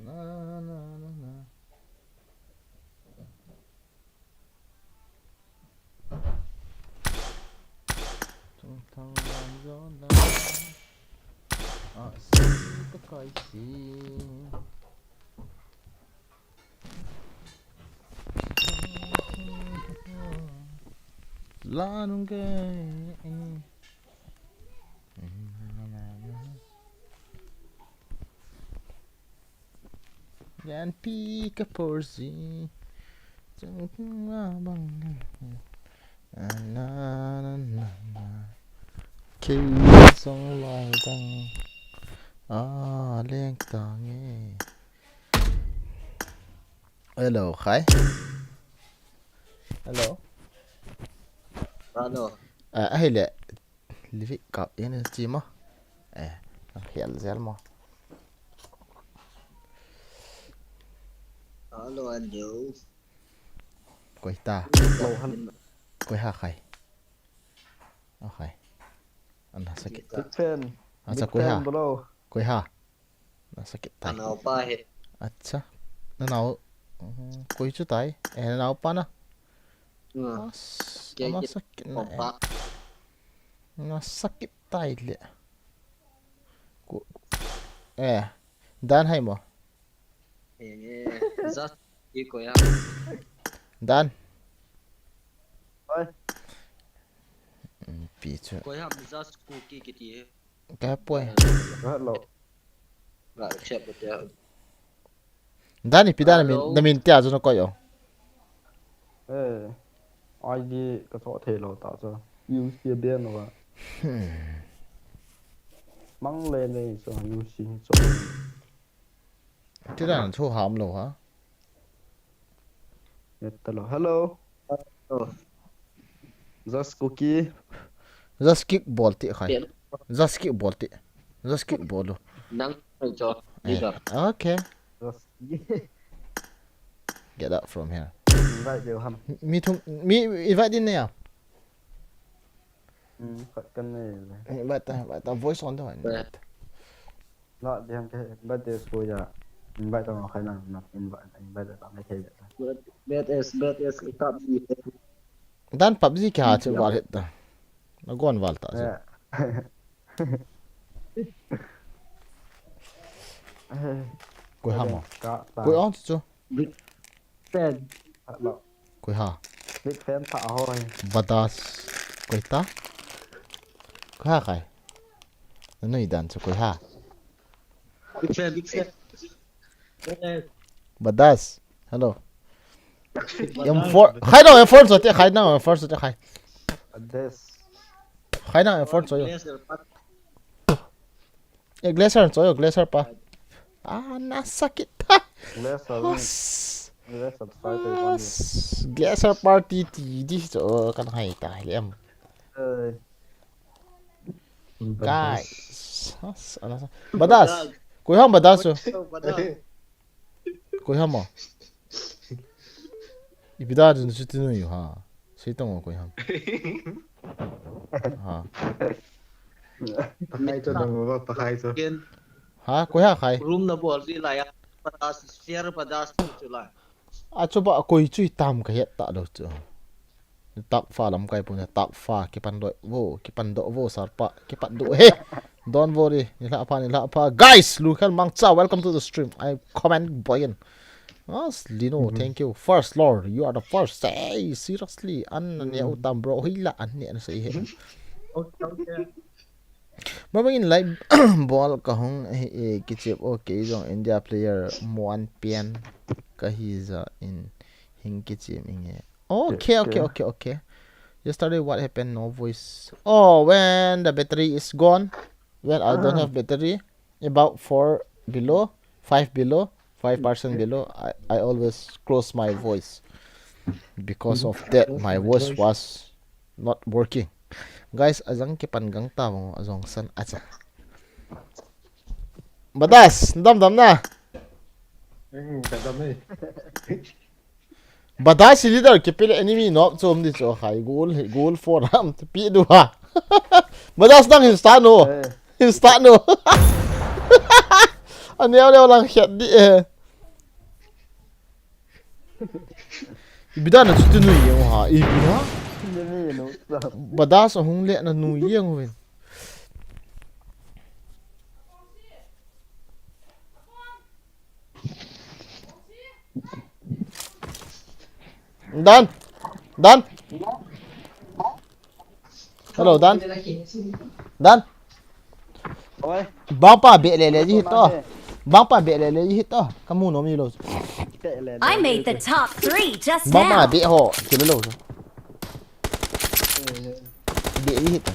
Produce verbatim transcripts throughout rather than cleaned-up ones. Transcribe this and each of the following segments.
Na, na, na, na. Chungthang lam jo lam. Ah, si ka kai si. La nung ke. Yan pi ka por si. Chang bang. Na, na, na, na, na. Kei song lai dang. Ah, leng tang e. Hello, khai. Hello. Hello. Ah, ahile. Livi kap in chi mo. Eh, ang hial zel mo. Hello, hello. Koi ta. Hello, hello. Koi ha khai. Okay. Ana sakit. Big fan. Acha, big koi fan, ha? Bro. Koi ha? Na sakit tai. Anao pa he. Acha. Na nao. Mm, koi chu tai. Eh, na nao pa na. Hmm. As, ke, ana ke, sakit na, eh. Pa. Na sakit tai le. Ko, eh. Dan hai mo. Eh, just ki koi ham. Dan. Oi. Mm, pi chu. Koi ham just ku ki kiti he. Ka poi. Hello. Ga accept te. Dan ipi dan na min, hello. Na min tia chu na koi o. Eh. I D ka cho thei lou ta chu. U C ben lou a. Hmm. Mang le nei chu U C chu. Ti dan chu ham lou ha. Hello. Hello. Oh. Just cookie. Just kick bol ti khai. Pen. Just kick bol ti. Just kick bol lo. Nang cho. Eh, leader. Okay. Just get out from here. Invite deu ham. Mi thum, mi invite din ne ya. Hmm, khat kan nei le. Invite ta, invite ta, voice on ta, invite. La diang ke birthday school ya. Invite ta khai nang, nang invite, invite ta mai thei ta. Bad S, bad S, kap ji. Dan PUBG kya chu val het ta. Na gon val ta chu. Eh. Koi ham o. Ka ta. Koi on chu. Big fan. Hello. Koi ha? Big fan ta ho. Badas. Koi ta? Koi ha khai? Nanoi dan chu koi ha? Big fan, big fan. Badas. Hello. M four. Khai na M four chu te, khai na M four chu te khai. Badas. Khai na M four chu yo. Glacier, pat. Eh, Glacier, cho yo, Glacier pa. Ah, nasakit ta. Glacier, As. Glacier, five, As. Glacier party ti di cho kan hai ta lem. Eh. Guys. As, ana sa. Badas. Koi ham Badas chu? Badas. Koi ham o? Ipi da chu chu tinu yu ha. Sei tong o koi ham. Ha. Pakai chu dong o, pakai chu. Ken. Ha, koi ha khai? Room na bol ji la ya. Badas, share Badas chu la. A chu ba koi chu tam ka het ta lo chu. Top fa lamkai pun, top fa, kipan doh vo, kipan doh vo, sarpa, kipan doh he. Don't worry, ni la pha, ni la pha. Guys, Lukhel Mangcha, welcome to the stream. I comment boyin. As Lino, thank you. First Lord, you are the first. Hey, seriously, an ne u tam bro, hila an ne na sei he. Okay, okay. Mabang in live bol ka hung, eh, eh, kichep, okay, jong India player Moan Pian ka hi ja in hing kichep inge. Okay, okay, okay, okay. Yesterday, what happened? No voice. Oh, when the battery is gone, when I don't have battery, about four below, five below, five percent below, I, I always close my voice. Because of that, my voice was not working. Guys, ajang kipan gang ta bang, ajong san acha. Badas, dam dam na. Hmm, ka dam e. Badas leader kipe le enemy nok chom di cho khai goal, goal for ham pi du ha. Badas nang hin start no. Eh. Hin start no. Aneo leo lang khet di e. Ipi dan a chuti nui jeng u ham, ipi ham. Badass ahung le na nui jeng uvin. Dan. Dan. Hello, Dan. Dan. Oi. Bangpa beh le le ji hit to. Bangpa beh le le ji hit to. Kamu nom ji lou. Beh le le. I made the top three just now. Bangpa beh ho, kilo lou. Beh ji hit to.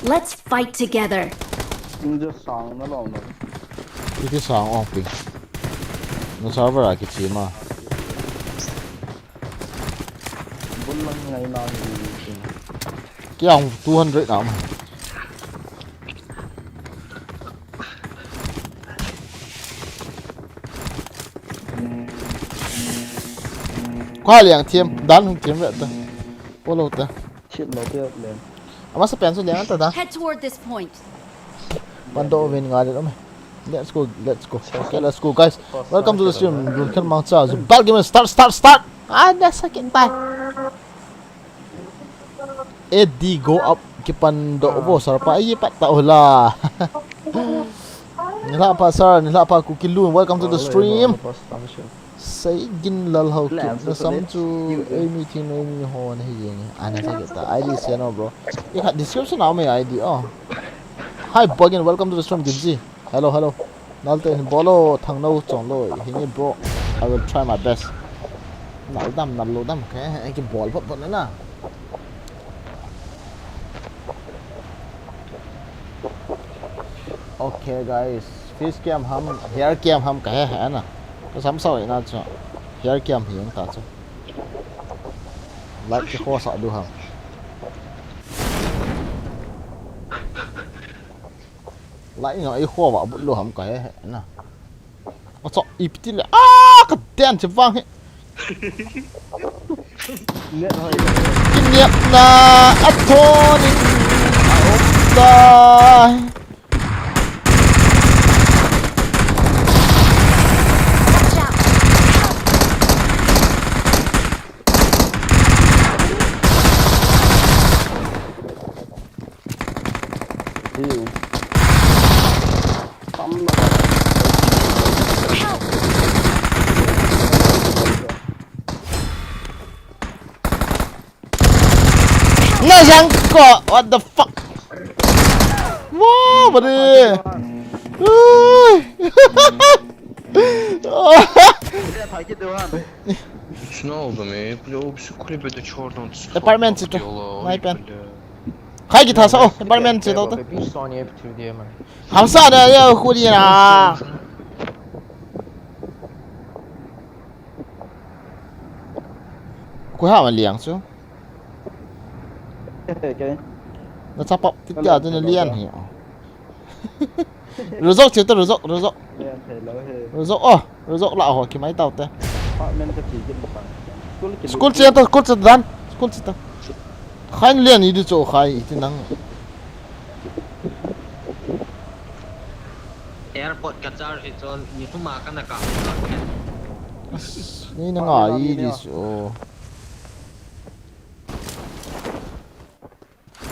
Let's fight together. Injo sang na lo na. Iti sang ong pi. Na server a kichi ma. Bul lang ngai na ni. Kiang two hundred na ma. Kha liang thiam, Dan hung thiam ve ta. Polo ta. Chit lo pe le. Ama sa pen su liang ta da. Head toward this point. Pando ven nga le me. Let's go, let's go. Okay, let's go, guys. Welcome to the stream. Run kan mang cha. Bal game start, start, start. Ah, na sakit tai. A D go up, kipan doh vo sir pa, ai pat ta ula. Nilhah pha sir, nilhah pha Kuki Lun, welcome to the stream. Seigin Lal Haokip, na sam chu ei mi thing nei ni ho na hi jeng. Ana sa kita, I D se no bro. I kha description a um e I D o. Hi Bogin, welcome to the stream, Gimji. Hello, hello. Nalte hin bol o, thang no chong lo, hinge bro. I will try my best. Nal dam, nal lo dam, ke, ke bol phot phot na. Okay, guys. Face cam ham, hair cam ham, ka he he na. Ka sam sao ina chu. Hair cam hi ang ta chu. Light ke ko sa du ham. Lai no, ei kho va but lo ham ka he he na. Acha, ipi ti le. Ah, ka den che vang he. Net hoi. Ki net na a thon in a um tai. Watch out! Help! Najang ko, what the fuck? Wow, buddy. Ui. Şuna oldu mu? Bile o bir kulübe de çordan çıkıyor. Apartment çıktı. Vay ben. Kay git hasa, oh, apartment çıktı oldu. Bir saniye bitir diye mi? Hamsa da ya huli na. Ku ha ma liang su. Okay. Na chapa ti tia tu na lian hi. Rozok che to, rozok, rozok. Rozok, oh, rozok la ho, ki mai tau te. School che to, school che dan, school che to. Khain lian i du cho khai i ti nang. Airport ka char hi chon, ni thuma ka na ka. Ni na nga i di so.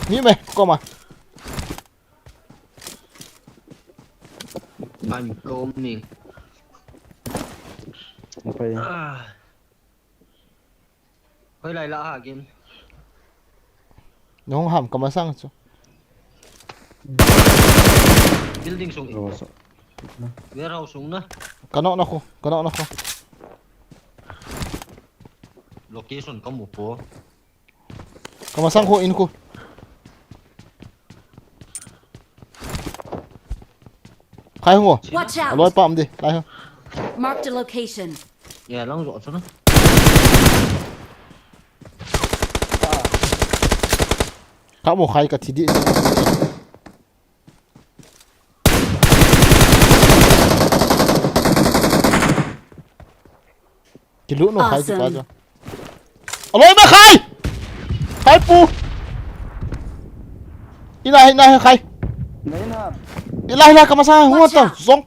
Ni me, koma. Ban kom ni. Okay. Ah. Hoi lai la ha game. Nong ham ka masang chu. Building sung. Warehouse sung na. Ka nok na khu, ka nok na khu. Location ka mu po. Ka masang khu in khu. Khai hung o. Watch out! Aloi pam di, lai hung. Marked a location. Ya, lang zo chuna. Ka mo khai ka thi di. Kilut no khai ti pa jo. Aloi ma khai! Khai pu! Ina, ina, khai. Nahin ham. Ila, ila, kamasa, hua ta, zong.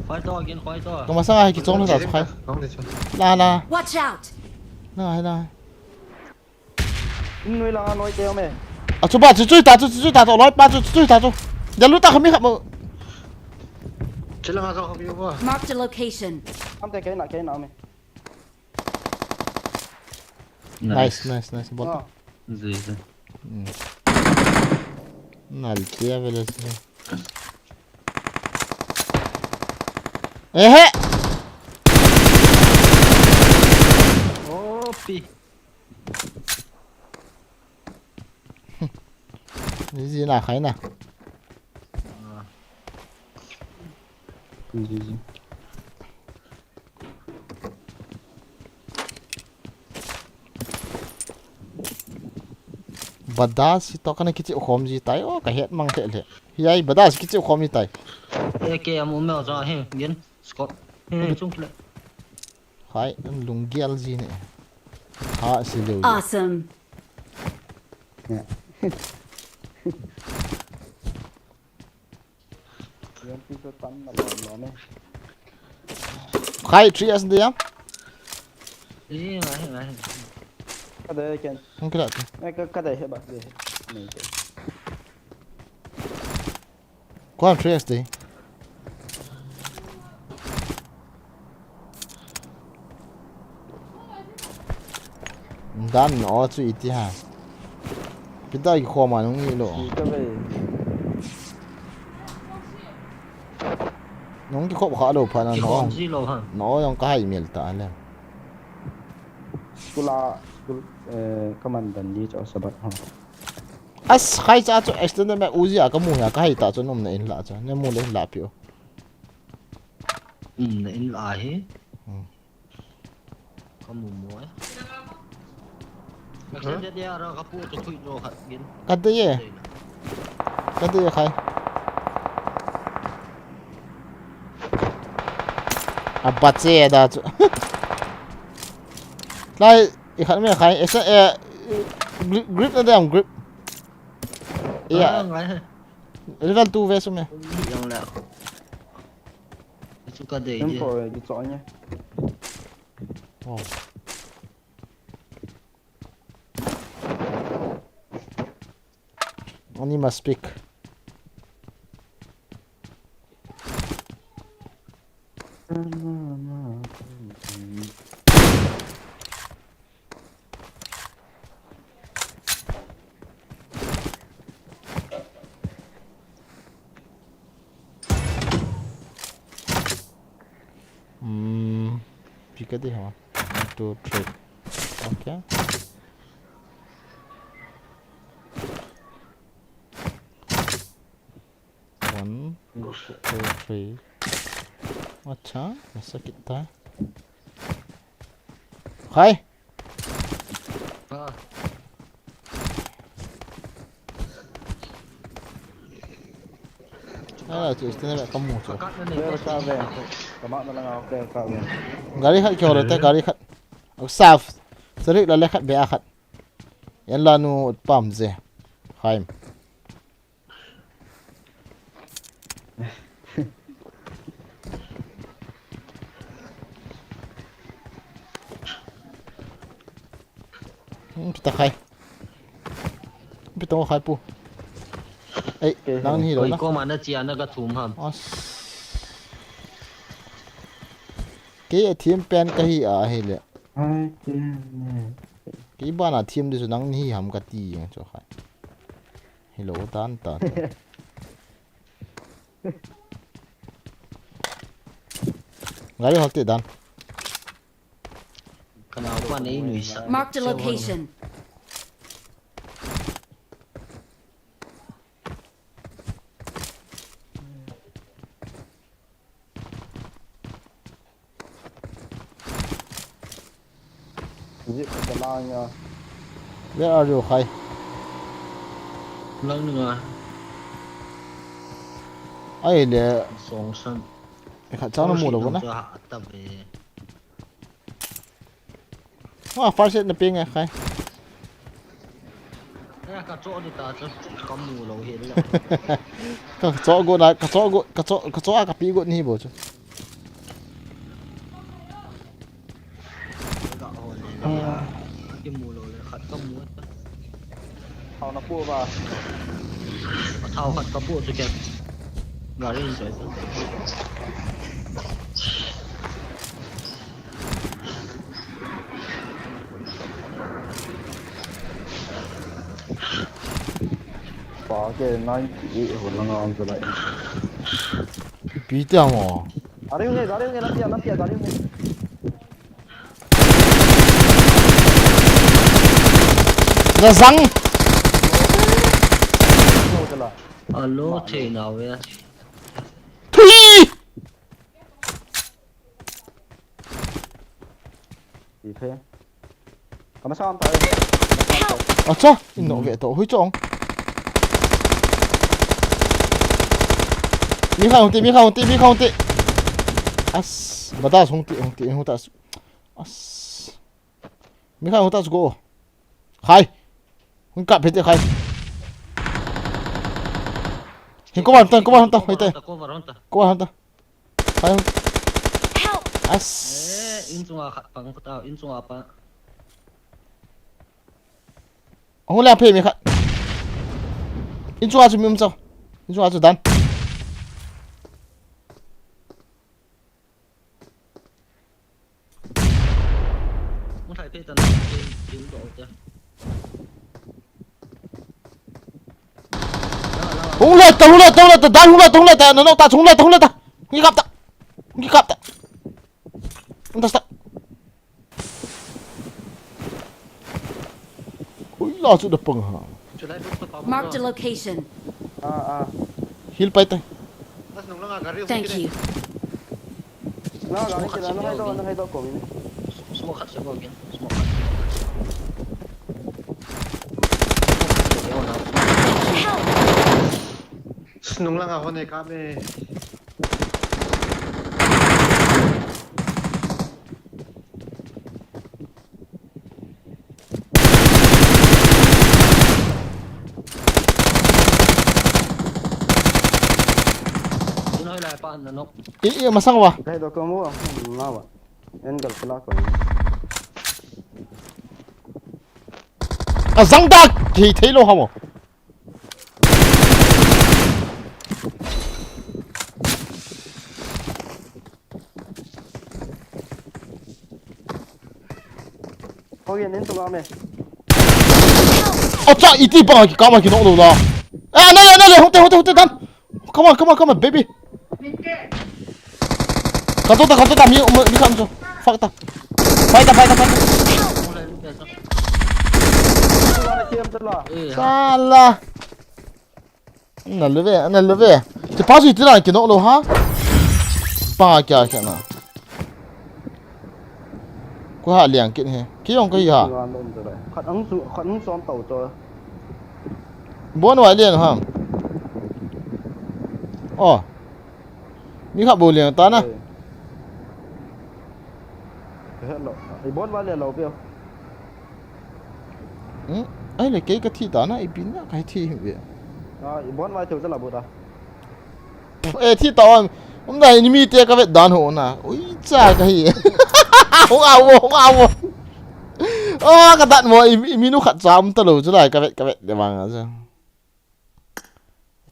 Khoi to, again, khoi to. Kamasa ngai kichong na sa khai. Nong de chu. La, la. Watch out! Na, na. Nui la, nui te me. A chu ba, chu chu ta, chu chu ta, to loi pa, chu chu ta, chu. Jalu ta kami kha mo. Chila nga ka kami ba. Marked a location. Am te ke na, ke na me. Nice, nice, nice. Bot. Ah. Zui, zui. Hmm. Nal tia vele se. Ehe! Opi. Zui, zui na khai na. Ah. Zui, zui. Badas hi to kana kichi khom ji tai o, ka het mang the le. Hi ai badas kichi khom ji tai. Eke am um mel ja he, yen. Scott. He, chung kile. Hai, an lunggel ji ne. Ha, si leu. Awesome. Yan pi chu tan na lom lom e. Khai, three S de ya? Eh, ngai, ngai. Ka de ken. Hung kila tu. Eh, ka, ka de he ba, de he. Nei te. Koi three S de. Dan o chu iti ha. Pita i khoma nung ni lo. Ki ka ve. Nung ki khop kha lo pha na no. Ki khom ji lo ha. No yong ka hai mel ta le. School a, school, eh, kaman dan di cho sabat ha. As khai cha chu extended map Uzi a kamu ya ka hai ta chu nom na in la cha. Ne mu le la pio. Um, na in la hi. Hmm. Kamu mo e. Extended ya ra kapu chu thui jo khat gin. Ka de ye. Ka de ye khai. A ba che da chu. Lai, i khat me khai. Esa, eh, grip, grip na de am grip. Ya. Ah, ngai. Level two ve su me. Yang la. Chu ka de. Em ko ki cho nya. Oh. Only must speak. Hmm, pick up the hammer. One, two, three. Okay. One, two, three. अच्छा, ऐसा कितना है? Hi. Ah. Ah, chu, chu, chu, kamu chu. Player ka ve. Kama na lang ako, player ka ve. Gari khat kyo rete, gari khat. Saf. Sarik la le khat be a khat. Yan la nu pam je. Haim. Hmm, pita khai. Pita khai pu. Ei, nang ni lo na. Koi ko ma na chia na ka thum ham. As. Kei a thiam pen ka hi a hi le. Ai, ke ne. Kei bana thiam di chu nang ni ham ka ti jeng chu khai. Hi lo tan ta. Gari hol te dan. Kana pa nei nui sa. Marked a location. Is it the line, uh, Where are you, khai? Lang nga. Ai le. Song san. E khat chang na mu lo na. Song sa ha ta ve. Ha, first aid na pe ngai khai. Eh, ka cho di ta cho. Ka mu lo hi lo. Ka cho go na, ka cho go, ka cho, ka cho a ka pi go ni bo cho. Ka ho le le ya. Ki mu lo le khat ka mu. Hao na pu ba. Thao khat ka pu chu ke. Gari in choi. Pa ke ninety eight ho langa um chu lai. Pi tia mo. Gari nge, gari nge, lampi a, lampi a, gari nge. Za zang. Alo, thei na ve. Thui! Ti khe. Ka masa am ta. Acha, in no ve to, hui chong. Mi kha hung ti, mi kha hung ti, mi kha hung ti. As, bada hung ti, hung ti, hung ta. As. Mi kha hung ta go. Khai. Hung kap phe te khai. Hin ko ban ta, ko ban ta, hoi te. Ko ban ta. Ko ban ta. Khai. Help! As. Eh, in chunga khat pang ko ta, in chunga pa. Hung le phe mi khat. In chunga chu mi um chau. In chunga chu dan. Hung thai phe ta na, phe, phe to te. Hung le ta, hung le ta, hung le ta, dan hung le ta, hung le ta, na no ta, hung le ta, hung le ta. Ngi kap ta. Ngi kap ta. Ngi kap ta. Ui, la chu da pang ha. Marked a location. Ah, ah. Hil pai tai. Thank you. Na, gari kila, na hai do, na hai do ko ni. Smoke khat se ko again. Smoke khat. Help! Nung langa ho ne ka me. Ino lai pa na nok. I, i, masang wa. Kai do ko mo, ma wa. Angle pula ko. A zang da, thei, thei lo ha mo. Ho yen in tu ga me. Acha, iti pa ki kama ki nok lo la. Eh, na le, na le, hote, hote, hote, dan. Come on, come on, come on, baby. Khat to ta, khat to ta, mi, mi khat to. Fuck ta. Fight ta, fight ta, fight ta. Sala. Na le ve, na le ve. Ti pa si ti na ki nok lo ha. Pa kya kya na. Ko ha liang kit he. Ki yong ko hi ha. Khat ang su, khat ang som tau to. Bon wai lian ham. Oh. Mi kha bo lian ta na. Eh. Hello. I bon wai lian lo pio. Hmm? Ai le kei ka thi ta na, i pin na ka thi ve. Ah, i bon wai theu cha la bu ta. Eh, thi ta om. Um da ni mi te ka vet dan ho na. Ui cha ka hi. Hung a wo, hung a wo. Oh, ka dat mo, i, i minu khat cha um ta lo chu lai ka vet, ka vet le vang a cha.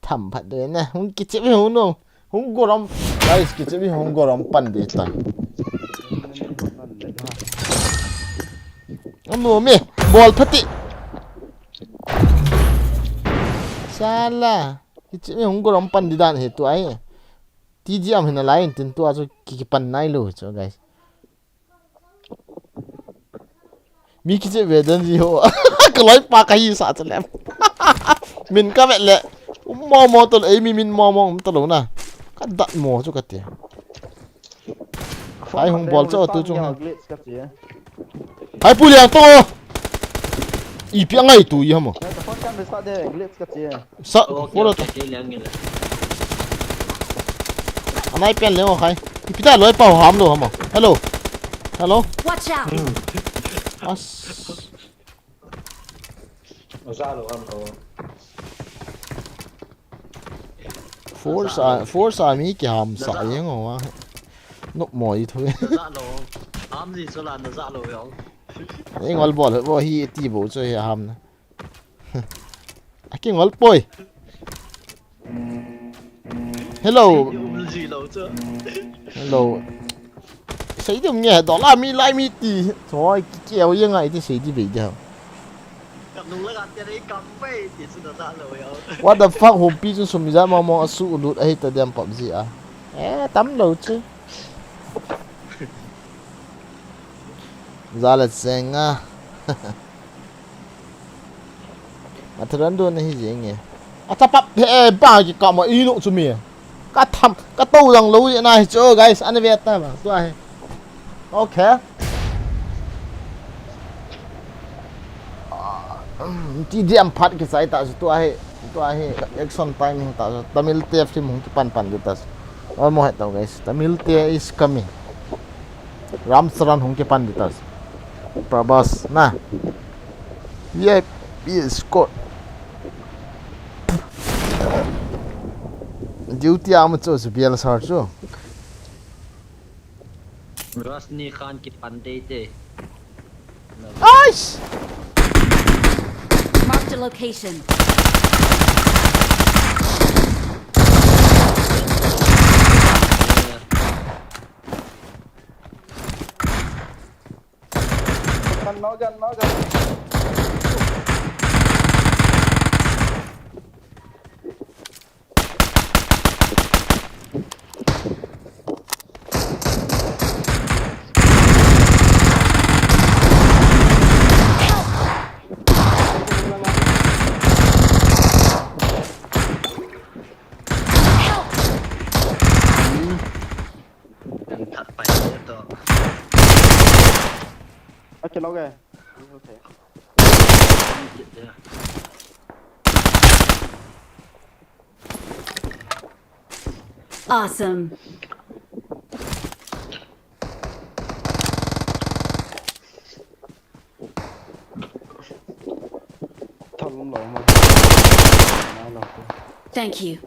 Tham phat de na. Hung kichep hi hung no. Hung gorom. Guys, kichep hi hung gorom pan de ta. Ano me, bol phati. Sala. Kichep hi hung gorom pan di dan he tu ai. T G M hina lai tin tu a chu ki, ki pan nai lo chu, guys. Mi kichep ve dan ji ho. Ka loi pa ka hi sa cha le. Min ka vet le. Um mo mo to le, ei mi min mo mo um ta lo na. Ka dat mo chu ka ti. Hai hung bol cha tu chung ha. Glitch ka ti. Hai pu liang to. I pi ngai tu i ha mo. Phone kan restart de, glitch ka ti. Sa, okay, follow okay, ta. Kei liang nge le. Anai pen le mo khai. Ipi ta loi pau ham lo ham. Hello. Hello. Watch out. As. Ozah lo ham ko. Force a, force a mi kiham sa yeng o a. Nop mo i thu. Nazah lo. Ham ji chu la nazah lo yo. Ei ngol bol bo hi ti bo chu hi ham na. A kingol poi. Hello. Hello. Sei dum nge, dollar mi lai mi ti. Choi, ki keu ye ngai ti sei di bei dia. What the fuck, Hopi chu sum ijat mong mong asu ulut ahi ta diam PUBG a. Eh, tam lo chu. Za le cheng a. Matharan dun ahi jeng e. A chapap he ba ki kama inu chu mi. Ka tham, ka to jang lo ji na hi chu, guys, ana ve ta ma. Tua hi. Okay. Ah, um, T D M phat kichai ta chu tua hi. Tua hi action time hi ta chu. Tamil te film hung kipan pan di ta chu. Oi mo he to, guys. Tamil te is coming. Ram Charan hung kipan di ta chu. Prabhas na. V I P escort. Duty ama chu chu bial sar chu. Rajnikant kipan tei tei. Aish! Marked a location. Kan no gan, no gan. Ang tak pa ito. Okay, okay. Awesome. Thank you.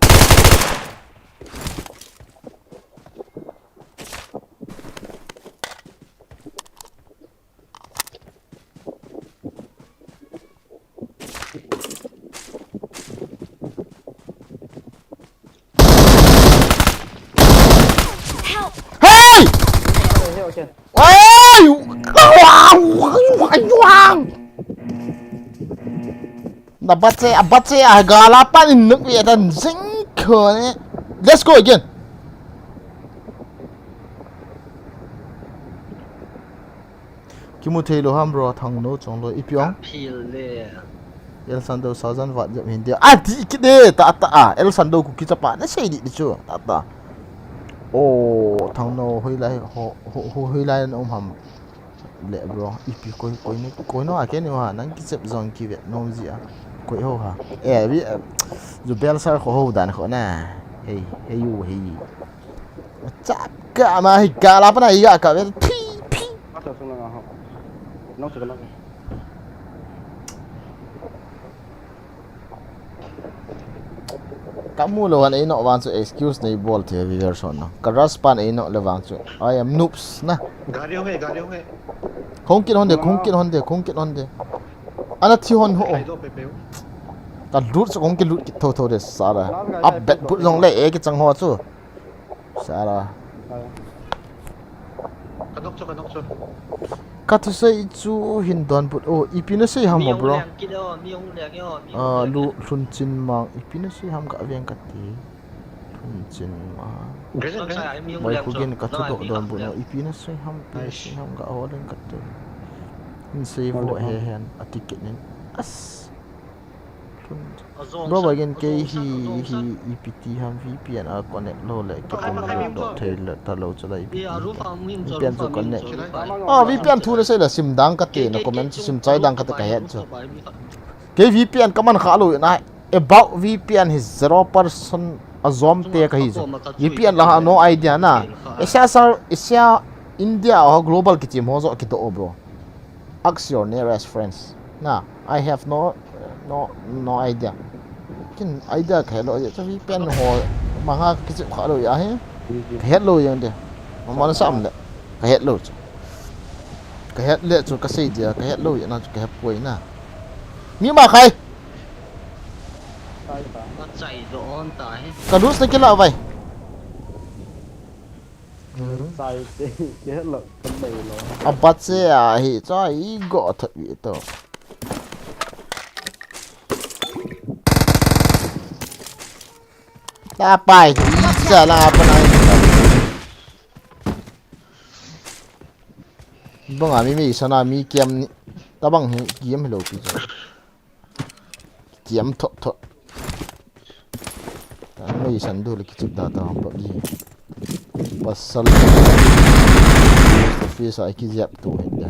Help! Hey! Okay, okay. Hey! Wang! Wang! Wang! Na bache, a bache, a gala pan in nuk ye tan zing ko ne. Let's go again. Kimu thei lo ham bro, Thangno chong lo, ipi ong? Ka phil le. El Sando Sajan vat jep hin dia. A ti kit de, ta ta a. El Sando Kuki chapa, na sei di di chu. Ta ta. O, Thangno hoilai, ho, ho, ho, hoilai na um ham. Le bro, ipi koi, koi ni, koi no a ke ni ha, nang kichep jong kive nom ji a. Koi ho ha. Eh, vi, eh, ju bel sar kho ho dan kho na. Hey, hey you, hey. Chap ka ma hi ka la pa na ya ka ve phi, phi. Ata sung na ho. Nong se ka na. Ka mu lo han eino vang chu excuse nei bol the viewer son na. Ka rush pan eino le vang chu. I am noobs na. Gari hong e, gari hong e. Khong kin hon de, khong kin hon de, khong kin hon de. Ana thi hon ho. Khai do pe pe. Ka lut chu khong kin lut kit tho tho de sala. Up bet put jong le e ki chang ho chu. Sara. Ka nok chu, ka nok chu. Ka thusei chu hin donbut. Oh, ipi na sei ham bro? Mi hung leng kit o, mi hung leng o, mi hung leng kit. Ah, lu, lhun chin mang. Ipi na sei ham ka veng ka ti. Lhun chin mang. Mai khu gen ka thudoh donbut o. Ipi na sei ham, ipi na sei ham ka ho leng ka ti. Hin sei vo he hen, a ti kit nin. As. Bro, again, kei hi, hi, ipi ti ham V P N a connect lo le, kei pum lo do thei le, ta lo chala ipi ti. V P N chu connect. Ah, V P N thu na sei le, sim dang ka te, na comment chu sim chai dang ka te ka het chu. Kei V P N ka man kha lo na, about V P N hi zero percent a zom te ka hi chu. V P N la ha no idea na. Asia sar, Asia, India, ho global ki team ho jo ki do, bro. Ask your nearest friends. Na, I have no, no, no idea. Kin idea kahe lou, ya, chavi pen ho, manga kichep kha lou ya he. Kahe lou yang de. Mama na sam le. Kahe lou chu. Kahe le chu kasei dia, kahe lou ya na chu kahe poi na. Mi ma khai. Ka lose na kila vai. Sai te, ke lo, kan nei lo. A bat se a hi, cha i go thot wi to. Ta pai, i cha la pa na. Bang a mi mi sana mi kiam ni. Ta bang hi kiam lo pi cha. Kiam thot thot. Mei san du le kichep da ta hong pap ji. Pasal. Office a kijep tu hi da.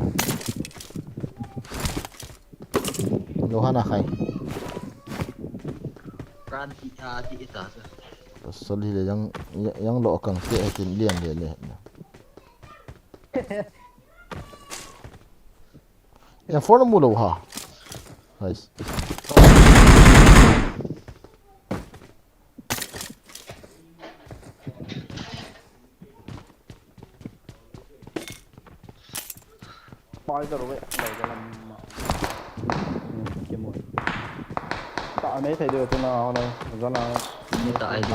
Lo hana khai. Ran ti a ti ta sa. Pasal hi le yang, yang lo kang te tin lian le le. Yang phone mu lo ha. Nice. Pai da ro ve, lai da lam ma. Hmm, ke mo. Ta nei thei de tu na ho lai. Za na. Ni ta ai di.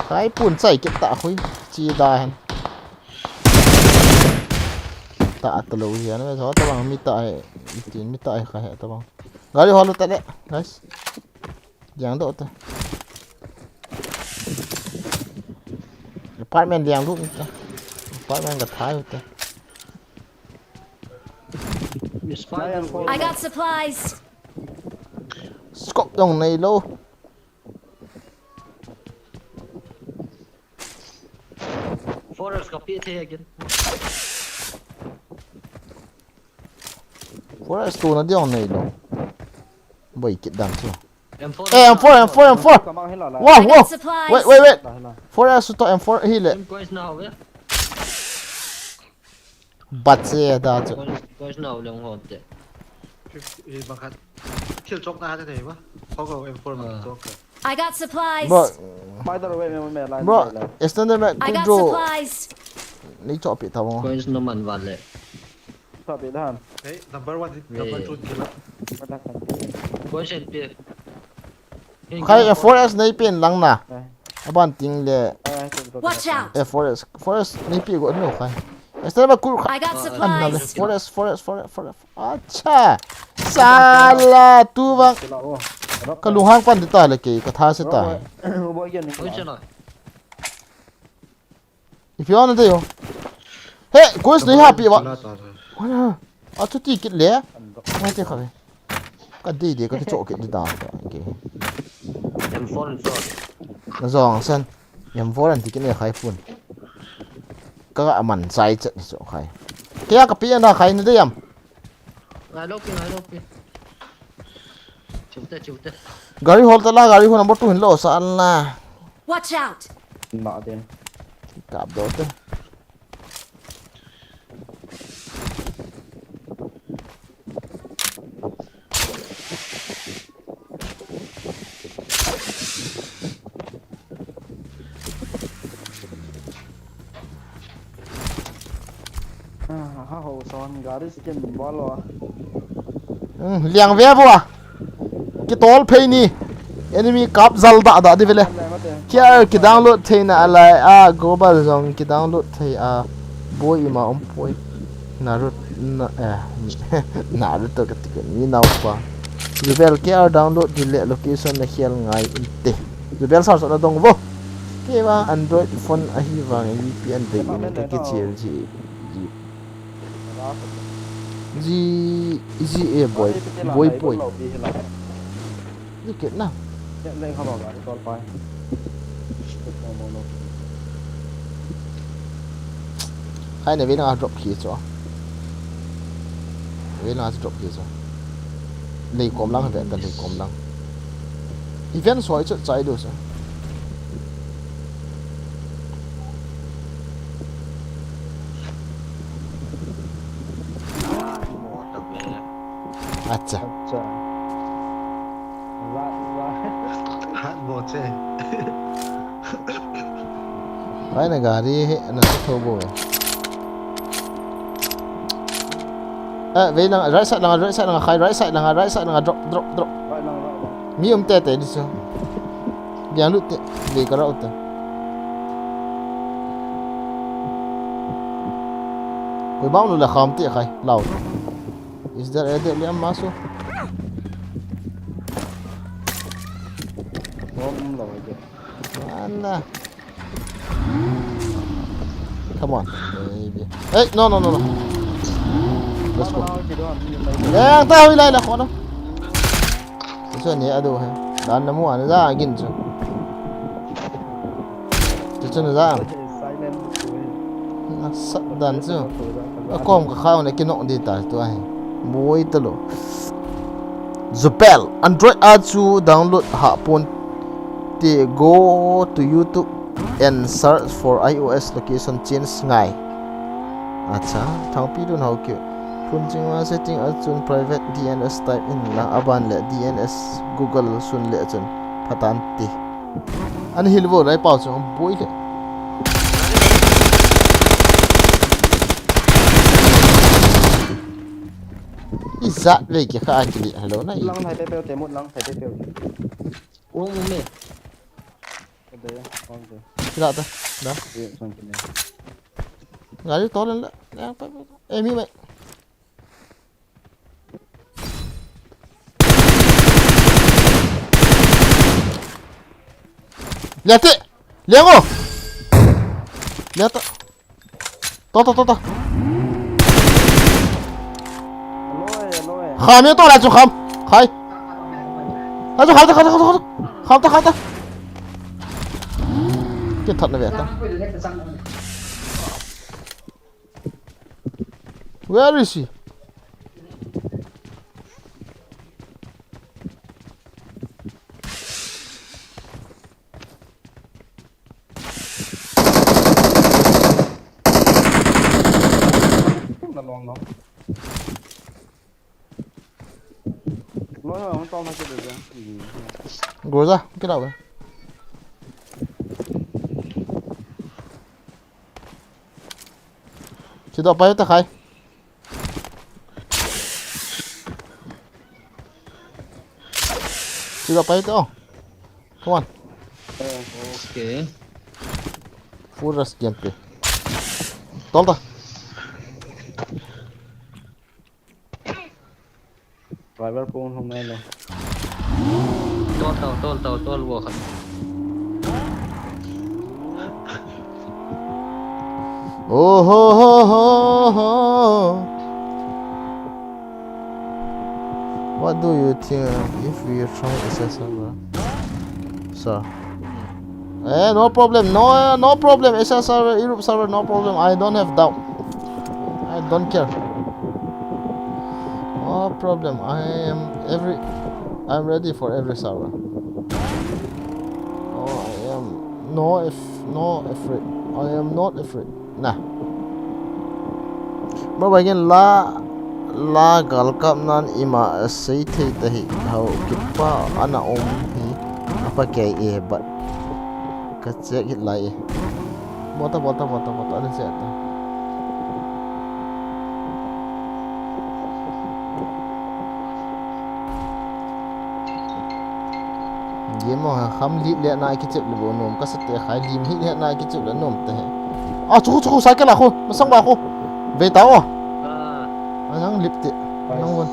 Kai pun chai kit ta khui. Chi da hen. Ta ta lo hi an ve so ta bang mi ta ai. Tin mi ta ai kha he ta bang. Gari hol ta le. Nice. Liang do ta. Apartment liang do ta. Apartment ka thai ta. I got supplies. Scope dong nei lo. Forest ka pi the again. Forest tu na diong nei lo. Boi kit dan chu. M four. Eh, M four, M four, M four. Kamang hila la. Wow, I wow. Got supplies. Wait, wait, wait. La, la. Forest tu M four hi le. Em guys na ho ya. Bat se da chu. Guys, guys na ho le ho te. Fifty, eh, bang khat. Thil chok na ha te nei ba. Ho ko M four ma chok ka. I got supplies. Bro, Spider way me me line bro, line. Extended mag I got control. Supplies. Ni chop it tawang. Coins no man vale. Chop it han. Hey, number one, number two killer. Coin sen pe. Khai, eh, forest nei pen lang na. Eh. Aban ting le. Eh, eh, eh, eh. Watch out. Eh, forest, forest nei pe go no khai. Extended mag kur khai. I got supplies. Forest, forest, forest, forest. Acha. Sala, tu vang. Ka lunghang pan ta le ke, ka tha se ta. Coin sen no. If you wanna do. Hey, coins nei ha pi ba. Wala. A tu ti kit le. Mai te kha ve. Ka dei dei ka kicho kit di da. Okay. M four, M four. Na jong san. M four an ti kit ne khai phone. Ka ga man sai chat ni cho khai. Kei a ka pi na khai ni de yam. Ngai lo pi, ngai lo pi. Chute, chute. Gari hol ta la, gari ho number two hin lo sa la. Watch out. Ma den. Kap do te. Ah, ha ho son gari skin bol wa. Hmm, liang ve bua. Kitol phei ni. Enemy kap jal da da di vele. Kiar ki download thei na alai a global jong ki download thei a. Boi ima um poi. Naruto na, eh, Naruto ka ti ka ni nau pa. Rebel K R download di le location na hial ngai inte. Rebel sa so na dong vo. Kei vang Android phone ahi vang V P N dei in ka kichel ji. Ji. Ji, ji e boi, boi poi. Ni kit na. Kya le kha ba ga tol pai. Hai ne ve na drop ki cho. Ve na drop ki cho. Lei kom lang ve ta lei kom lang. Event soi cho chai do sa. Acha. Acha. La la. Hat bo che. Pai na gari hi na sa tho bo. Eh, vei lang, right side lang, right side lang, khai, right side lang, right side lang, drop, drop, drop. Right lang, right lang. Mi um tete di so. Biang lut te, vei ka rau te. Koi bang lu la kham te khai, lau. Is there a deadly ammo so? Bom lo je. Ala. Come on, baby. Hey, no, no, no, no. Let's go. Leng ta hui lai la khona. Chu ni adu he. Dan na mu an za gin chu. Chu chu na za. Silent. Na sat dan chu. A kom ka khau na kinok di ta tu ai. Boi ta lo. Zupel Android a chu download ha pon te, go to YouTube and search for iOS location change ngai. Acha, thangpi dun hau keu. Phun ching ma setting a chun private D N S type in la aban le D N S Google sun le chun phatan ti. An hil vo rai pau chu boi le. Izat ve ki kha kili hello na i. Lang thai pe pe te mut lang thai pe pe. Ung ung me. Ke de, ong de. Kila ta. Da. Ye, sang ke ne. Gari to len la. Ya pa pa. Eh, mi mai. Liate. Liango. Liata. To to to to. Aloi, aloi. Kham ye to la chu kham. Khai. Ta chu kham ta kham ta kham ta. Kham ta kham ta. Ke that na ve ta. Where is he? Na long long. Lo yo, hung tong na ke de. Go ra, ke la ve. Chi do pa ta khai. Chi do pa ta. Oh. Come on. Okay. Full rush gameplay. Tol ta. Driver pun hung nai lo. Tol tau, tol tau, tol wo khat. Oh ho ho ho ho. What do you think if we try S S server? Sir. Eh, no problem. No, no problem. S S server, Europe server, no problem. I don't have doubt. I don't care. No problem. I am every. I'm ready for every server. No, I am no if no afraid. I am not afraid. Nah. Baba gen la la galkap nan ima sei thei ta hi hau kipa ana om hi apa kei e bat ka check hit lai e. Bota bota bota bota ana check ta. Game mo ha kham lit le na kichep le bo nom ka sate khai lim hi le na kichep le nom te he. A chu chu sa ke la khu masang ba khu. Ve ta o. A nang lip te. Nang won.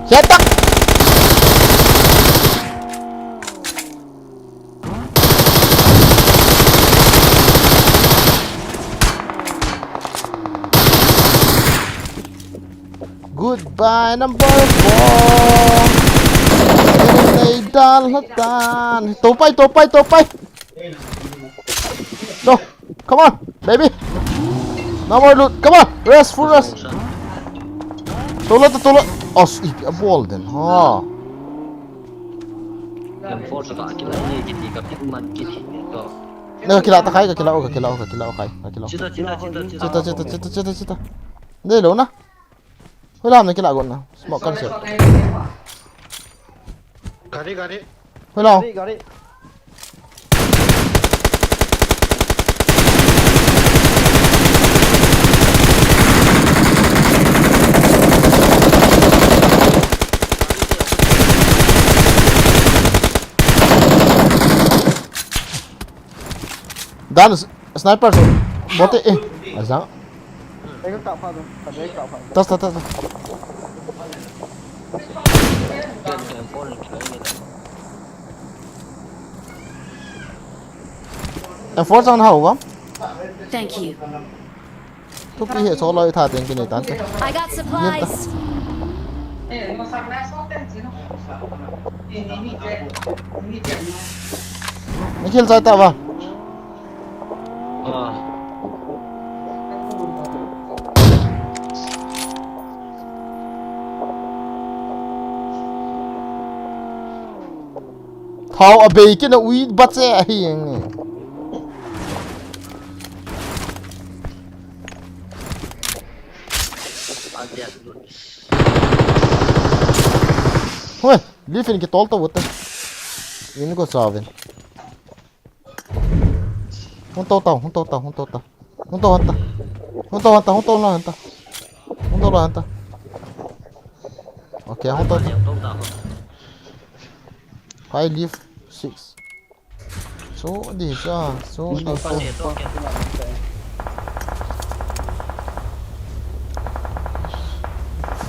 Hetak. Goodbye number four. Nei dal hatan. Topai topai topai. No. Come on, baby. No more loot. Come on. Rest, full rest. Tulot, tulot. Os, ipi a bol den. Ha. Yang force ka kila ni kiti ka pick man kiti to. Na, ka kila ta khai, ka kila, ka kila, ka kila khai, ka kila. Chita, chita, chita, chita. Chita, chita, chita, chita, chita. Dei lou na. Hoilam na kila gon na. Smoke kan se. Gari, gari. Hoilam. Gari, gari. Dan s-, sniper so. Bote, eh. Azang. Eka kap pha tu. Kap, eka kap pha. Tas, tas, tas, tas. M four chang hau ba? Thank you. Thupi hi solo i tha teng kini tan te. I got supplies. Ni khel chai ta ba. Ah. Thao a bei kina ui bat che ahi ang ni. Hoi, Leaf in kitol ta vut ta. In ko sa vin. Hung to ta, hung to ta, hung to ta. Hung to han ta. Hung to han ta, hung to la han ta. Hung to la han ta. Okay, hung to ta. Five Leaf, six. So, di sa, so, di sa.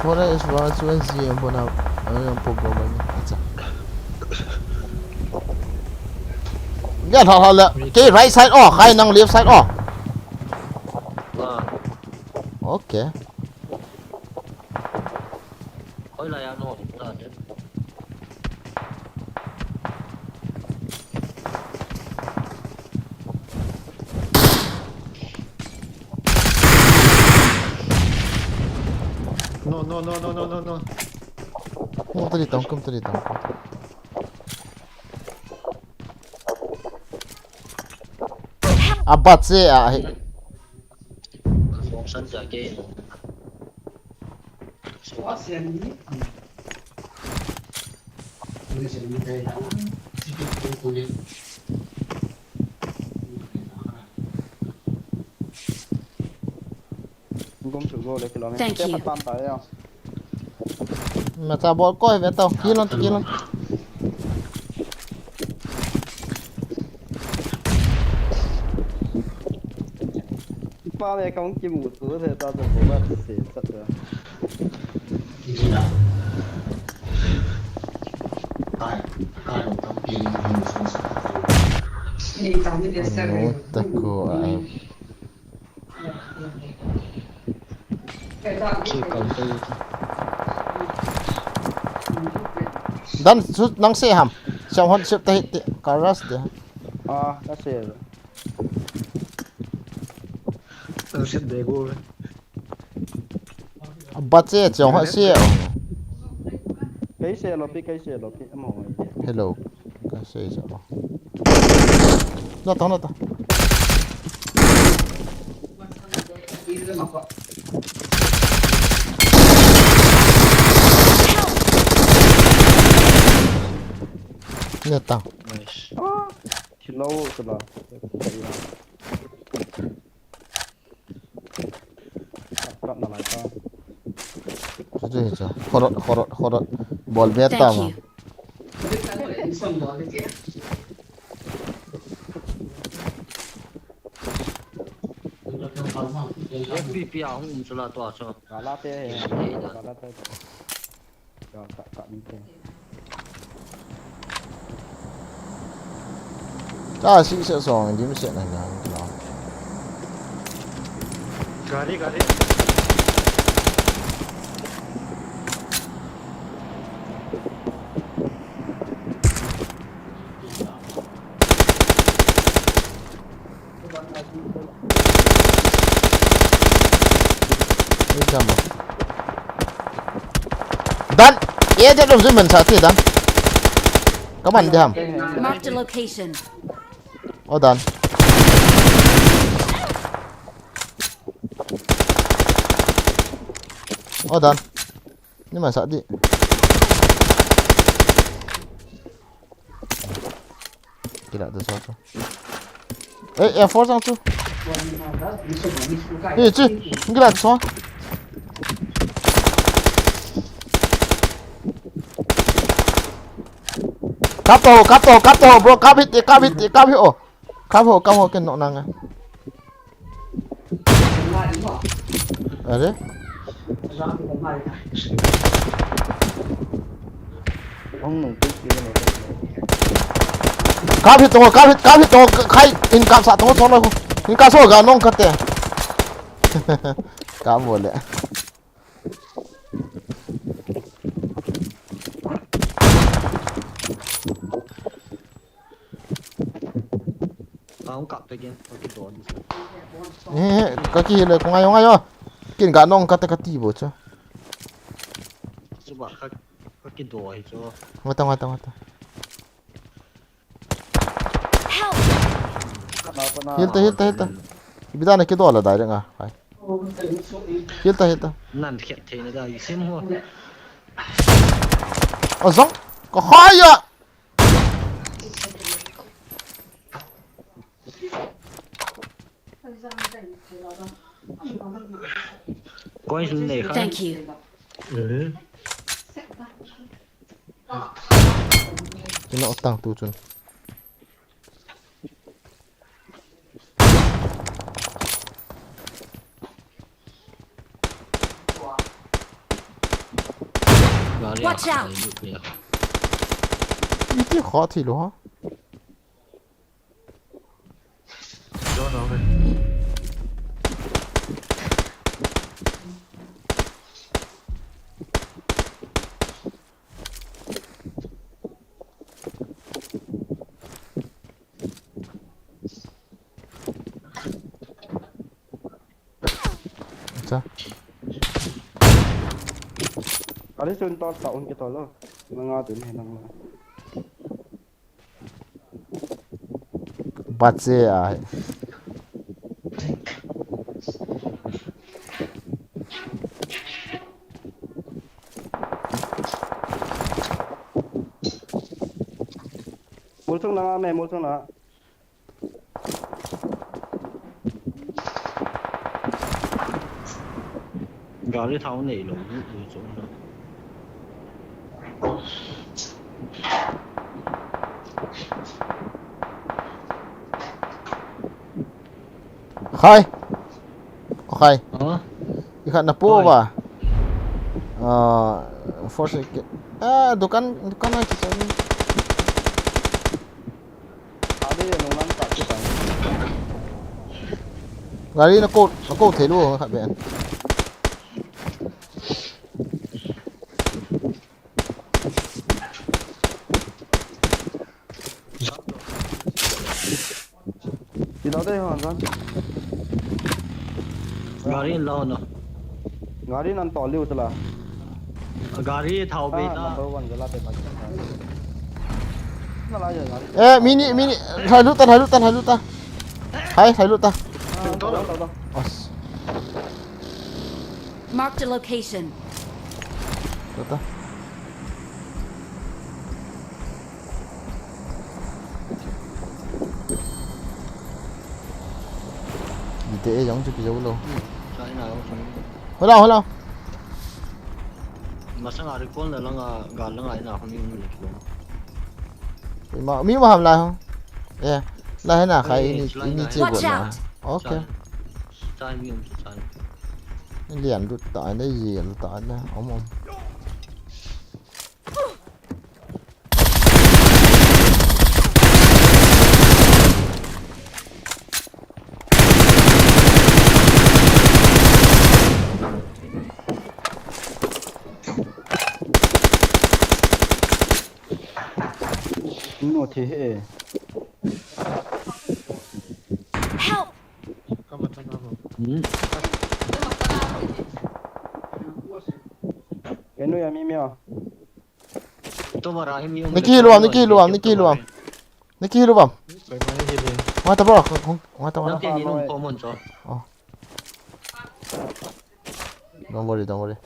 Forest is one twenty and put up. Ano yung pag-, acha. Yan, ha, ha, la. Okay, right side, oh, khai nang left side, oh. Ah. Okay. Oi, la ya no, ta de. No, no, no, no, no, no, no. Kum tadi tang, kum tadi tang. Abat se ahi. Thank you. Mata bol koi ve tao, kilon, kilon. Pa le kong kimu tu se ta tu ko ba se sa ta. Anu tako ai. Dan, su, nang se ham. Siang hon sep ta hit ti, ka rush ti. Ah, ka se. Nang sep de go. Abat se, chong ha se. Kei se lo pi, kei se lo pi, amo. Hello. Ka se se lo. Na ta, na ta. Ne ta. Nice. Hello, sila. Kat na lai ta. Chuchu hi chu. Horot, horot, horot. Bol be ta ma. Thank you. F P P a hung um chula tua chu. Gala te he. Gala te. Ka, ka, ka, ni te. Ka si se song, dim se na ga, ka. Gari, gari. Ni jam mo. Dan. Ye je dom zui men sa ti dan. Kaman di ham. Marked a location. O dan. Oh, dan. Ni man sa di. Kila tu so tu. Eh, F four sang tu. Eh, chi. Kila tu so. Kap to, kap to, kap to, bro. Kap hit, kap hit, kap hit. Oh. Kap ho, kap ho, ken nok nang a. Are? Kap hit to, kap hit, kap hit to, khai in kap sa to, to lo. In kap so ga nong kate. Kap ho le. Ka hung kap te ken, ka kido ni. Eh, ka ki le, ko ngai, ngai yo. Kin ga nong kate kati bo cha. Chuba ka, ka kido hi chu. Ngata, ngata, ngata. Help! Heal ta, heal ta, heal ta. Bida na kido la dai nga. Hai. Heal ta, heal ta. Nan khet thei na da, i sim ho. Azong. Ka khaya. Coins nei kha. Thank you. Kina otang tu chun. Watch out! Iti kha thi lo ha. Acha. Are sun to ta un ke to lo. Nanga dun he nang. Bache ai. Mol chung na me, mol chung na. Gari thao nei lo, ni, ni chu. Khai. Khai. Ha? Ikhat na po ba? Ah, force ke. Ah, dukan, dukan na kisan. Gari na ko, na ko thei lou khat ben. Ti dau dei hon san. Gari in la hon. Gari nan tol liu tala. Gari thao be ta. Number one jala te ta. Na la ya gari. Eh, mini, mini. Hai lu ta, hai lu ta, hai lu ta. Hai, hai lu ta. Ah, tol, tol, tol. As. Marked a location. Tol ta. Ite e jong chu kijou lou. China jong chang. Hola, hola. Masanga recall na langa, gal langa ina hung in lou. Mi ma, mi ma ham la ho. Eh, la hena khai ini, ini chi go na. Watch out. Okay. Chai, chai mi um chu chai. Lian lut ta ne, lian ta ne. Om, om. No the he. Help! Hmm. Kenu ya mi mi a. Niki luam, niki luam, niki luam. Niki luam. Koi mani hili. Wata bro, wata, wata. Nang teni nung common cho. Oh. Don't worry, don't worry.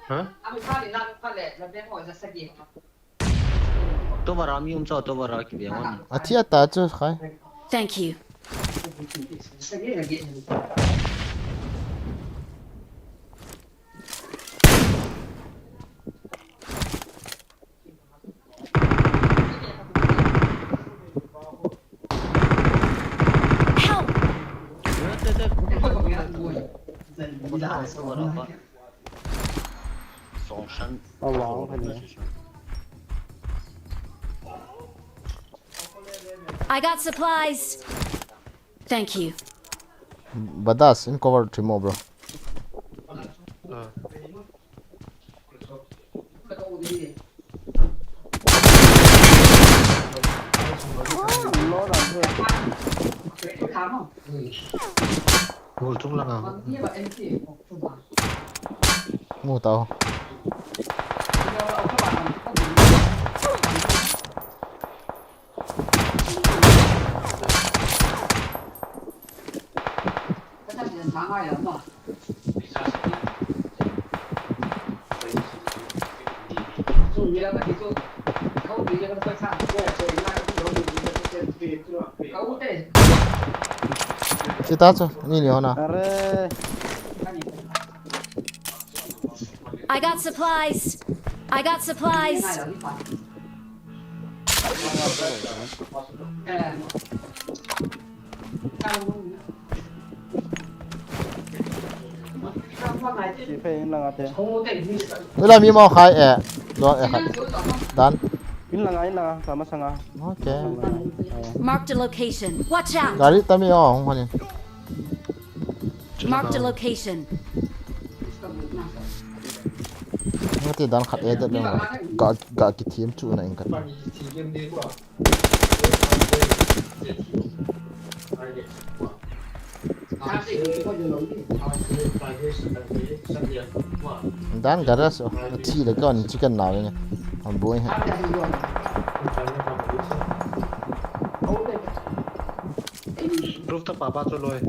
Huh? Tovara mi um cho, tovara ki be ngon. Athi ata chu khai. Thank you. Help! I got supplies. Thank you. Badass in cover three more, bro. Mu tao. Sita chu, ni ni hona. Are. I got supplies. I got supplies. Tula mi mo khai e. Lo e khai. Dan. In langa, in langa, sama sanga. Okay. Marked a location. Watch out! Gari tami o, hung hanin. Marked a location. Ngati dan khat e de lo. Ga, ga ki team chu na in khat. Dan garage o, athi le kon chicken na nge. An boi ha. Rooftop pa pa chu loi.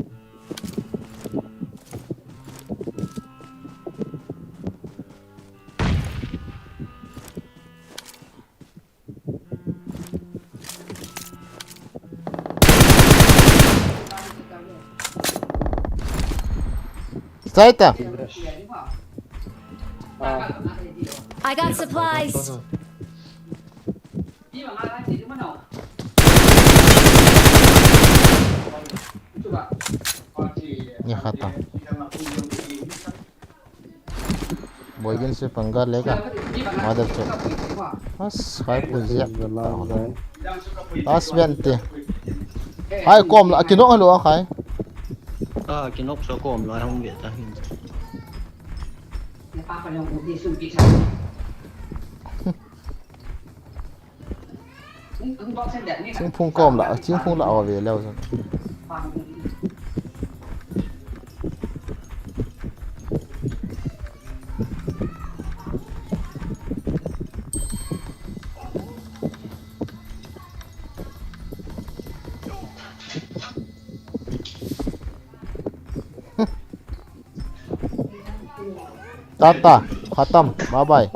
Saita. I got supplies. Ni khata. Boigin se panga lega. Mother che. As khai pu zia. As vente. Hai kom la kinok lo khai. Ah, kinok so kom la hung ve ta hin. Thingphung kom la, thingphung la ave leu jong. Tata, khatam, bye bye.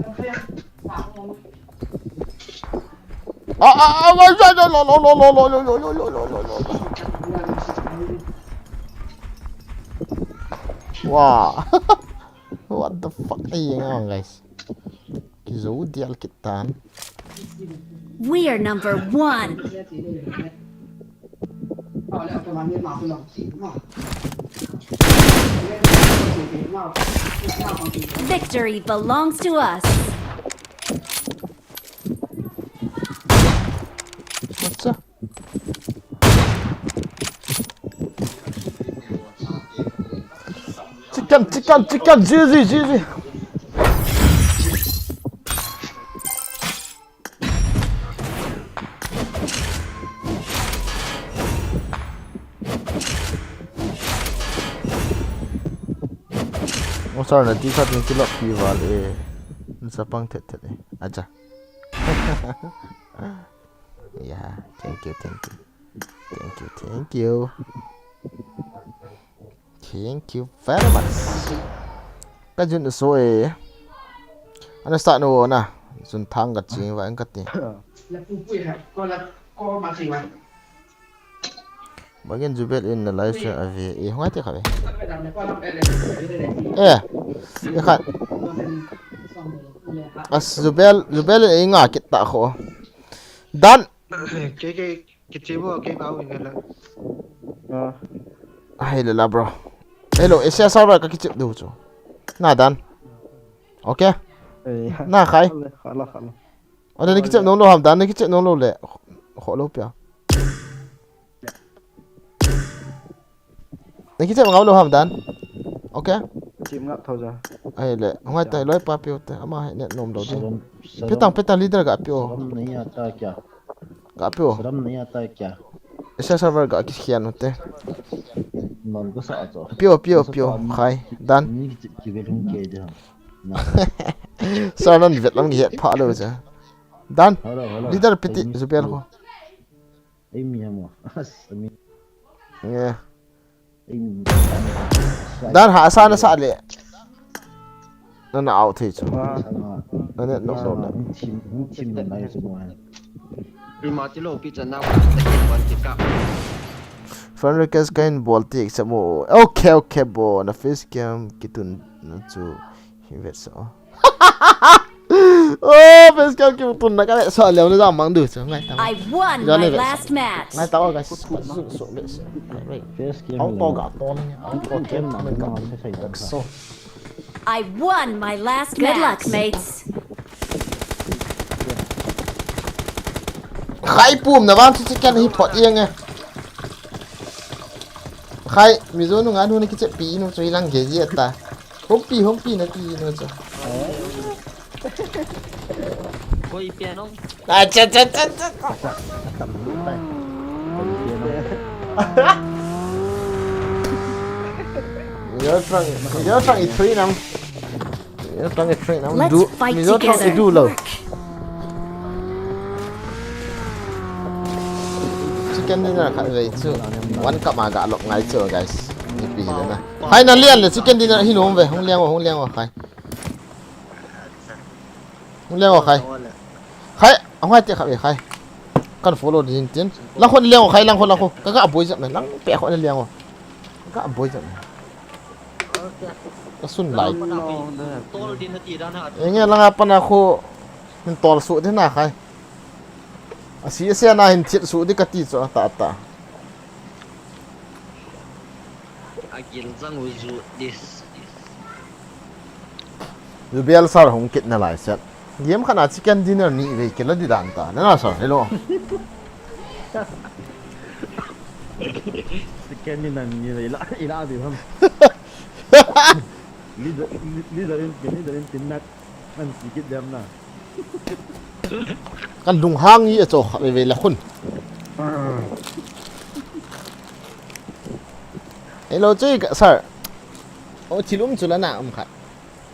Ah, ah, ah, lo, lo, lo. Wow. What the fuck are you on, guys? Kizo dial kitan. We are number one. Victory belongs to us. What's up? Chicken, chicken, chicken, G G, G G. Osar na ti khat ni kilok pi val e. Sa pang thet thet e. Acha. Yeah, thank you, thank you. Thank you, thank you. Thank you very much. Ka jun so e. Ana start no na. Jun thang ka ching va ang ka ti. Magin Jubel in na live stream ave. E, hung ai te kha ve. E, e kha. As Jubel, Jubel e nga kit ta kho. Dan. Ke, ke, kichep bo, ke ka u vela. Ah. Hai le la, bro. Hello, Asia server ka kichep diu chu. Na dan. Okay. Eh, na khai. Khala, khala. Ode na kichep nom lou ham dan, na kichep nom lou le. Kho lou pia. Na kichep ngam lou ham dan. Okay. Chim ngap thou ja. Ai le, hung ai tai loi pa piu te, ama hai net nom lou di. Salam, salam. Petang, petang leader ga piu. Salam nahi aata kya? Ga piu. Salam nahi aata kya? Isa server ga ki khian u te. Non ko sa cho. Piu, piu, piu. Khai. Dan. Ni ki, ki ve lung ke de. Sa nan vet lam ki het pha lou ja. Dan. Hello, hello. Leader piti, Zubel ko. Ei mi ham o. As, mi. Yeah. Ei mi. Dan ha sa na sa le. Na na out thei chu. Wa. Na ne no problem. Hung thim, hung thim na nai chu mo. Ima ti lo pi chan na wa ta kin wan ti ka. Friend request ka hin bol ti accept mo. Okay, okay, bo. Na face cam kitun na chu. Hi vet so. Oh, face cam kitun na ka vet so le na ja mang du chu ngai ta. I won my last match. Ngai ta guys. Su su le. Face cam. Auto ga to ni. Auto cam na ka. So. I won my last match. Good luck, mates. Khai pum na vang chu chicken hi phot yeng e. Khai, Mizo nunga nu na kichep pi nu chu ilang ge ji ta. Hung pi, hung pi na pi nu chu. Koi pian ong. Ah, cha, cha, cha, cha. Mizo tang, Mizo tang i three nam. Mizo tang i three nam. Let's fight together. Mizo tang i du lo. Chicken dinner khat vei chu. One cup ma ga lop ngai chu, guys. Ni pi le na. Hai na lian le chicken dinner hi nom ve. Hung liang o, hung liang o khai. Hung liang o khai. Khai, hung hai te kha ve khai. Kan follow din tin. Lang khon liang o khai, lang khon, lang khon. Ka ga boi jap me. Lang pe khon liang o. Ka ga boi jap me. Ka sun lai. Enge langa pana khu min tol su di na khai. Asi asi na hin thiet su di ka ti chu ta ta. Agil jang u ju dis. Rubial sar hung kit na lai set. Game khana chicken dinner ni ve kila di dan ta. Na na sar hello. Chicken dinner ni ve ila ila di ham. Leader, leader in, leader in tin nak. Kan si kit dem na. Kan lunghang i a cho kha ve ve la khun. Hello, chui ka, sir. O, thil um chu la na um khat.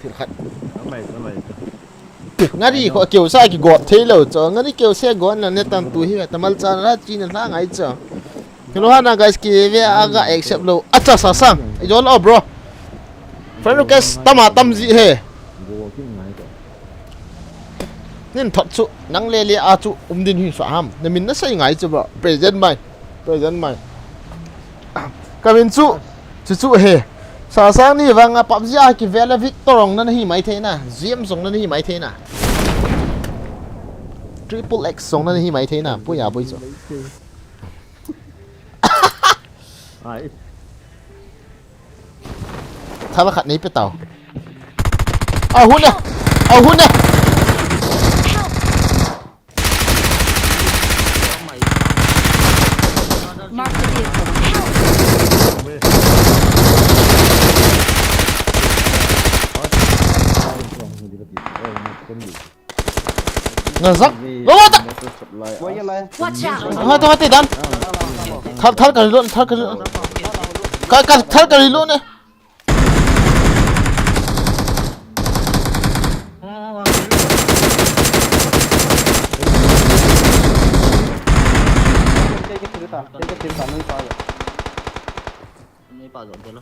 Thil khat. Amai, amai. Ngari ko keu sa ki got thei lo cho. Ngari keu se gon la ne tan tu hi ta mal cha la chi na la ngai cho. Hello, hana guys, ki ve a ga accept lo. Acha sa sang. Yo lo, bro. Friend request tama tam ji he. Nin thot chu nang le le a chu um din hi sa ham. Na min na sei ngai chu ba. Present mai. Present mai. Ka min chu chu chu he. Sa sang ni vang a PUBG a ki ve la Victor ong na hi mai thei na. James ong na hi mai thei na. Triple X ong na hi mai thei na. Pui a pui chu. Ai. Thal khat nei pe tau. A hun e. A hun e. Mark the vehicle. Na zak. Lo ta. Watch out! Hati, hati, dan. Thal, thal ka reload, thal ka reload. Ka, ka, thal ka reload ne. Kei ka team ta nung pa lo. Ni pa jo de lo.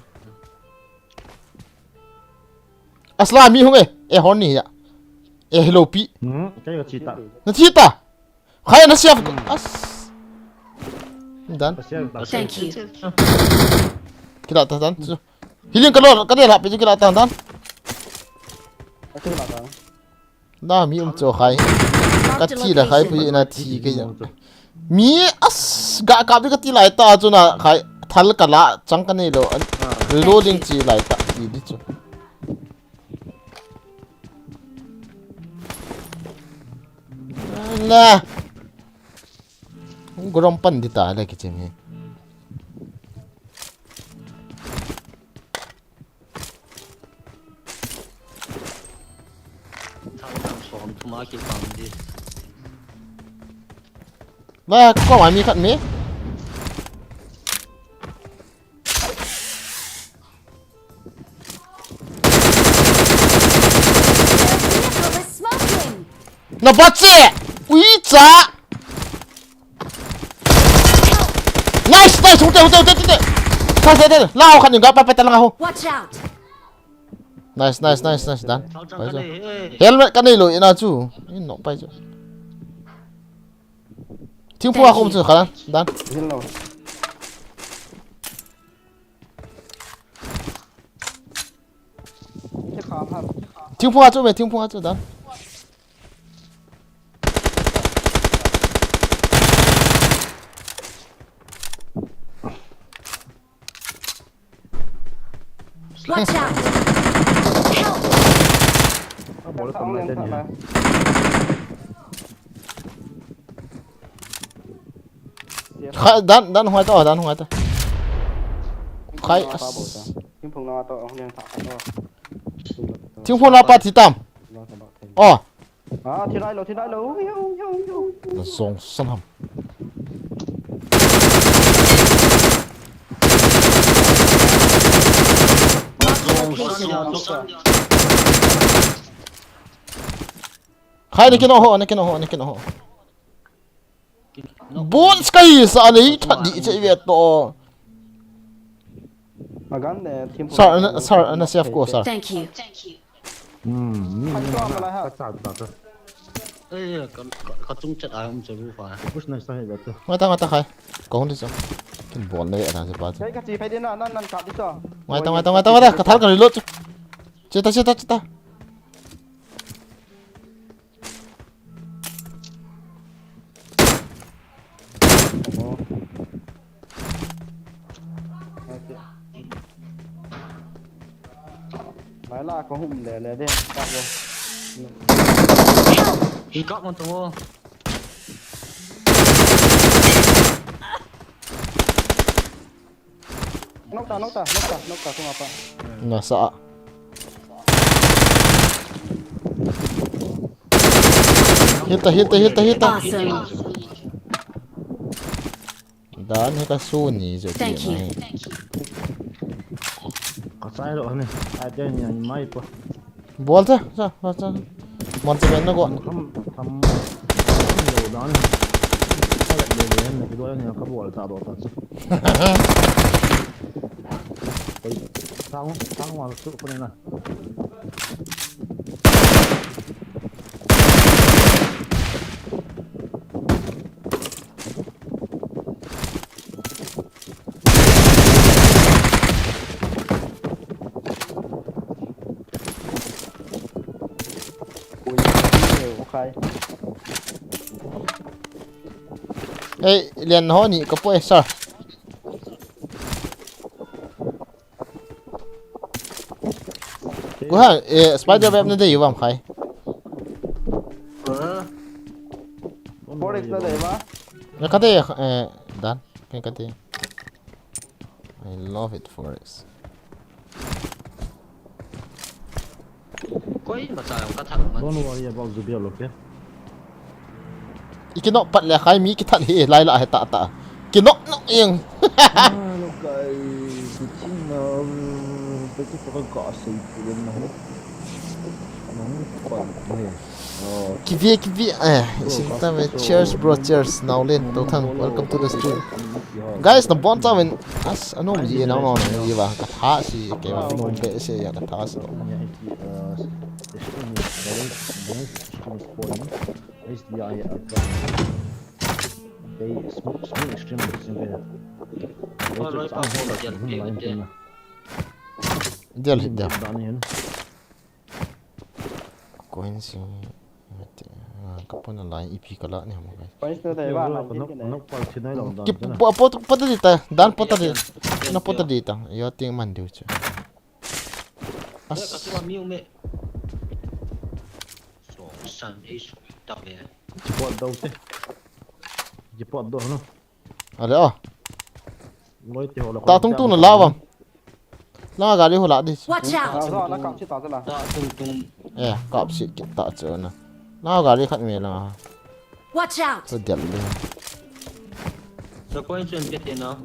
Asla mi hung e. E hon ni ya. E hello pi. Hmm, kei ka chi ta. Na chi ta. Khai na siap. As. Dan. Ka siap ta. Thank you. Kila ta dan. Healing ka lo ka de la pi kila ta dan. Ka kila ta. Na mi um cho khai. Ka thi la khai pi na thi ke ya. Mi as ga ka bi ka thi lai ta chu na khai thal ka la chang ka nei lo. Reloading chi lai ta ti di chu. Na. Grom pan di ta le kichim hi. Thang thang som thuma ki pang di. La, ko ma mi khat mi. Their vehicle is smoking! Na bat se! Ui cha! Nice, nice, hute, hute, hute, hute. Sa, sa, sa. La ho khat ni ga pa pa ta lang ho. Watch out! Nice, nice, nice, nice, dan. Helmet ka nei lo ina chu. In nok pai chu. Thingphung a khum chu kha dan. Zin lo. Thingphung a chu me, thingphung a chu dan. Watch out! Help! A bol tam lai ten. Khai, dan, dan hung ai to, dan hung ai to. Khai, as. Thingphung na to, hung leng ta to. Thingphung na pa thi tam. Oh. Ah, thi lai lo, thi lai lo. Ui, ui, ui, ui. Na zong san ham. Khai na kino ho, na kino ho, na kino ho. Bones ka hi sa le that di che ve to. Agan ne thim. Sir, ana, sir, ana safe ko, sir. Thank you. Hmm, ni, ni, ni, ka cha, cha, cha. Eh, ka, ka, ka chung chat a um che bu fa. Push na sa he ba to. Ngai ta, ngai ta khai. Ka hung di sa. Kin bol ne ana se pa. Kai ka chi phai de na, nan, nan ka di sa. Ngai ta, ngai ta, ngai ta, ngai ta. Ka thal ka reload. Che ta, che ta, che ta. Mai la ko hum le le de, ka bo. Hi ka mon to. Knock ta, knock ta, knock ta, knock ta, kung apa. Nasa. Hita, hita, hita, hita. Awesome. Dan hi ka su ni je. Thank you. Ka sai lo ni. Ai te ni mai po. Bol ta, sa, sa, sa. Mon te na ko. Tham, tham, tham lo dan. Ka le le le ne, ki do ne ka bol ta do ta. Sang, sang wal su ko na. Ei, lian ho ni ka poi, sir. Ku ha, eh, spider web na dei vam khai. Forex na dei ma? Na ka dei, eh, dan, ka dei. I love it, Forex. Koi ma cha ka thak ma. Don't worry about the bill, okay? I kinok pat le khai mi kithat hi lai la he ta ta. Kinok nok eng. Ah, no kai, kuching na, um, peki paka ka sei pulen na ho. Kivi, kivi, eh, isim tame. Cheers, bro, cheers. Naolen, Tothang, welcome to the stream. Guys, nabonchauvin, as, anom ji, nao, nao, nao, ji va, katha si, kei va, nom behseh, ya, katha si. Alright, pa, pa, pa, pa, pa. Del, del. Coins, mate, ah, kapona lai ipi kala ni ham, guys. Coins to dai ba, na, na, na, na, pal chinai lo dan. Ki, po, po, po ta di ta, dan po ta di. Na po ta di ta. Yo ting man diu chu. As. Ka suwa mi ume. So, san e su ta ve. Ki po do te. Ki po do no. Ale, oh. Loi te ho la. Ta tung tung na la bang. La gari ho la di. Watch out! Ah, so, la kap si ta la. Ta tung tung. Eh, kap si kit ta chu na. La gari khat me la. Watch out! So del le. So coin chun ke te na.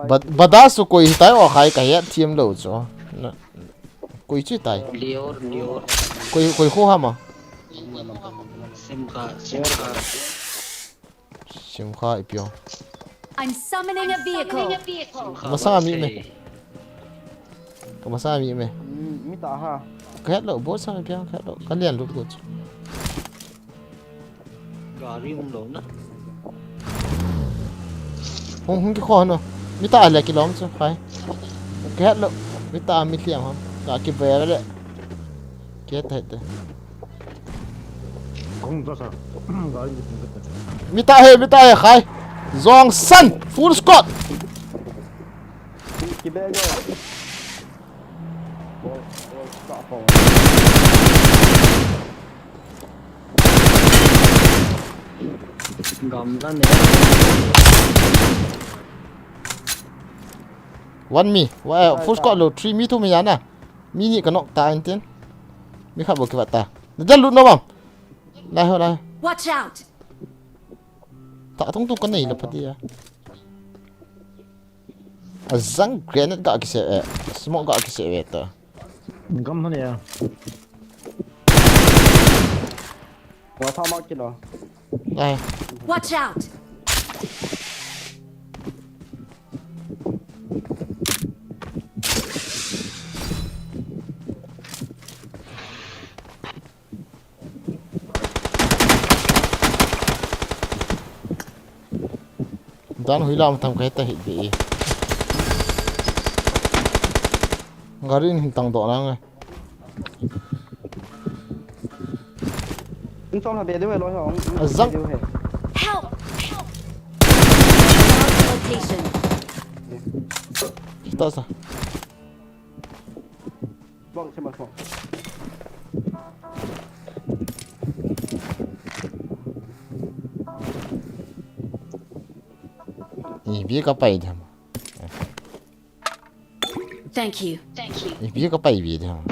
Ba-, bada su koi hitai o khai ka het thiam lo chu. Na, koi chu tai. Lior, lior. Koi, koi kho ham a? Simkha, Simkha. Simkha ipi o. I'm summoning a vehicle. Simkha. Masang ami me. Ka masang ami me. Hmm, mi ta ha. Ka het lo, bo sang ipi o, ka het lo. Ka lian lut lut chu. Gari um lo na. Hung, hung kikho no. Mi ta le kilom chu, khai. Hung kihet lo. Mi ta mi hliam ham. Ga kibe le. Kihet te te. Hung ta sa. Gari ni hung ta. Mi ta he, mi ta he, khai. Jong san. Full squad. Kibe go. Gamla ne. One mi. Wa, full squad lo, three mi, two mi yana. Mi ni ka knock ta intin. Mi khat bo kivat ta. Na jal lut no bang. Lai ho lai. Watch out. Ta tung tung ka nei la phatia. Ajang grenade ga kise, eh, smoke ga kise ve ta. Gam na ne ya. Wa tha ma kilo. Ai. Watch out. Dan hui lam tham kai ta hi di. Gari in hin tang do na ngai. Ung chom ha be deu he lo he, ung, ung. Azang. Be deu he. Help! Location. Kita sa. Bang, sembang, sembang. Ipi ka pai dem. Thank you. Thank you. Ipi ka pai bi dem.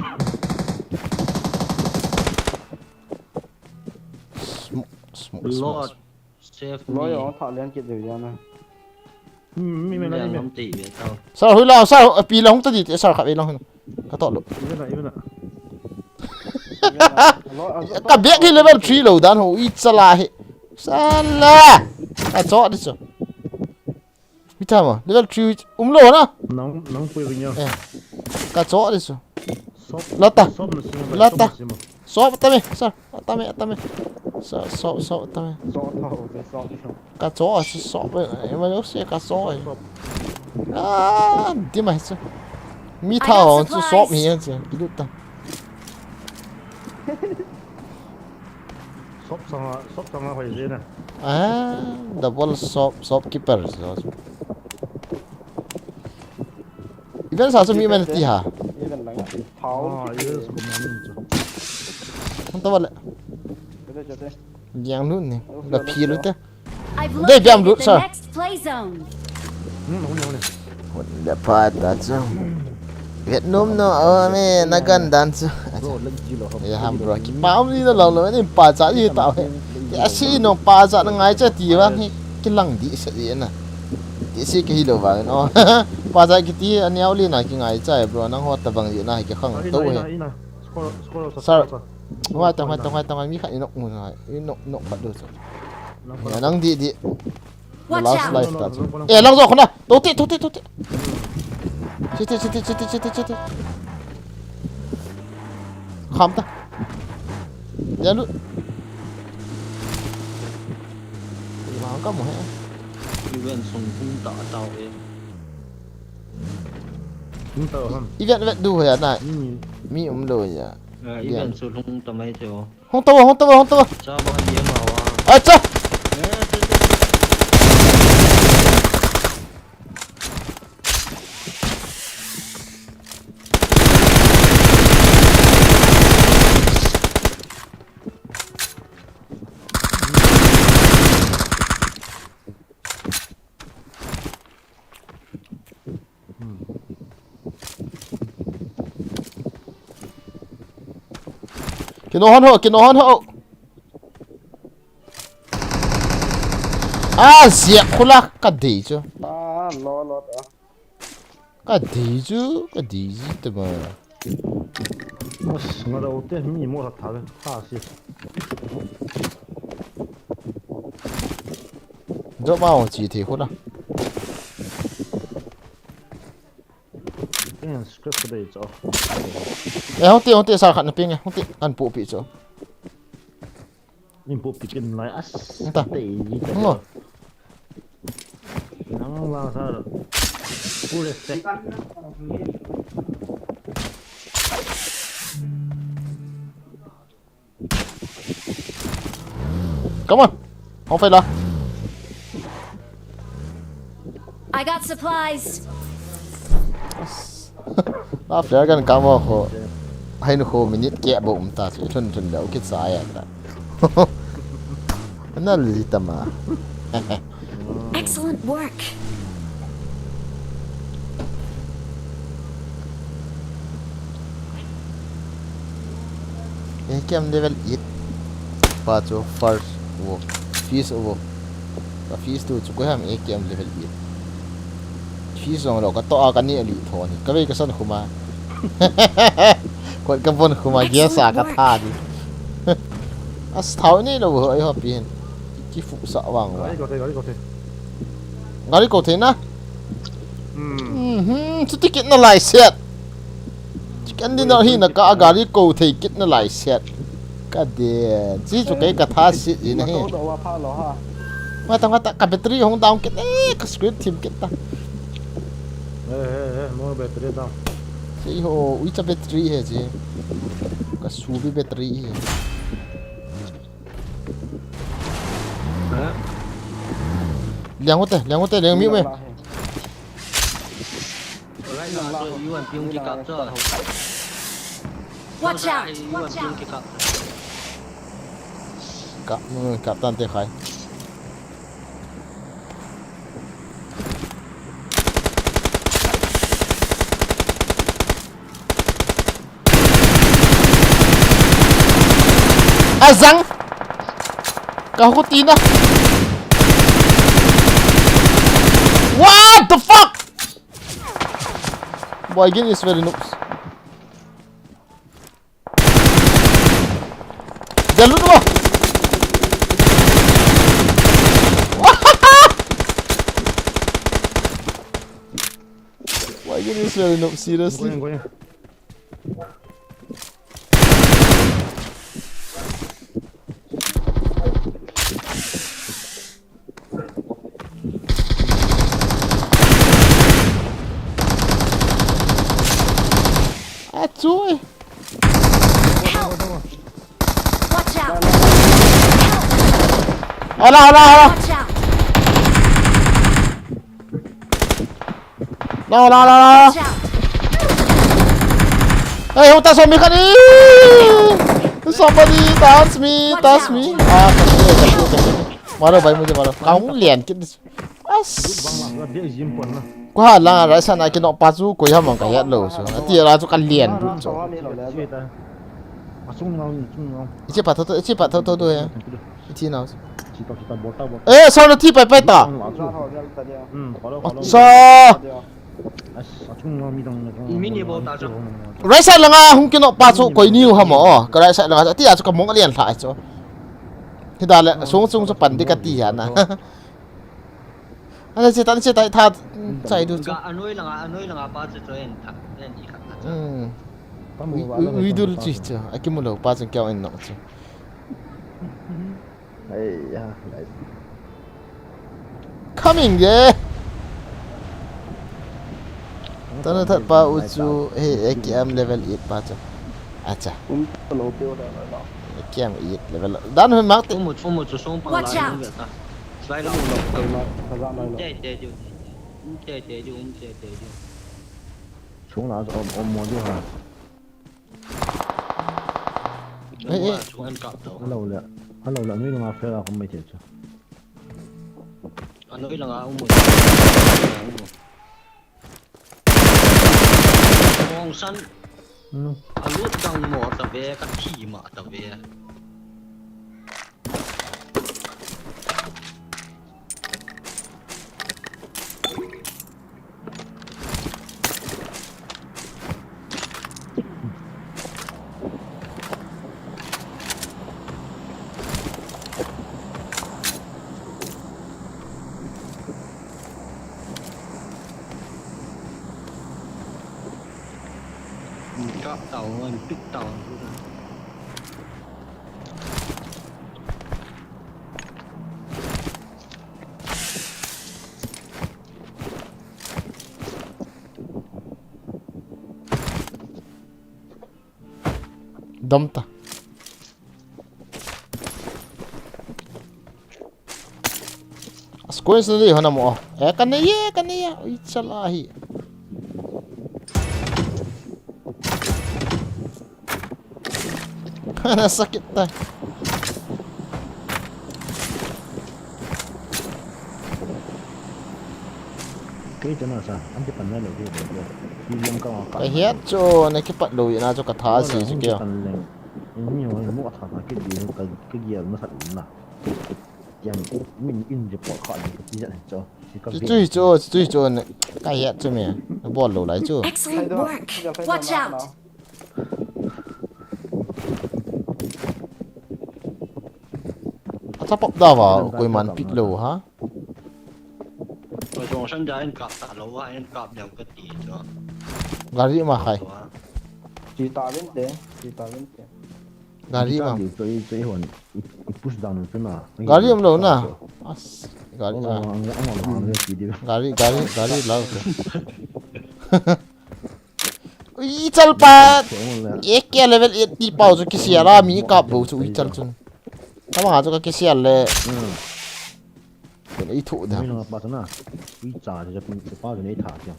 Smoke, smoke, smoke. Lord. Save me. Loi ong tha lian kit deu jana. Hmm, mi, mi, mi, mi. Lian lam ti ve tao. Sir, hui la, sir, pi la hung ta di, sir, kha ve la hung. Ka to lo. Even na, even na. Ka bek hi level three lo dan ho, i chala he. Sala. Ka cho di so. Mi ta ma, level three um lo na. Nang, nang pui ring yo. Eh. Ka cho di so. Sop, lata. Sop na sima, lata. Sop na sima. Sop tame, sir. Tame, tame. Sir, sop, sop tame. Sop, sop, sop. Ka cho, sop, sop. Eh, ma lo se ka cho. Sop. Ah, di mai sir. Mi ta ho, sop mi yan sir. Kilut ta. Sop sanga, sop sanga hoi je na. Ah, double sop, shopkeeper. Even sa sumi man ti ha. Even lang. Thao. Ah, yes, good morning. Hon ta wale. Chute, chute. Yang lu ni. La phi lu te. I've located the next play zone. Hmm, hon, hon. Hon le pa ta chu. Vietnam no, oh, me, na gan dan chu. Bro, lang ji lo. Ya ham bro. Ki pa um ni lo lo ni pa cha ni ta. Te Asi no pa ja na ngai cha ti vang hi kilang di se di na. Ti si ke hi lo vang no. Pa ja kiti a neo li na ki ngai cha bro, nang ho ta vang di na hi ki khang to he. Sir. Hoi ta, hoi ta, hoi ta, mi khat i nok mu na, i nok, nok khat do cha. Ya nang di di. The last life ta chu. Eh, lang jo khuna. To ti, to ti, to ti. Chiti, chiti, chiti, chiti, chiti. Kham ta. Ya lu. Lang ka mo he. Event sung hung ta ta e. Hung ta ham. Event vet du he na. Mi um lo ya. Event sung hung ta mai te o. Hung tau, hung tau, hung tau. Cha ba ni ma wa. Acha. Kino hon ho, kino hon ho. Ah, ziak khula ka dei chu. Ah, lo lo ta. Ka dei chu, ka dei ji ta ma. Mas, nga lo te mi mo la tha le, tha si. Drop out chi thei khula. Scrap ka dei cho. Eh, hung ti, hung ti, sar khat na ping eh, hung ti, kan pu pi cho. Nin pu pi kin lai as. Nta. Te yi ta. Ngo. Nang la sar. Full respect. Come on. Hong fai la. I got supplies. La flare gun kamo kho. Hain kho minute keh bou um ta chu. Thun thun leu kit sa ya ta. Na li ta ma. Excellent work. A K M level eight. Pa chu first wo. Fuse wo. Ka fuse tu chu ko ham A K M level eight. Fuse jong lo ka to a ka ni ali tho ni. Ka vei ka san khuma. Kot ka von khuma gear sa ka tha di. As thau ni lo ho ai ho pi hin. Ki fu sa wang wa. Gari ko thei, gari ko thei. Gari ko thei na. Hmm. Mhm, chuti kit na lai set. Chicken dinner hi na ka gari ko thei kit na lai set. Ka de, chi chu kei ka tha si ji na hi. Nga ta, nga ta, ka battery hong down kit, eh, ka screen thim kit ta. Eh, eh, eh, more battery down. Chi ho, ui cha battery he chi. Ka subi battery he. Liang ute, liang ute, liang mi me. Watch out! Watch out! Kap, kap tante khai. Azang. Ka huti na. What the fuck? Boy, again is very noobs. Jalut mo. Boy, again is very noobs, seriously. Going, going. Achui. Help! Watch out! Ala, ala, ala. Watch out! No, no, no, no. Watch out! Hey, hung ta som mi khat ni. Somebody touch me, touch me. Ah, kati, kati, kati. Maro bhai, mujhe maro. Kahung lian kit. As. Ko ha la, right side na kino pa chu koi ham ka het lou chu. Ati la chu ka lian du chu. Iche pa tho tho, iche pa tho tho do ya. Thi nau. Chita, chita, bol ta, bol ta. Eh, sao na thi pai pai ta? Ang la chu. Hmm, follow, follow. Acha. As, achung ma mi dang na. Mi ni bol ta chu. Right side langa hung kino pa chu koi niu ham o. Ka right side langa ti a chu ka mong alian lha chu. Hi da le, sung sung chu pan di ka ti ya na. Ana che ta, ana che ta, tha, chai du chu. Ga anoi langa, anoi langa pa chu chu en tha, en i khat na chu. Hmm. Ui, ui, ui dul chi chu. Akimu lo pa chu kiau en no chu. Hey, yeah, nice. Coming, yeah. Tana that pa u chu, hey, A K M level eight pa chu. Acha. Um, lo pe da la. A K M eight level. Dan hoi mak te. Umu, umu chu song pang. Watch la, out. Lai la. Lo, lo, lo, lo, lo. Te, te, te, te, te, te, um, te, te, te. Chung la, um, um, mo ju ha. Eh, eh. Hello le. Hello le, anoi langa fel a kum mai te chu. Anoi langa um. Ong san. Hmm. Alut dang mo ta ve, ka thi ma ta ve. Kap tau, kap tau. Dom ta. As coins na di hona mo. Eh, ka nei e, ka nei e. Ui, chala hi. Na sakit ta. Kei chana sa, an ti pan na lo kei lo. Ki yang ka ka. Ka hiat chu, na kipat lo ina chu ka tha si chu kei. Ni ho mo tha tha kei di ka, ka gial ma sat na. Yang min in je por kha di ka ti jan chu. Chu chu chu, chu chu na ka hiat chu me. Na bol lo lai chu. Excellent work. Watch out. Acha pop da va, koi man pick lo ha. Koi jong san ja en kap ta lo ha, en kap leu ka ti chu. Gari ma khai. Chi ta ven te, chi ta ven te. Gari ma. Chi ta ven te, chi ta ven te. Gari ma. Chi ta ven te. Chi ta ven te. Push down tu na. Gari um lo na. As, gari na. Gari, gari, gari lau. Ui, chal pa. A K level eight ti pau chu kisial a mi kap bou chu ui chal chun. Tama chu ka kisial le. Hmm. Koi i thu da. Mi na pa na. Ui cha cha pa chu nei tha cha.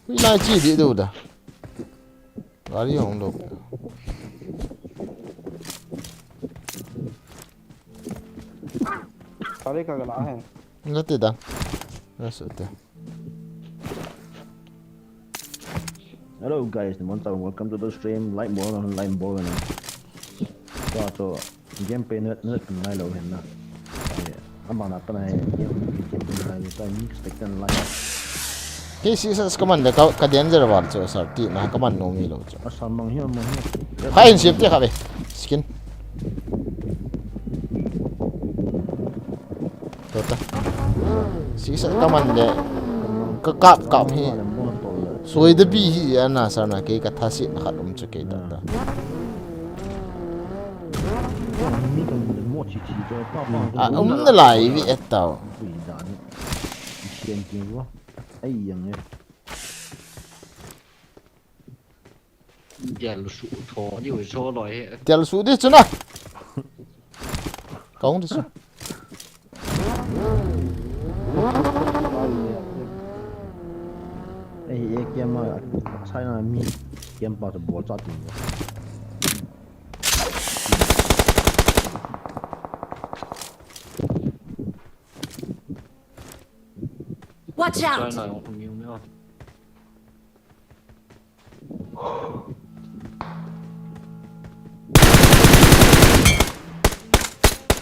Ui lai chi di do da. Gari hong lo. Gari ka gala hai. Nati da. Nasu te. Hello guys, welcome to the stream. Like bol, like bol na. Gameplay na, na kan ngai lo hen na. Ai, ama na pa na he, game, game na ngai lo, ta ni expect na like. Kei C S S ka man le ka, ka danger val chu, sir, ti na ka man nom mi lo chu. Asa mang hi, mang hi. Khai in safety kha ve. Skin. Tota. C S S ka man le. Ka kap kap hi. Soi da bi hi ana sa na kei ka tha si na khat um chu kei ta ta. A um na lai vi et tau. Ai yang e. Tel su tho diu so loi he. Tel su di chu na. Kong di su. Ei, ei, kiam a, sai na mi, kiam pa chu bol cha tin. Watch out! Sai na yong miu miu.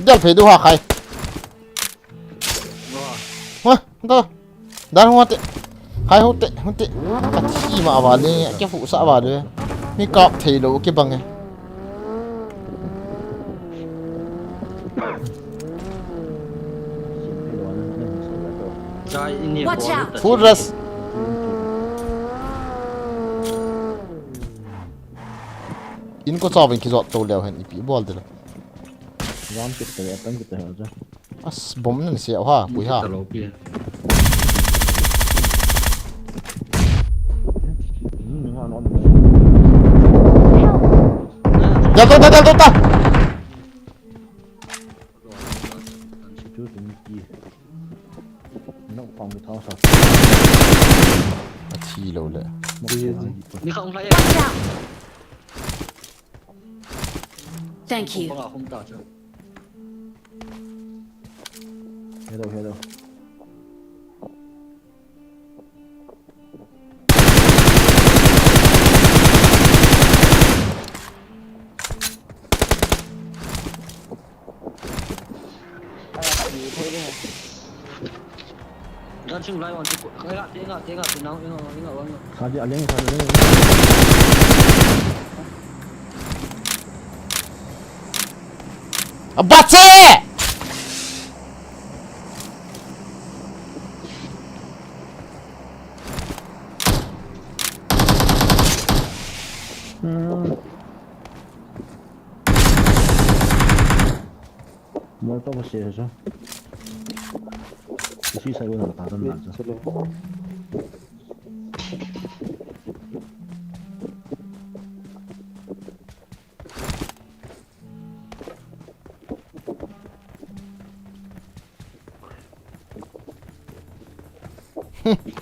Del phei du ha khai. Wah. Wah, da. Dan hung te. Khai hung te, hung te. Ka thi ma va le, ke fu sa va le. Mi kap thei lo ke bang e. Jai ini Watch bol out. Full rush. In ko chawin kijot to leu hen ipi bol de la. Ram kit te, atan kit te ha ja. As bom nan se ha, pui ha. Kit ta lo pi. Hmm, ni ha non. Del to ta, del to ta. Chu chu ni ki. Nok pang ki thao sa. A thi lo le. Ni kha ong lai. Watch out! Thank you. Pang a khum ta chu. Hello, hello. Dan sing lai wan chu. Ai, ate nga, ate nga, ate nang, inga, inga, inga. Sa di aleng, sa di aleng. Abache! Hmm. Molotov a se so. Isi sai wala ta tan na so.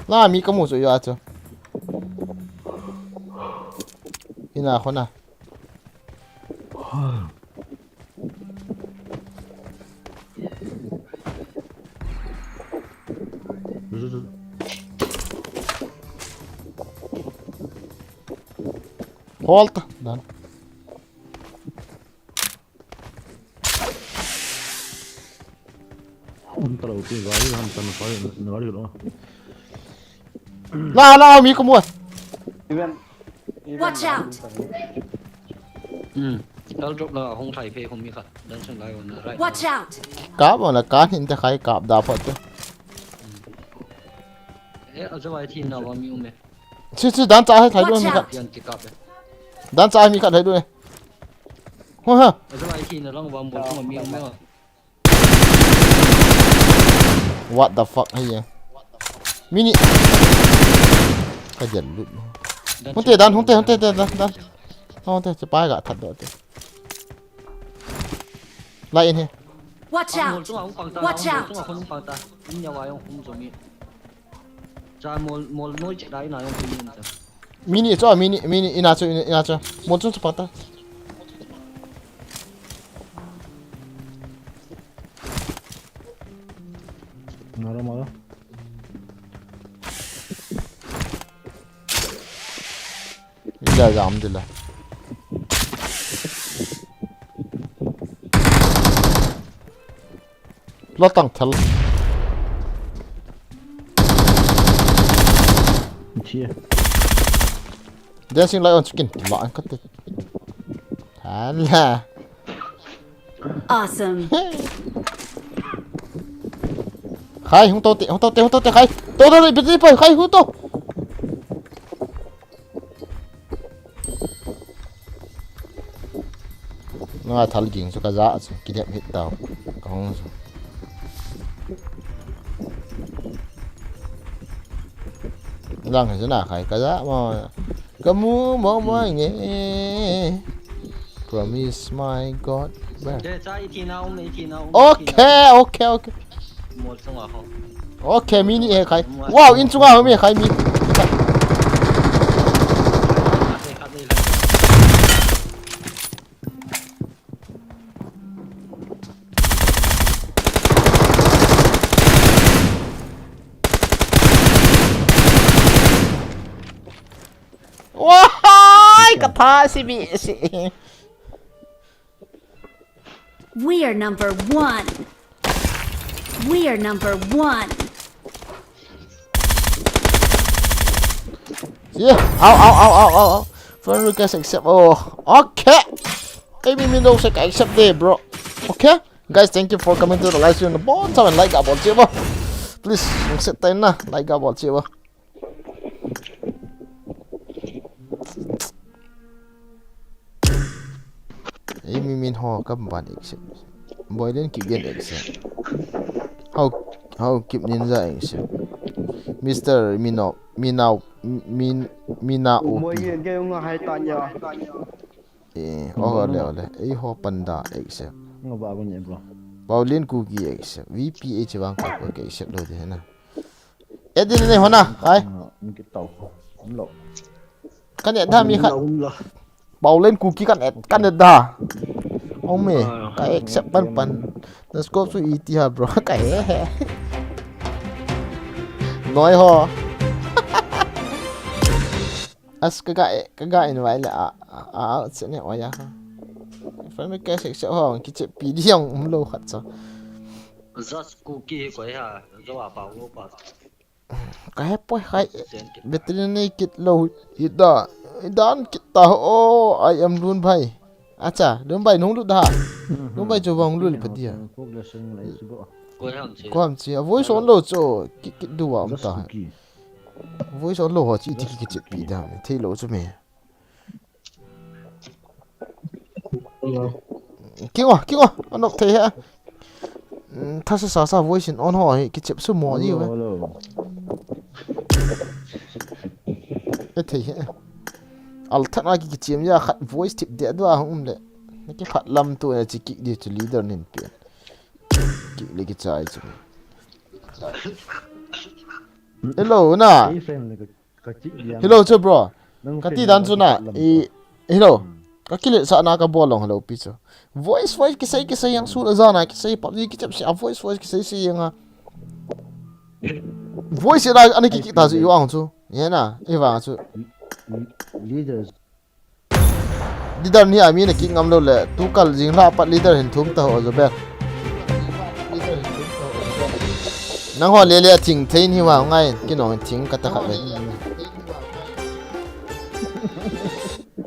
La mi ka mu chu ya chu. Ina khona. Hold. Done. Hung ta lo, ti gari han tan, gari, gari lo. La, la, mi ko mu. Even, even Watch out! Hmm. Dal drop la hung thai phe hung mi khat. Dan sung lai on right. Watch out! Kap on la kan hin te khai kap da phat te. Eh, aja vai thi na wa mi um e. Chi, chi, dan cha hai thai Watch lo mi khat. Out! Pian ki kap e. Dan cha mi khat thai lo e. Ho ha. Aja vai thi na lang wa mo chung mi um e. What the fuck, hey, yeah. Mini. Ka jel lut. Hung te dan, hung te, hung te, dan, dan, dan. Hung te, chepa ga that do te. Lai in he. Watch out! Watch out! Cha mol, mol noi che dai na yong pui ni cha. Mini cho, mini, mini, ina cho, ina, ina cho. Mol chung cho pata. Maro, maro. Ila jam dila. Lo tang thal. Chia. Dancing lion chicken. Ma an kate. Hala. Awesome. Khai, hung to te, hung to te, hung to te, khai. To, to, to, ipi ti pa, khai, hung to. Nga thal ging chu ka ja chu, kidem hit tau. Ka hung chu. Lang he chu na khai ka ja mo. Ka mu mo mo nge. Promise my God. Where? Che, cha, i thi na um, i thi na um, i thi na um. Okay, okay, okay. Mol chunga ho. Okay, mini he khai. Wow, in chunga ho mi khai mi. Khat le, khat le, khat le. Wahai, ka tha si bi si. We are number one. We are number one. Yeah. Ow, ow, ow, ow, ow, ow. Friend request accept. Oh, okay. Maybe me no se accept there, bro. Okay. Guys, thank you for coming to the live stream. Bon, sa like abol che bo. Please, accept tayo na. Like abol che bo. Ei, mi min ho, ka ban exit. Boilen ki gen exit. How, how keep ninja exit. Mister Mino, Minao, Min, Mina Moi Opi. Gen ke nga hai ta nya. Eh, ole, ole. Ei ho panda exit. Nga ba gun e, bro. Paulin Kuki exit. V P H bang ka ko exit lo de na. Edin ne hona, kai. Kitau. Umlo. Kan et da mi khat. Umlo. Paulin Kuki kan et, kan et da. Ome, ka accept pan pan. Na scope su iti ha, bro. Ka he he. Noi ho. As ka ga, ka ga invite le a, a, a, se ne oya ha. Friend request accept ho, kiche P D ang umlo khat so. Just Kuki ko ha, jo a pa lo pa. Ka he poi khai. Battery nei kit lo. Ida, idan kit ta ho. I am Lun bhai. Acha, Lun bhai nung lut da. Lun bhai chu bang lut pa dia. Ko ham chi. Ko ham chi. A voice on lo chu. Kit, kit du wa um ta. Voice on lo ho chi ti ki kit pi da. Thei lo chu me. Kingo, kingo, anop thei he. Mm, thasa sa sa voice in on ho hi, kichep su mo ji we. Hello, hello. E thei he. Al than a ki kichim ya khat voice tip de dua hung um le. Na ki phat lam tu na chi ki di tu leader nin pi. Ki le ki chai chu. Hello, na. Ei friend le ka Hello, chu bro. Ka ti dan chu na, i, hello. Ka kilet sa na ka bol long hello pi chu. Voice, voice, kisei, kisei yang su la za na, kisei pap ni kichep si, a voice, voice, kisei si yang a. Voice na, ani ki ki ta chu, i wang chu. Ye na, i wang chu. Leaders. Leader ni a mi na ki ngam lo le, tu kal jing la pat leader hin thum ta ho zo be. Nang ho le le thing thei ni wa ngai, ki nong thing ka ta kha be.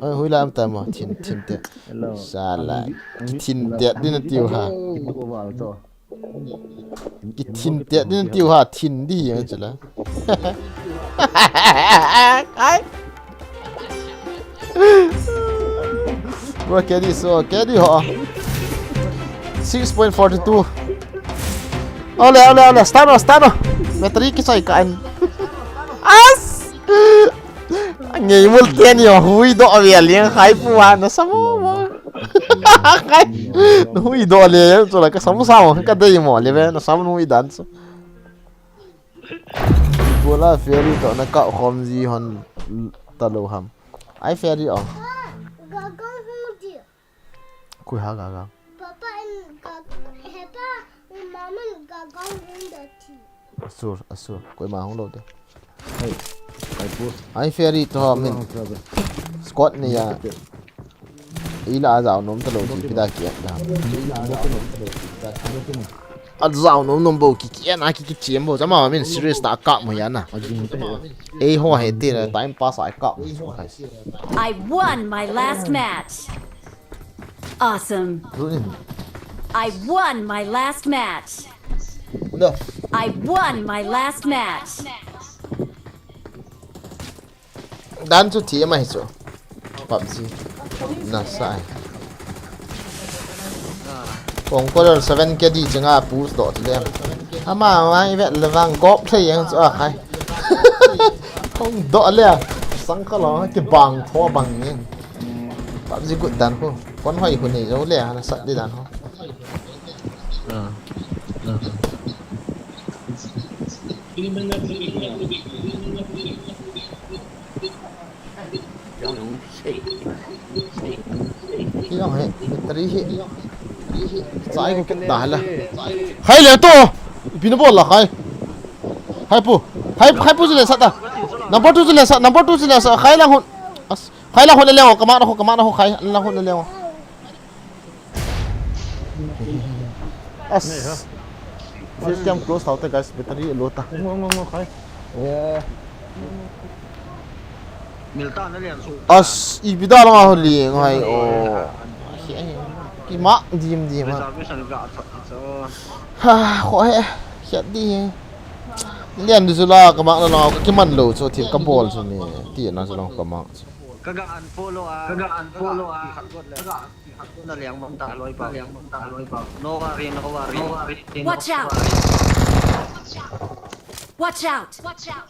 Oi, hui la am ta mo, thin, thin te. Hello. Sala. Thin te din tiu ha. Ki thin te din tiu ha, thin di yang chu la. Ai. Bro, K D so, K D ho. Six point four two. Ole, ole, ole, stun o, stun o. Battery kisai ka an. As! Ngei mul teni o, hui do avel yang khai pu a, na samu mo. Khai. Hui do le yang chu la ka samu samu ka dei mo le ve, na samu hui dan chu. Bola ferry to na ka khom ji hon ta lo ham. Ai ferry o. Gagang hung dia. Kui ha gagang. Papa in gagang, hepa, mama in gagang hung dia ti. Asur, asur. Koima hung lo de. Hey, kai pu. Ai ferry to ha min. Squad ni ya. Ila a zau nom ta lo ji pi da ki da. A zau nom nom bo ki ki na ki ki chiem bo. Chama min serious ta ka mo ya na. Ei ho he ti na time pass ai ka. I won my last match. Awesome. I won my last match. No. I won my last match. Dan chu thi ama hi chu. PUBG. Na sai. Kong ko seven K D chenga push do ti dem. Ama ma i vet le vang gop thei yang chu a khai. Kong do le. Sang ka lo ki bang tho bang ni. PUBG good dan ko. Kon hoi ko nei zo le na sat di dan ho. Ah. Ah. Hi ang he, battery hi. Chai ko kit da la. Khai le to. Ipi na bol la khai. Khai pu. Khai, khai pu chu le sa ta. Number two chu le sa, number two chu le sa. Khai lang hun. As, khai lang hun le leng o, kama na ho, kama na ho khai. Lang hun le leng o. As. Face cam close tau te guys, battery low ta. Ngo, ngo, ngo, khai. Yeah. Milta na lian su. As, ipi da lang a holi ngai o. Kima dim dim ha. Reservation ga tha so. Ha, kho he. Khiat di he. Lian du chu la ka mak na lang ka kiman lou chu thil ka bol chu ni. Ti na chu lang ka mak chu. Ka ga unfollow a. Ka ga unfollow a. Khat got le. Na liang bang ta loi pa. Liang bang ta loi pa. No worry, no worry. Watch out! Watch out! Watch out! Watch out!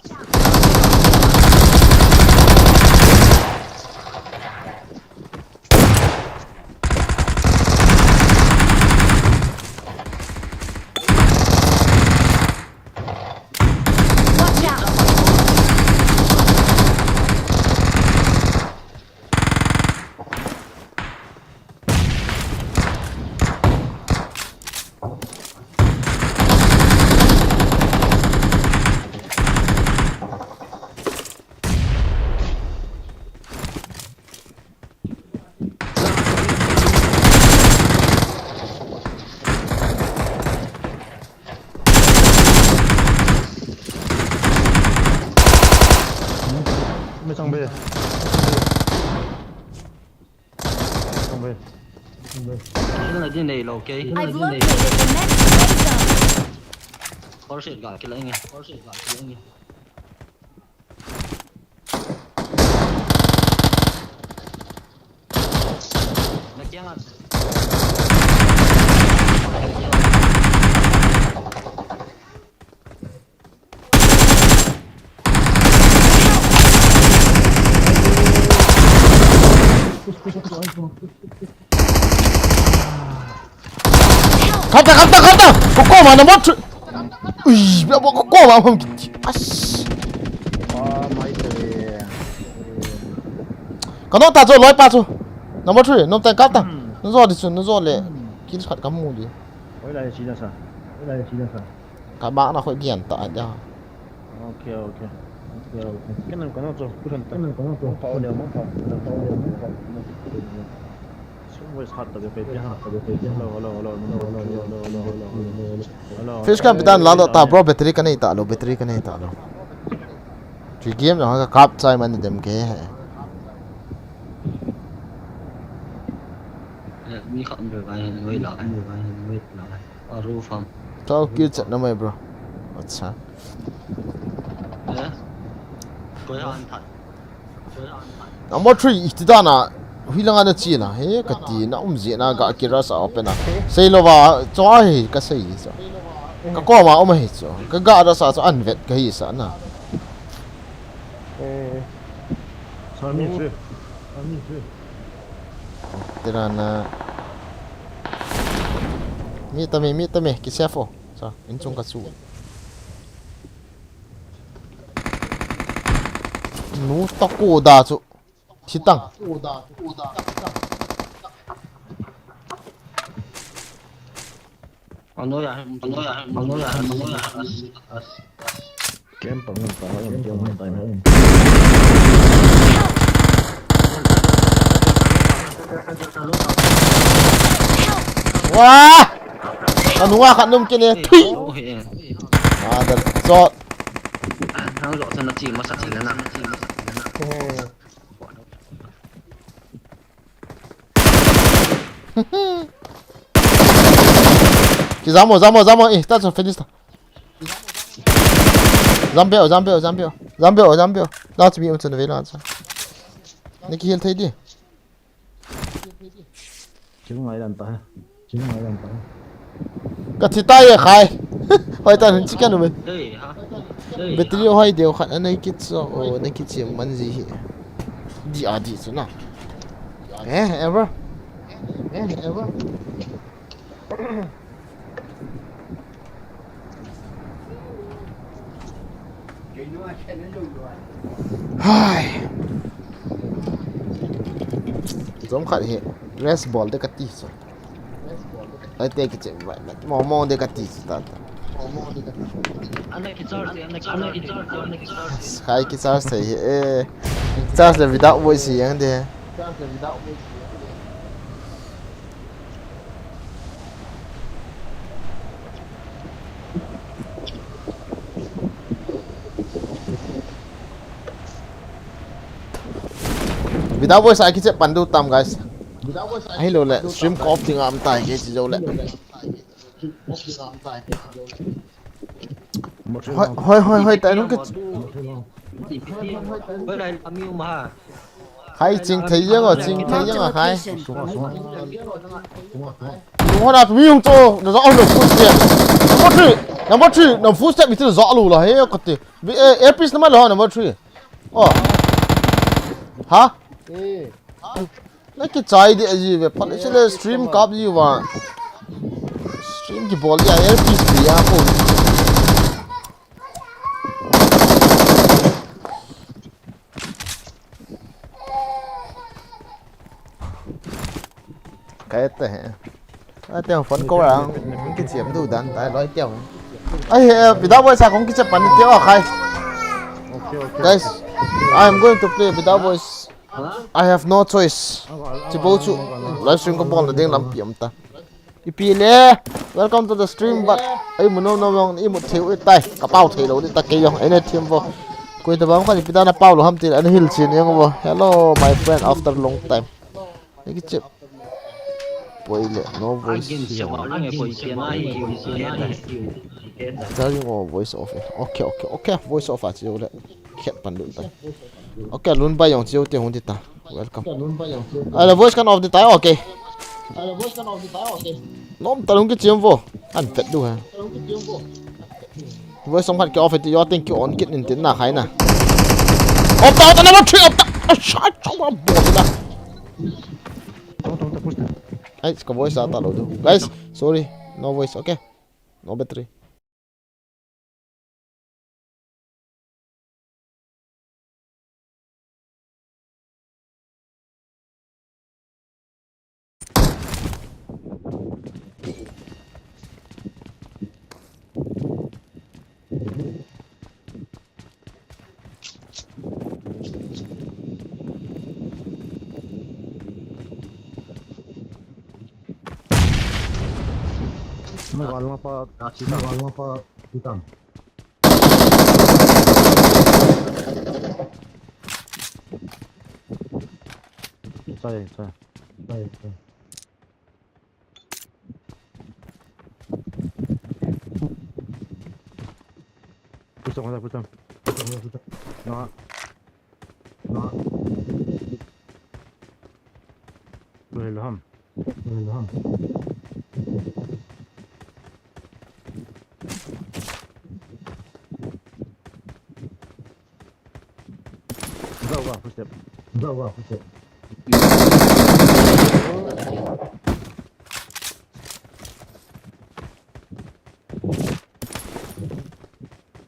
Mai chang be. Chang be. Chang be. Kill na din nei lo, okay? I've located the next safe zone. Horse ga kill inge. Horse ga kill inge. Kap ta, kap ta, kap ta! Ko koma na mo chu. Ui, bia bo ko koma mo kiti. As. Ka no ta chu, loi pa chu. Number three, nom ta kap ta. No zo di chu, no zo le. Kill khat ka mu di. Oi lai chi na sa. Oi lai chi na sa. Ka mak na khoi gian ta dia. Okay, okay. Okay, okay. Kena kena tu, tu kan tak. Kena kena tu. Mau pau dia, mau pau. Mau pau dia, mau pau. Semua is hot tapi pe dia. Hello, hello, hello, hello, hello. Face cam pitan la lo ta, bro, battery ka nei ta lo, battery ka nei ta lo. Chu game na ka kap chai man dem ke he. Eh, mi kha um vai, noi la, um vai, noi la. A roof ham. Tao kill chat na mai, bro. Acha. Eh? Koi han that. Koi han that. Number three, iti dan a, hui langa na chi la. He, ka ti na um ji na ga ki rush a open a. Sei lo va, cho a hi, ka sei cho. Ka koma um hi cho. Ka ga rush a cho an vet ka hi sa na. Eh. Sami se. Sami se. Tirana. Mi ta mi, mi ta mi, ki sefo. Sa, in chung ka chu. Nu ta ko da chu. Thitang. Anoya, anoya, anoya, anoya. Camp ang tayo, camp ang tayo. Wah! Anu nga khat num kini. Thui. Mother chot. Nang jo sa na chi masa chi na. Ki jam o, jam o, jam o. Eh, ta chu finish ta. Jam be o, jam be o, jam be o. Jam be o, jam be o. La chu mi um chun ve la chu. Ni ki heal thei di. Ki ngai dan ta. Ki ngai dan ta. Ka thi ta ye khai. Hoi ta hin chi ka nu men. Battery hoi deu khat anei kit so, o nei kit chi man ji hi. Di a di chu na. Eh, ever. Eh, ever. Hai. Zom khat hi rest bol de ka ti so. Ai te ki che vai, mo mo de ka ti so ta ta. Ana ki charge, ana ki charge, ana ki charge. Khai ki charge thei hi, eh. Charge le without voice hi ang de. Charge le without voice hi ang de. Bida Boys a kichep pan diu tam, guys. Ahilou le, stream ka off ding a um tai, kei chi jou le. Hoi, hoi, hoi, hoi, tai nung ke. Hai, ching thei jeng o, ching thei jeng o, hai. Nung hon a tu mi hung cho, na jo lo full step. Number three, number three, na full step itu jo lo la, he, kati. Bi, eh, earpiece na ma lo, number three. Oh. Ha? Na kichai deh ji ve, phat le chule stream kap ji uva. Stream kibol ji a, earpiece pi a ko. Kai te he. Ai, teo phone call a, kichem diu dan tai loi teo. Ai, eh, Bida Boys a kong kichep pan teo a khai. Okay, okay. Guys, I am going to play Bida Boys. I have no choice. Chi bou chu live stream ka bol na ding lampi um ta. Ipi le, welcome to the stream, but ai mu nom nom long i mu thei u tai. Ka pau thei lou ni ta kei jong, ai na thim vo. Koi ta bang khan ipi ta na pau lou ham ti, ana hil chin jeng vo. Hello, my friend, after long time. Ni kichep. Poi le, no voice. Again, siapa lagi, poi siapa lagi, poi siapa lagi. Tell you all voice off. Okay, okay, okay. Voice off a chiu le. Khet pan lut ta. Okay, lun bai jong chiu te hung ti ta. Welcome. Ala voice kan off ti ta. Okay. Nom ta lung kichim vo. An fet du ha. Voice song khat ke off ti yo, thank you, on kit nin tin na khai na. Off ta, off ta, number three, off ta. Ah, shot, shot, off bol na. Tong, tong, ta push na. Ai, ka voice ata lou du. Guys, sorry. No voice, okay? No battery. Nagalma pa, Nagalma pa, Titan. Sai, sai. Sai, sai. Push on, push on. Push on, push on. Na. Na. Weh, laham. Weh, laham. Go, go, push up. Go, go, push up.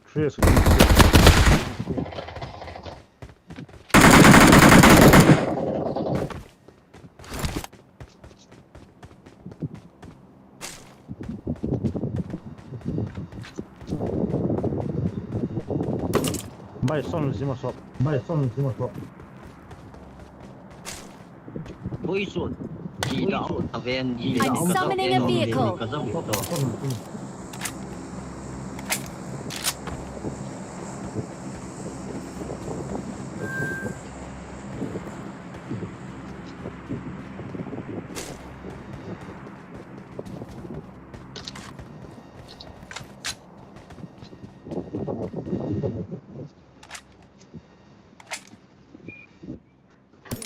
Chris. Bai, son, sima, sop. Bai, son, sima, sop. Boy, son. I'm summoning a vehicle.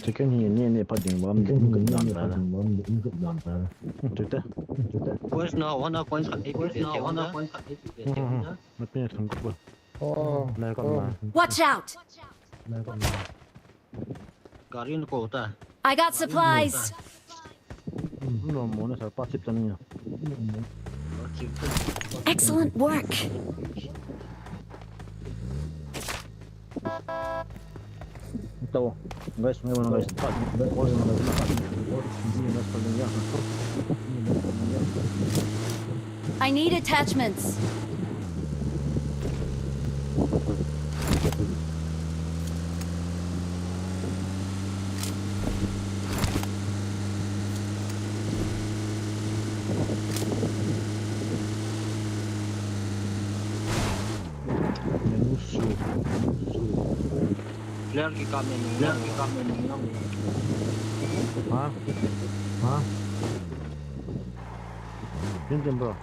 Second hi ni ni pat ding bam ding kut dan ta la. Tute. Tute. Coins na, one coins khat A P te, one coins khat A P te. Hmm, hmm. Mat pe thang ko. Oh. Lai kon ma. Watch out! Lai kon ma. Gari na ko ta. I got supplies. Hmm, no mo na sa pa sip ta ni. Excellent work. Ito, guys, may mga guys. I need attachments. Player kikap ne nung. Player kikap ne nung. Ha? Ha? Tin tin bro.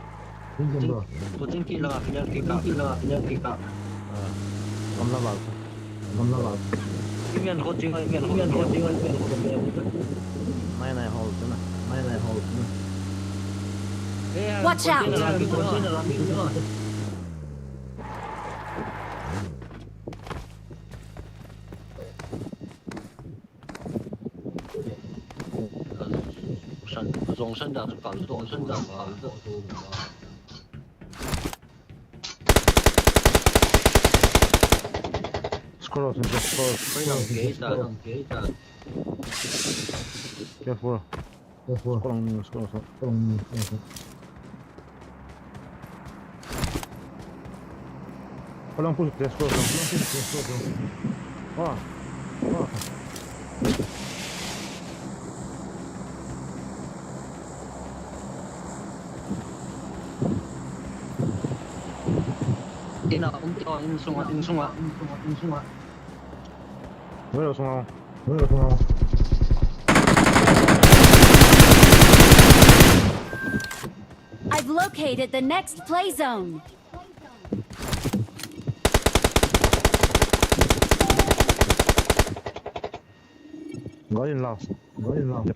Tin tin bro. Coaching kit laga player kikap, kit laga player kikap. Ah. Gamla bal. Gamla bal. Ingen coaching, ingen coaching, ingen coaching. Nai nai hol tu na. Nai nai hol tu na. Watch out! Coaching laga, coaching laga. San, zong san da su kal, zong san da su kal. Scroll, scroll, scroll. Koi nang kei ta, nang kei ta. Careful. Scroll, scroll, scroll, scroll. Kolang push, let's go, kolang push, let's go, kolang. Oh, oh. Ina, um, ina, in sunga, in sunga, in sunga, in sunga. Where is now? Where is now? I've located the next play zone. Go in last. Go in last.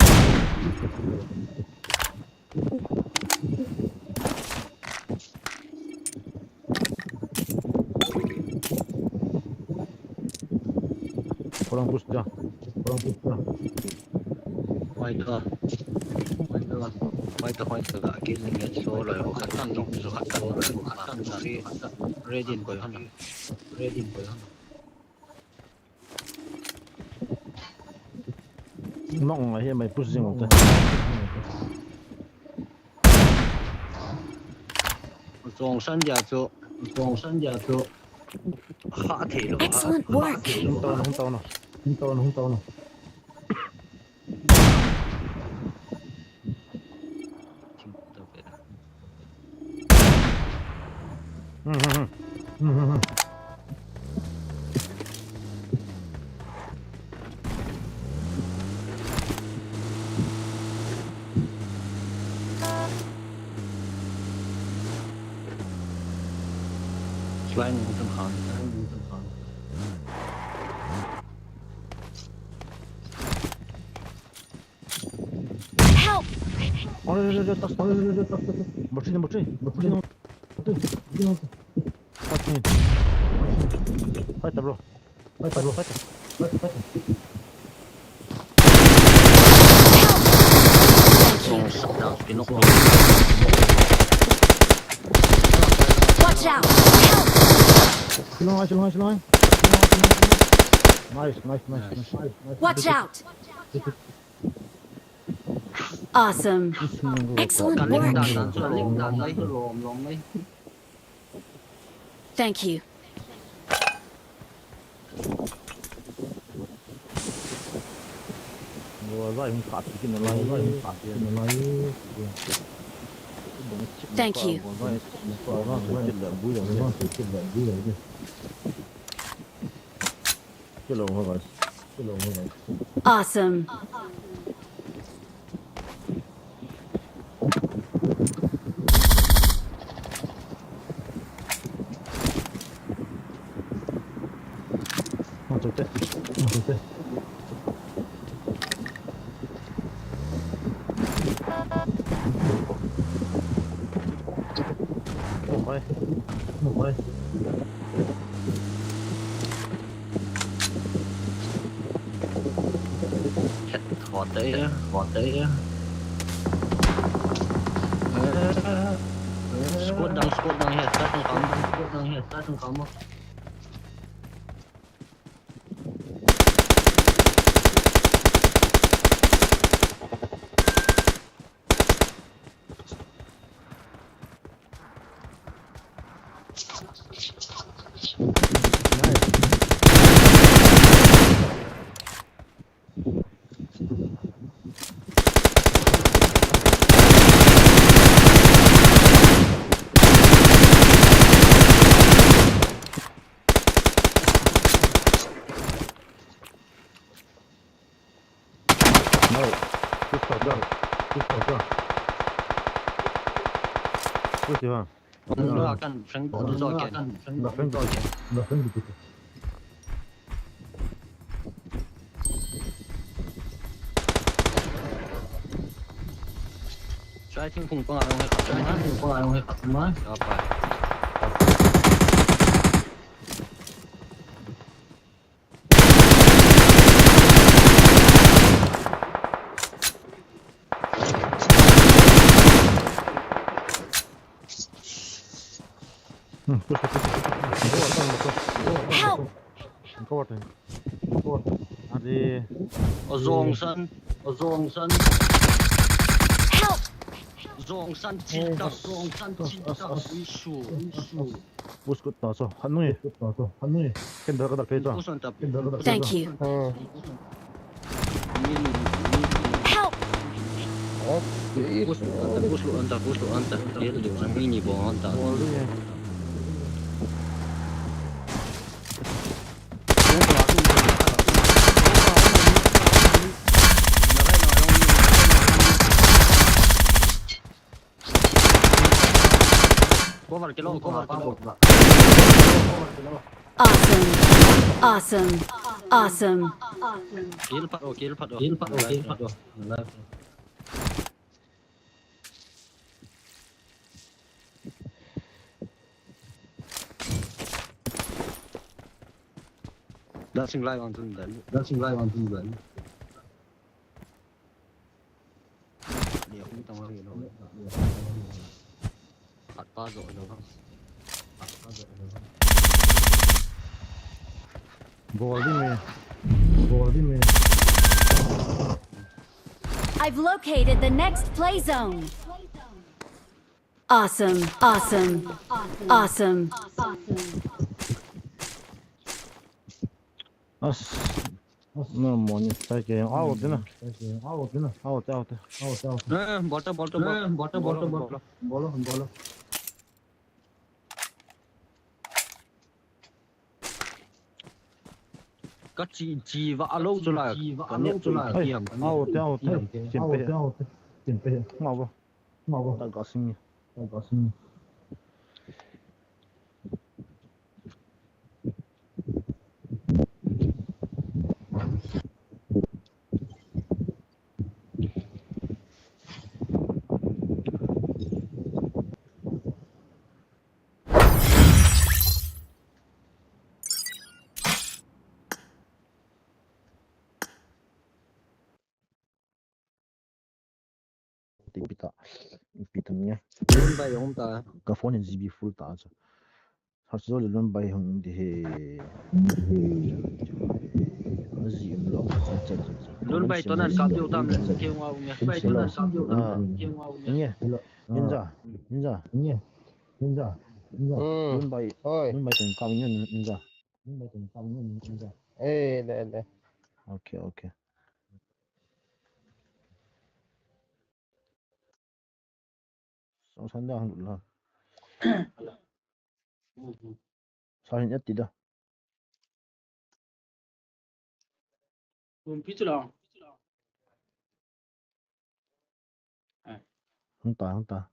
Kolang push da. Kolang push da. Fighter. Fighter, fighter. Again, again. So, like, khat tan dong, so, khat tan dong, khat tan dong. Ready in koi han. Ready in koi han. Mong ahi mai push jing ute. Zong san dia chu, zong san dia chu. Kha thei lo. Excellent work. Hung tao na, hung tao na. Hung tao na, hung tao na. Flying with them, Han. Flying with them, Han. Help! Bro, bro, bro, bro, bro. Fight me. Fight, bro. Fight, bro. Fight, fight. Thank you. Watch out! Help! Nice, nice, nice, nice. Watch out! Awesome. Excellent work. Thank you. Thank you. Awesome. Hotel, hotel. Squad down, squad down here. Start and come, squad down here. Start and come. No. Push out, go. Push out, go. Push you, huh? Nung la kan friend ko jo ke. Friend ko. Chai thing phung pang a nung he khat. Chai thing phung pang a nung he khat ma. Ya pa. Help! Are. O Jongsan, o Jongsan. Help! Jongsan, chita, Jongsan, chita, isu, isu. Push kut ta so, hanu e. Kut ta so, hanu e. Ken da ka da pe so. Push on tap. Thank you. Help! Push on tap, push on tap, push on tap. Ye to jang ni ni bo on tap. Cover kilo, cover kilo. Awesome. Awesome. Awesome. Kill phat o, kill phat o. Kill phat o, kill phat o. Dancing live on tonight. Dancing live on tonight. Goal di me. Goal di me. I've located the next play zone. Awesome, awesome, awesome. As. No, money, sai ke. Out na. Out, out. Out, out. Eh, bottle, bottle, bottle, bottle, bottle, bottle, bottle. Ka chi, chi va alo chu la. Ka ne chu la. Hey, out, out. Chin pe. Chin pe. Ngau ba. Ngau ba. Ta ka sing. Ta ka sing. Ti pita. Pita nia. Lun bai hung ta. Ka phone in G B full ta chu. Hasi jo le lun bai hung di he. Ji um lo. Lun bai to nan kap diu tam le. Keu ngau nge. Bai to nan kap diu tam le. Keu ngau nge. Nge. Inja. Inja. Inja. Inja. Lun bai. Oi. Lun bai to kap nge inja. Lun bai to kap nge inja. Eh, le, le. Okay, okay. Song san da hang la. Sa hin ati da. Kum pi chu lo. Hung ta, hung ta.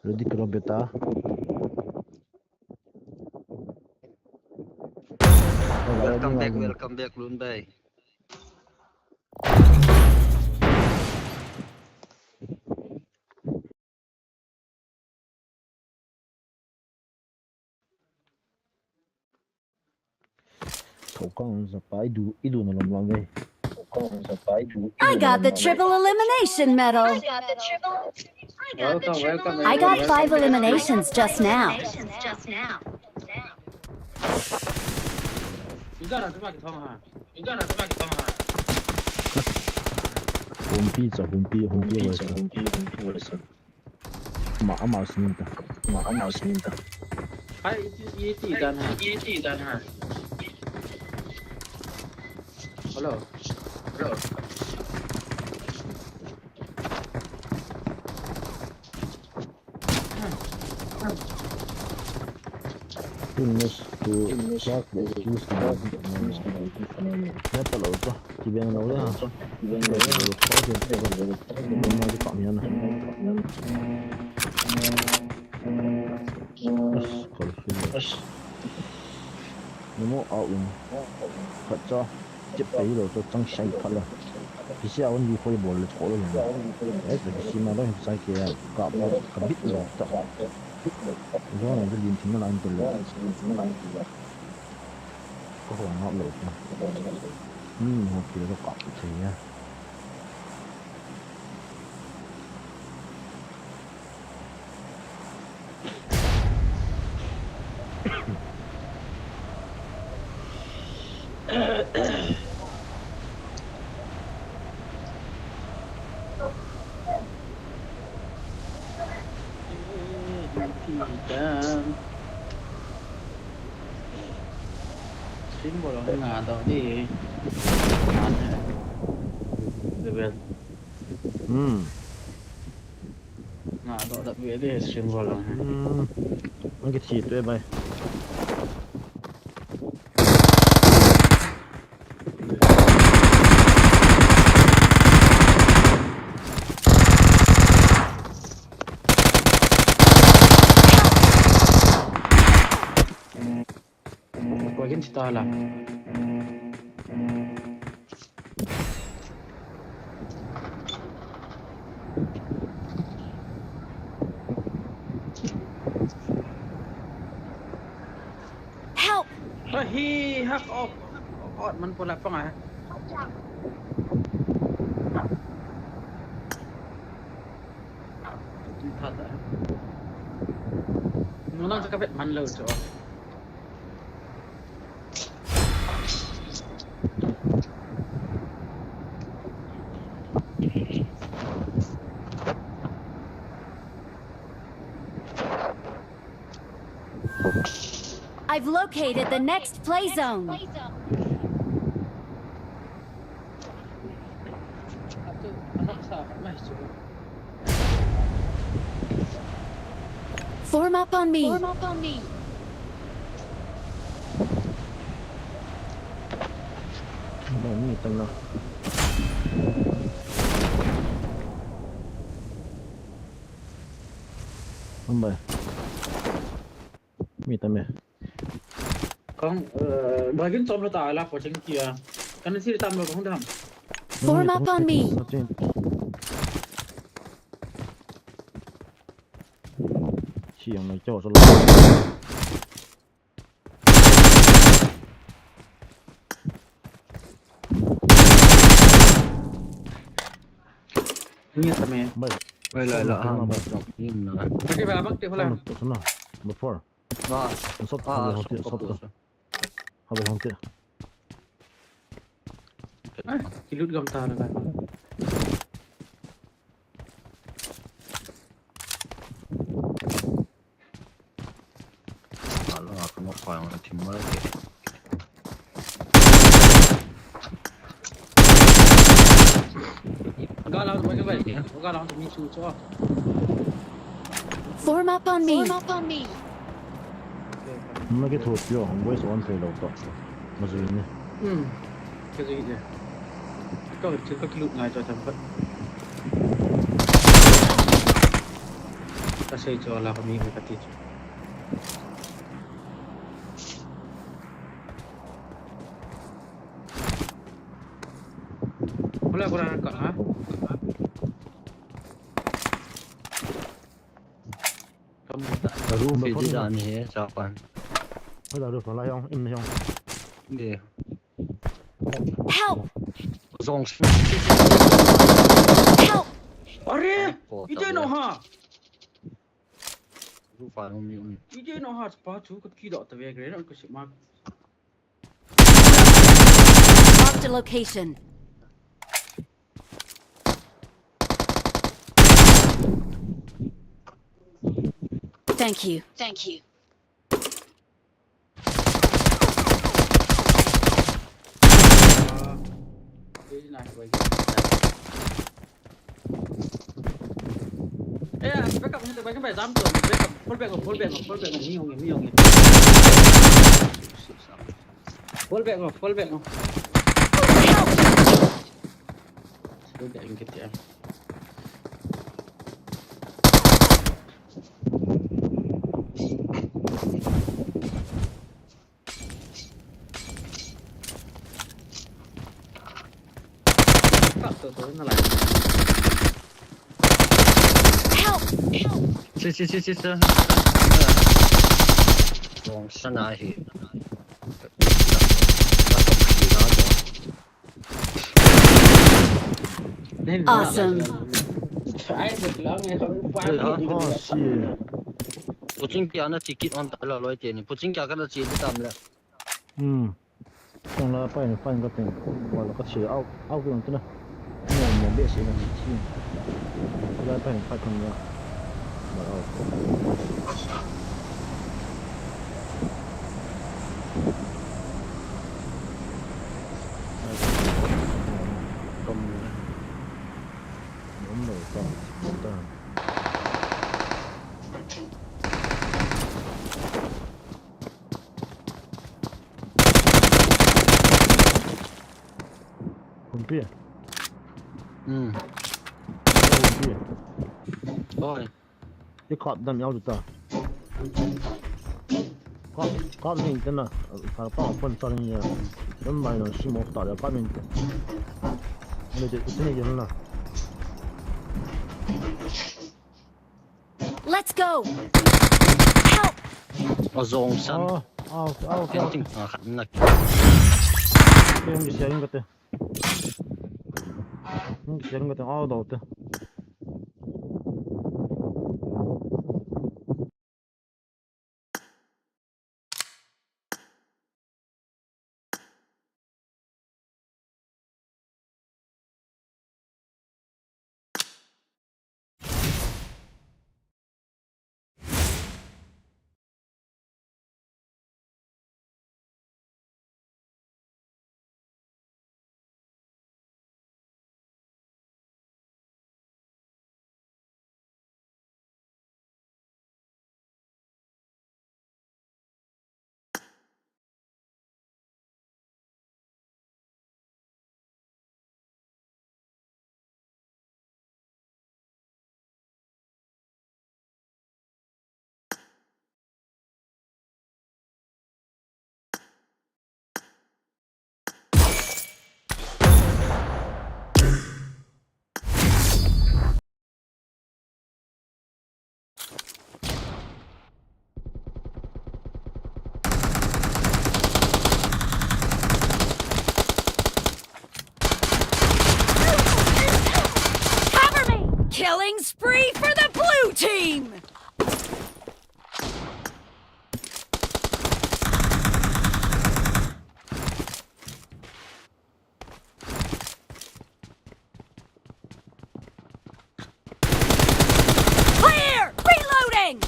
Ready karo beta. Welcome back, welcome back, Lun bai. Thokang zapa idu, idu na lam lam ve. I got the triple elimination medal. Welcome, welcome, I got five eliminations just now. Humpi cha, humpi, humpi, humpi, humpi. Ma, ama sini ta. Ma, ama sini ta. Hai, iti, iti dan ha. Iti dan ha. Hello. Hello. Goodness. Two, plus the two squad. Neta lo to. Kibeng lo ya. Kibeng lo to. Kibeng lo to. Kibeng lo to. As, confuse. As. Namo out in. Khat cha. Chip pai lo to chang shai phat la. Kisi a on di khoi bol le chok lo ya. Eh, kisi ma lo sai ke ya. Ka bol ka bit lo ta. Zong na din thing na line tel lo. Ka hong ngap lo ta. Hmm, hong kilo ka kap thei ya. Stream bol nga doh di. Man hai. Level. Hmm. Nga doh da ve di stream bol hai. Hmm. Ang kithi tu e bai. Koi kin chita la. Help! Ahi, hak op. Op, man pula panga. Thata. Nunang sa kapit man lo cho. I've located the next play zone. Form up on me. Form up on me. Bang ni tengah. Ambai. Mi tame. Kong, eh, bagin chom lo ta la ko ching kia. Kan si tam lo kong dam. Form up on me. Siang na cho so lo. Ni tame. Bai. Bai la la ha. Ni na. Bak te bak te hola. Sona. Before. Ba. Sot. Ah, sot. Sot. Habe hong te. Ah, kilut gam ta na. Alo, ako mo pa yung team mo. Galang mo ka ba? Galang mo ni su so. Form up on me. Form up on me. Maki thot yo, voice on thei lo to. Mazui ni. Hmm. Kajui ni. Ka, ka kilut ngai cho tam pat. Kasei cho la kami kati. Hola, hola, ka, ha? Room fi di dan he, chapan. Hola, roof la yong, in yong. Ye. Help! Zong. Help! Are! Ite no ha. Roof a yong mi um. Ite no ha, pa chu ka ki do ta ve gre na ka si ma. Marked a location. Thank you. Thank you. Eh, back up, back up, back up, back up, pull back up, pull back up, pull back up, mi hong, mi hong. Fall back mo, fall back mo. Fall back in kiti ah. Kap to to na lai. Help! Help! Si, si, si, si, si. Wrong sana hi. Awesome. Ai, jet lang eh. Oh, si. Puching kia na ticket on ta la loi te ni. Puching kia ka na chi tam le. Hmm. Tong la pai ni pai ka ting. Wala ka chi au, au ki on tu na. Mo mo be si na chi. La pai ni pai kong ya. Wala au. Kumpi. Hmm. Kumpi. Oi. Ti khat dam yau ta. Khat, khat ni tena, ka pa pon ta ni ya. Dam bai na si mo ta ya pa ni. Ni de, ni de na. Let's go. Help. Ozong san. Oh, oh, oh, oh. Ting, ah, khat na. Keng di sharing kate. Keng di sharing kate, oh, do te. Cover me! Killing spree for the blue team! Clear! Reloading!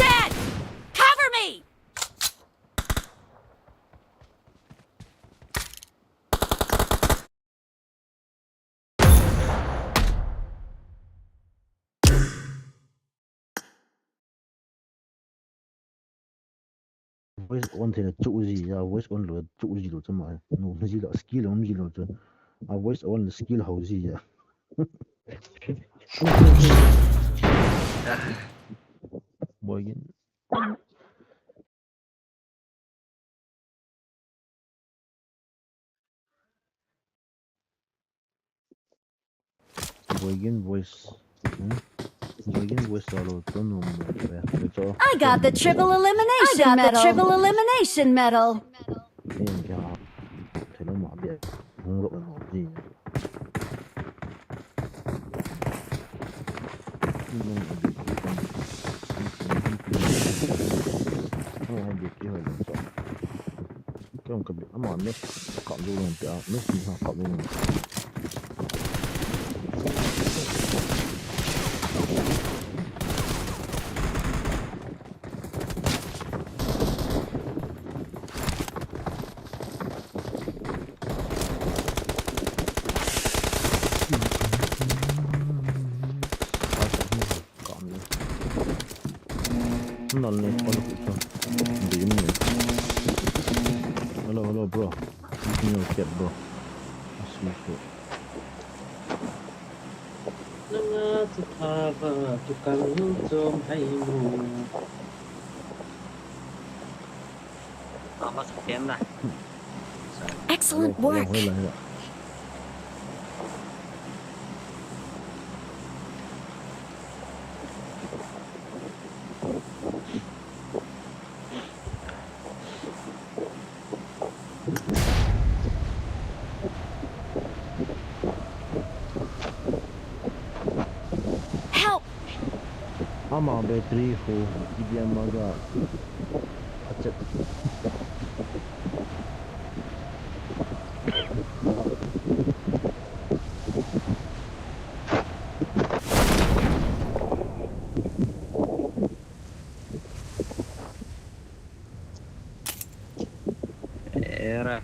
Dead! Cover me! Voice on thei na chu ji ya, voice on lou chu ji lou chu ma. No, ji lou, skill um ji lou chu. A voice on skill hao ji ya. Boy gin. Boy gin voice. Hmm? Boy gin voice solo to no mo ya. Cho. I got the triple elimination medal. I got the triple elimination medal. Em ya. Thelo ma bia. Hung ro no ji. Nung a bia. Kei jong ka bit, ama ne, kap jou lou tia, ne, ni ha kap jou lou. Nal ni kon ko. Di ni. Hello, hello, bro. Give me your cat, bro. Asmi ko. Nanga chu thava chu kang chom hai mu. Ama sa kem na. Excellent work. Help! Ama battery hu, T V M aga. Achet. Era.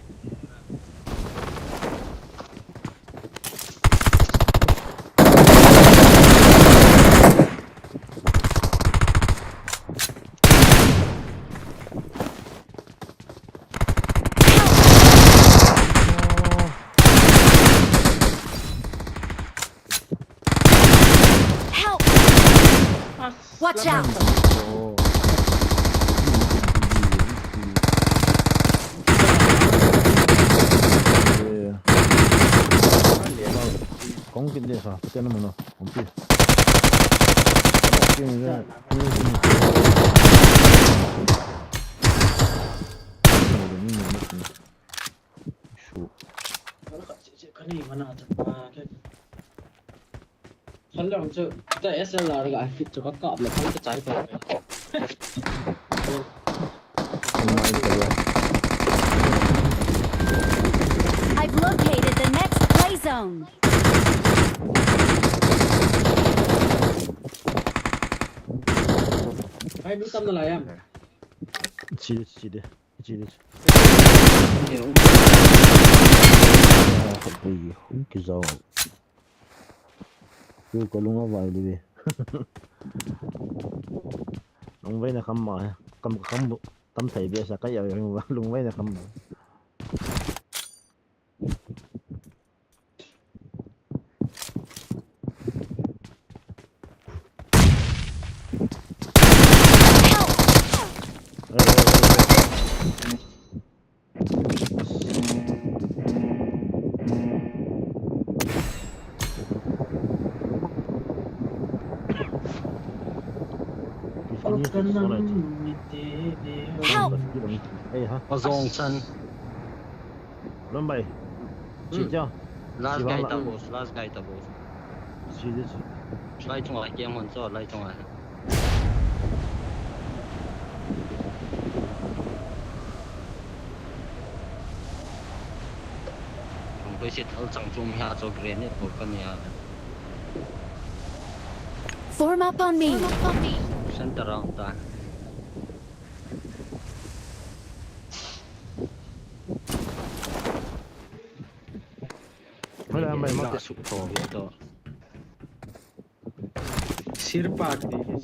Help! Watch out! Kong kin de sa, pete na mano, kong pi. Kong kin de. Su. Hello, chu ta S L R ga fit chu ka kap le kan ka chai pa. I've located the next play zone. Ai, mi tam na lai am. Chi de, chi de. Chi de. Khat pui hung kijao. Chu ka lung a vai di ve. Lungvai na kham ma he. Kam, kam bu, tam thei be sa ka ya lungvai na kham ma. Help! Azong chan. Lambai. Hmm. Chi cha. Last guy ta boss, last guy ta boss. Chi de chi. Lai chunga kem hon cho, lai chunga. Kong koi sit al chang chung ha cho grenade ko kan ya. Form up on me. Center round ta. Hola, mai, mai. Sirpa,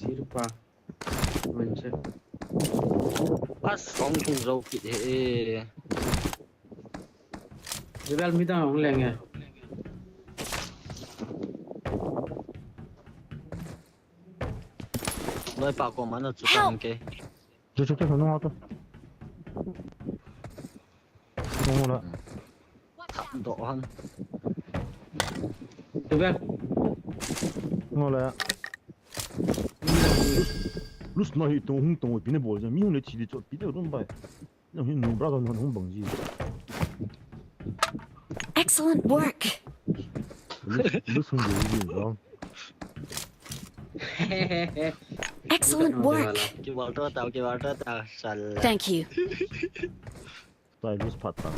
sirpa. As, hong thung zo kit he. Level mi ta hong leng e. Loi pa ko mana chu ta ke. Chu chu chu no to. Ngol la. Thap doh han. Tibet. Ngol la. Lus na hi tong hung tong pi ne bol ja mi hung le chi di chot pi de ron bai. Na hi nu bra don hung bang ji. Excellent work. Lus, lus hung bol ji ro. Excellent work. Ki bol to tao, ki bol to tao. Sal. Thank you. Stylus phat ta.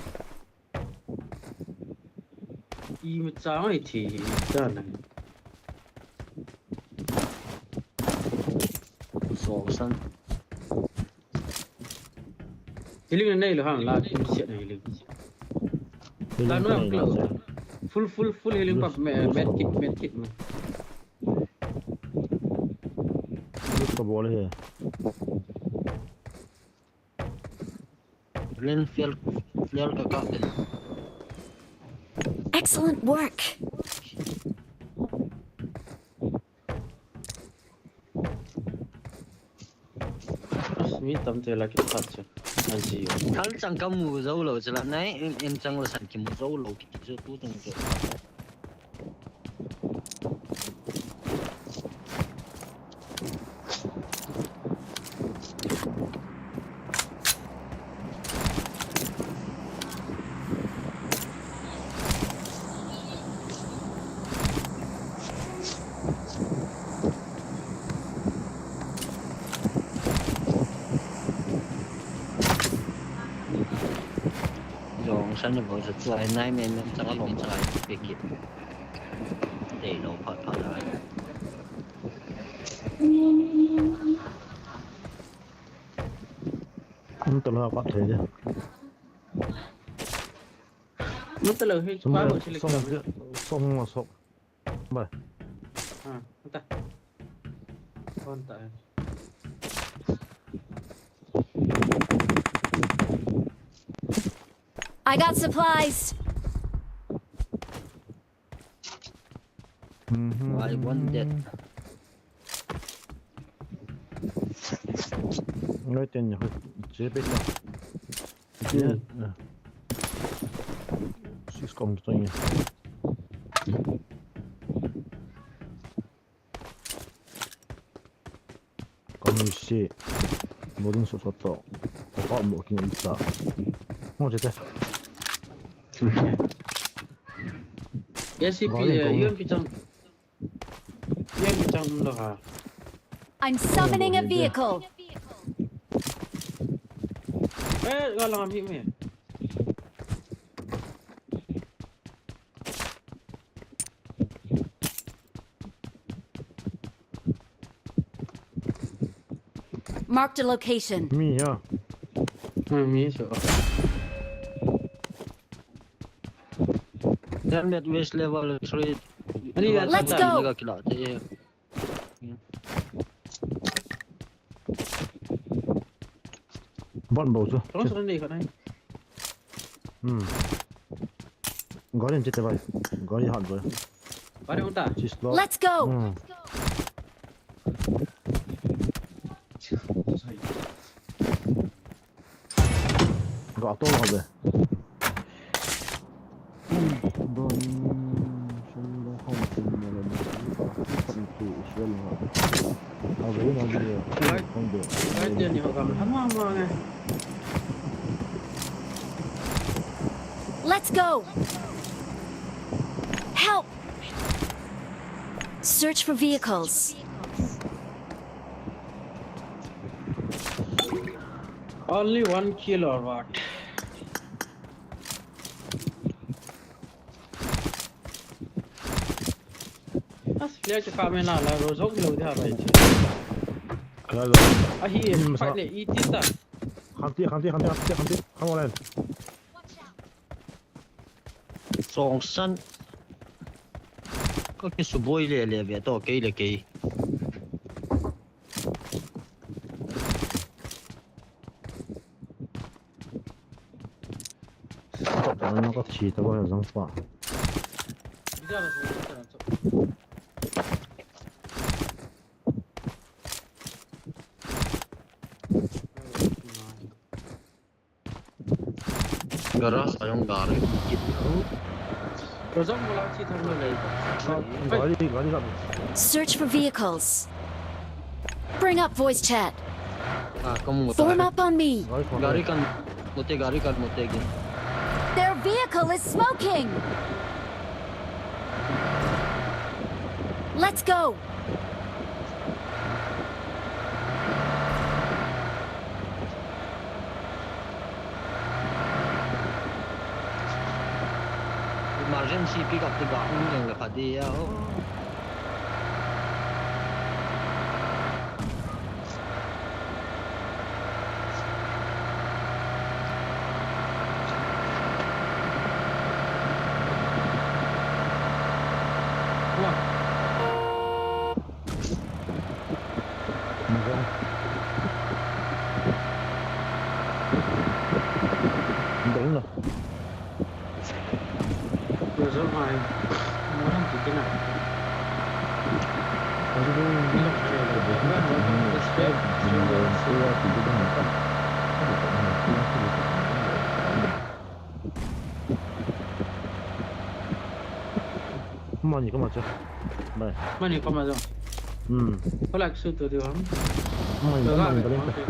Imacha ngai thi ta na. Song san. Healing na nei lo hang la, kum siat na healing. Healing la no na nei lo. Full, full, full healing pa, med kit, med kit mo. Lose ka bol he. Len fiel, fiel ka ka. Excellent work. Mi tam te la ki phat chu. Aji. Kal chang ka mu zo lo chu la nai, in, in chang la san ki mu zo lo ki chu tu tang chu. Jong san bo sa chuai nai men men chang a bom chuai pe kit. Dei lo phat phat lai. Kum talo ka thei de. Kum talo hi pa bo sili. Song song song. Bai. Ha, anta. Konta. I got supplies. Mhm. I want that. Ngai ten ya, che pe ta. Hmm. Six kom to ya. Kom si. Modin so so to. Ko mo kin sa. Mo che te. S C P, U M P chang. U M P chang um lo ha. I'm summoning a vehicle. Eh, ga lang am hi me. Marked a location. Mi ya. Hmm, mi so. Helmet waste level three. Let's go. Ban bo chu. Tong sa nei ka nai. Hmm. Gari in chite bai. Gari hat bai. Gari unta. Let's go. Hmm. Ga to ha be. Let's go. Help. Search for vehicles. Only one kill or what? As player chu ka me na la ro jok lo dia bai che. Kala lo. A hi, hmm, fight sa le i ti ta. Khanti, khanti, khanti, khanti, khanti. Come on, Len. Song san. Ka kisuboi le le ve to kei le kei. Ka pa na ka thi ta ba jang pa. Garage a jong gari kit. Search for vehicles. Bring up voice chat. Ah, kamu ta. Form up on me. Gari kan mute, gari kan mute again. Their vehicle is smoking. Let's go. M C pick up ti ga hung jeng le kha di a, o. Dong na. Mani kama cha. Bai. Mani kama cha. Hmm. Kala kisu tu diu ham. Mani kama cha.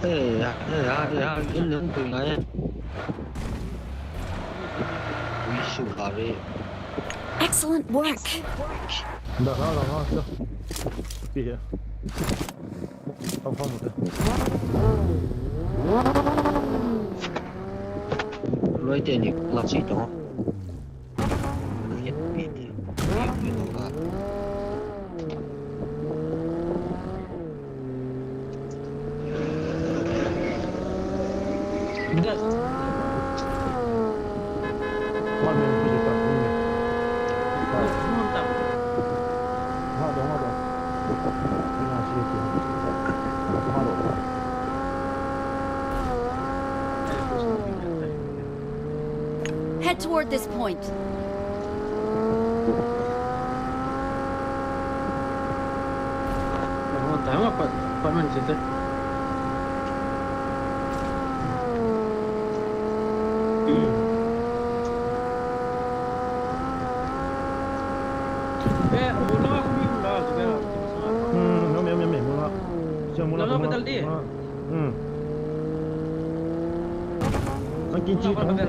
Eh, ya, eh, ya, ya, in lung tu ngai. Wisu hari. Excellent work. Dah, dah, dah, dah. Pi ya. Loi teni la chi to. Head toward this point.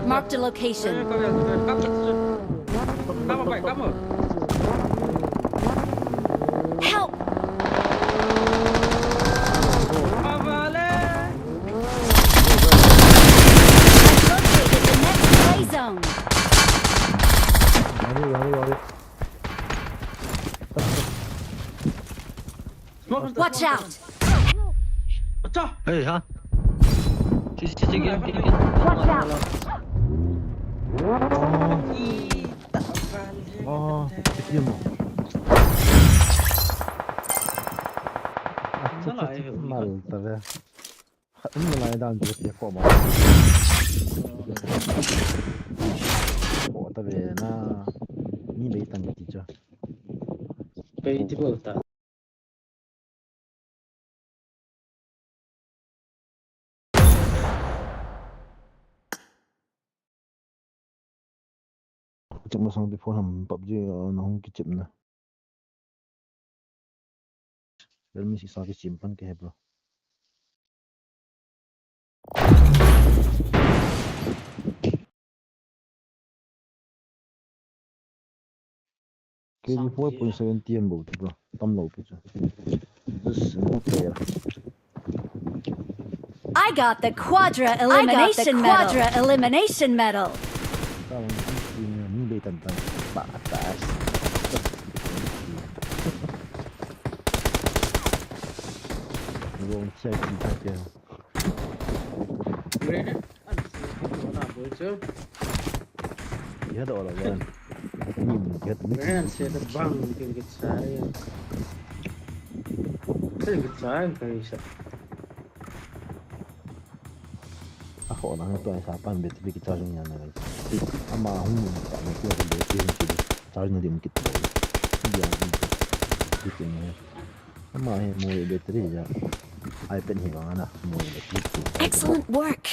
Marked a location. Help! I've located the next play zone. Watch out! Acha! Hey, ha? Chi, chi, chi, gel, gel, gel. Watch out! Oh, mal ta ve. Khat um nalai dan chu ti ko ma. Ko ta ve na. Ni bei tan ti chu. Bei ti bol ta. Chim masang before ham PUBG, uh, na hung kichim na. Realme six a kichim pan ke he bro. K D four point seven T M bou ti bro. Tam lou pi chu. Just no player. I got the quadra elimination medal. Quadra elimination medal. Tao ang ang ni ni bei tan tan. Ba ta. Wrong check. Grenade. An si ko na bol chu. Ya da wala wan. Ni mu ya ni. Grenade se da bang kin kichai. Kin kichai kai sa. A ko na to sa pan bet bi kichai jong ya na. Ama hung ta ni ko bet bi ki charge na dim kit. Ya ni. Ama hi mo battery ja. Ai pen hi vang ana mo battery. Excellent work.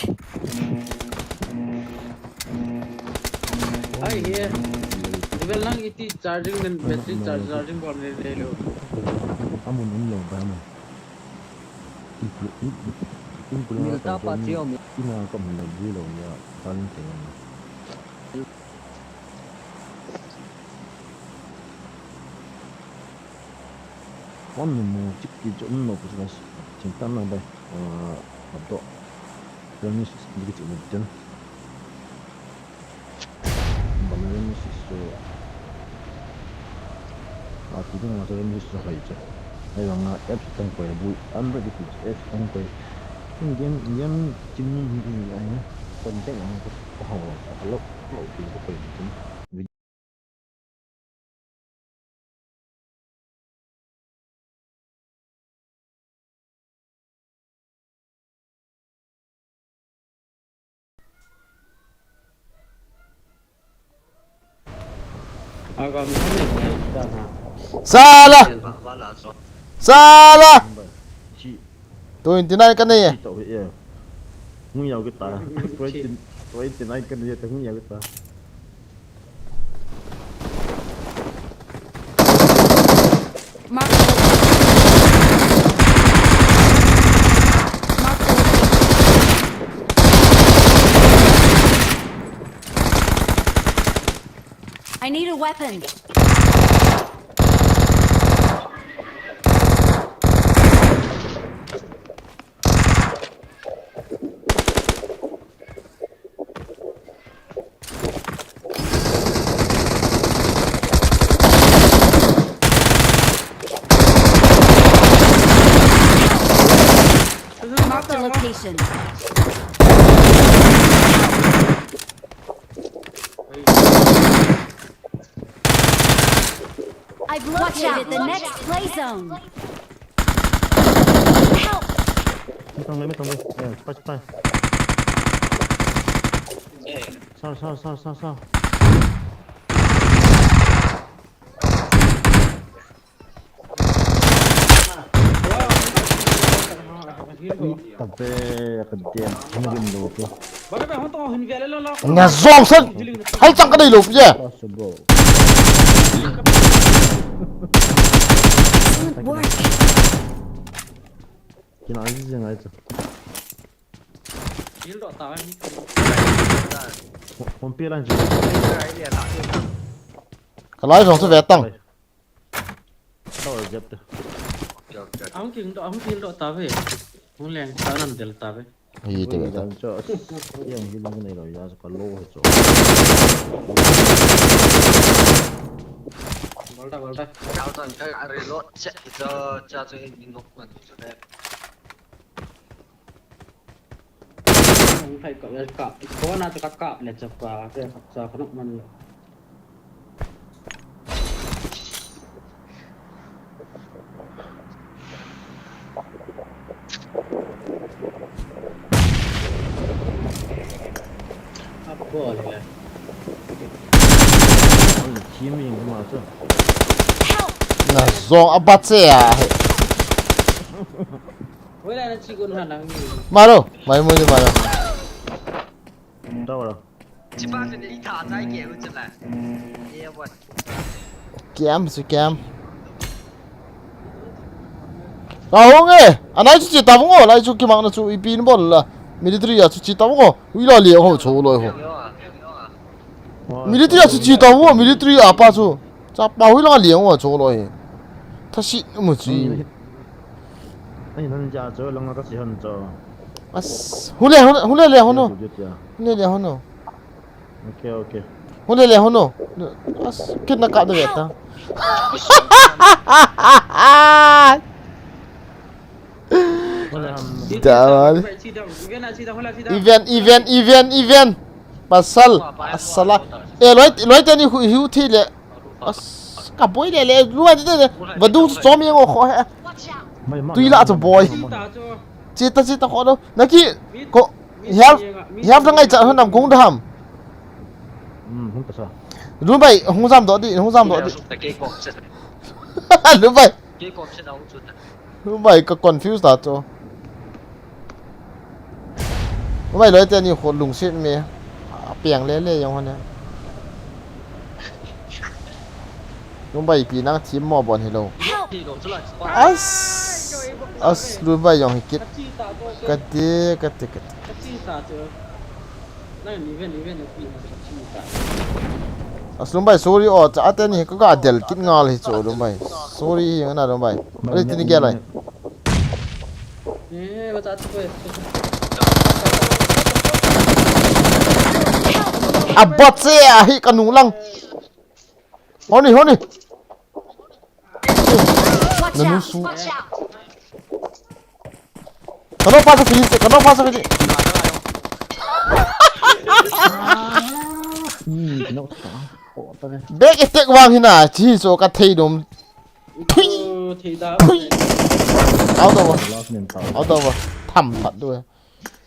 Ai hi. Level lang iti charging then battery charge charging ko ne le lo. Amun um lo ba mo. Milta pa chio mi. Ina kam na ji lo ya tan te. Wan nu mu chip ki chun no pu na ching tan na bai. Ah, abdo. Kami six ni ki chun den. So, a ti ding ma chu M G chu hoi chu. Ai bang a F tang koi bu, am ba di ku F tang koi. Game, game chin ni ni ni ai na. Kon te ang ko ko hau lo, ko hau lo, lo ti ko koi ni. Sala! Sala! Twenty nine ka nei e. Hung yau kita. Twenty, twenty nine ka nei e, hung yau kita. Mark the location. Mark the location. I need a weapon. Mark the location. I've located the next play zone. Help! Mitang le, mitang le. Eh, cepat, cepat. Sal, sal, sal, sal, sal. Tabe, ka diam, hung gim lo tu. Na zong san, hal chang ka dei lo pi je. Possible. Excellent work. Kina ji jeng ai tu. Hom pi lan ji. Ka lai zong chu ve tang. Tower jep te. Ahung king doh, ahung king doh ta ve. Hung leng ta nan del ta ve. Hi te ve ta. Ui, dan cho. Yang hi lang nei lo ya, ka lo he cho. Bol ta, bol ta. Kau tan ka reload che cho, cha cho in nok man cho le. Hung thai ka, ka, ko na ka kap le cha pa, ke cha ka nok man. Na zong a bat se a. Malo, mai mo ni malo. Kiam si kiam. Ka hong e, anai chu chi ta bang o, lai chu kimang na chu ipi ni bol la. Military a chu chi ta bang o. Ui la le ho chu loi ho. Military a chu chi ta bang o, military a pa chu. Cha pa hui la le ho chu loi. Tha si mu chi. Ai nan ja chu lang ka si han chu. As, hule, hule, hule le ho no. Hule le ho no. Okay, okay. Hule le ho no. As, kit na ka de ta. Dawan. Event, event, event, event. Pasal, asala. Eh, loi, loi teni hu, hu thi le. As, ka boi le le, loi teni le. Vadu chu chom yang o kho he. Tui la chu boi. Chita, chita kho lo. Naki, ko, help, help ngai cha hanam kong dam. Hmm, hung ta sa. Lu bai, hung jam do di, hung jam do di. Lu bai. Bai ka confuse ta chu. Bai loi teni kho lungset me. A piang le le jong hone. Bai pi nang thim mo bon hi lo. As. As lu bai jong hi kit. Ka ti, ka ti, ka ti. Aslum bai, sorry o, cha ate ni ka ga del kit ngal hi chu Lum bai. Sorry hi na Lum bai. Ari tini gel ai. A bot se a hi ka nu lang. Honi, honi. Watch Nanu out! su. Watch out! Kano pasa finish, kano pasa finish. Hmm, no, sa. Oh, tare. Back attack vang hina, chi so ka thei dom. Ito, thei da. Thui. Out of. Last name tao. Out of. Tham phat du.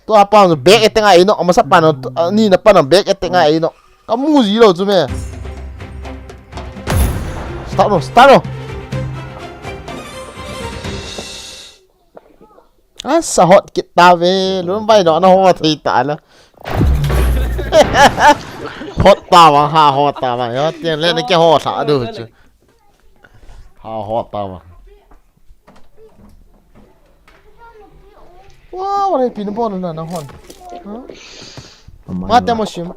Tu apa no back attack ngai no, amasa pa no, tu, ah, ni na pa no back attack ngai no. Ka mu ji lo chu me. Start no, start no. Asa hot kit ta ve, lun bai no na ho thei ta la. Hot ta ma ha, hot ta ma. Yo, tiang le na ke ho tha du chu. Ha, hot ta ma. Wow, what a pin ball na na hon. Huh? Ma te mo sim.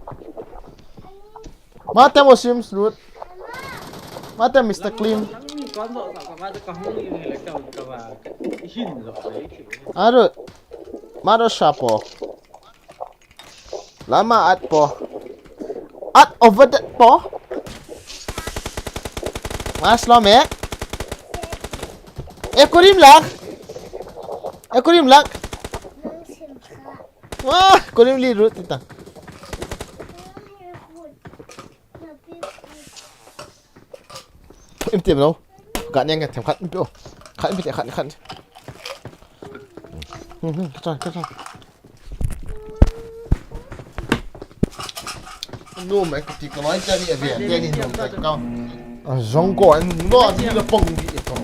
Ma te mo sim slut. Ma te Mister Clean. Aru. Ma do shapo. Lama at po. At over that po. Mas lo me. Ekurim lak. Ekurim lak. Wah, kurim li rut kita. Im tim lo. Ka neng ka them khat im pio. Khat im pio khat khat. Hmm, hmm, khat khat. Nu mai ka ti ka mai ka ni a ve, ka ni nu ka ka. A zong ko an lo ni la pong di to.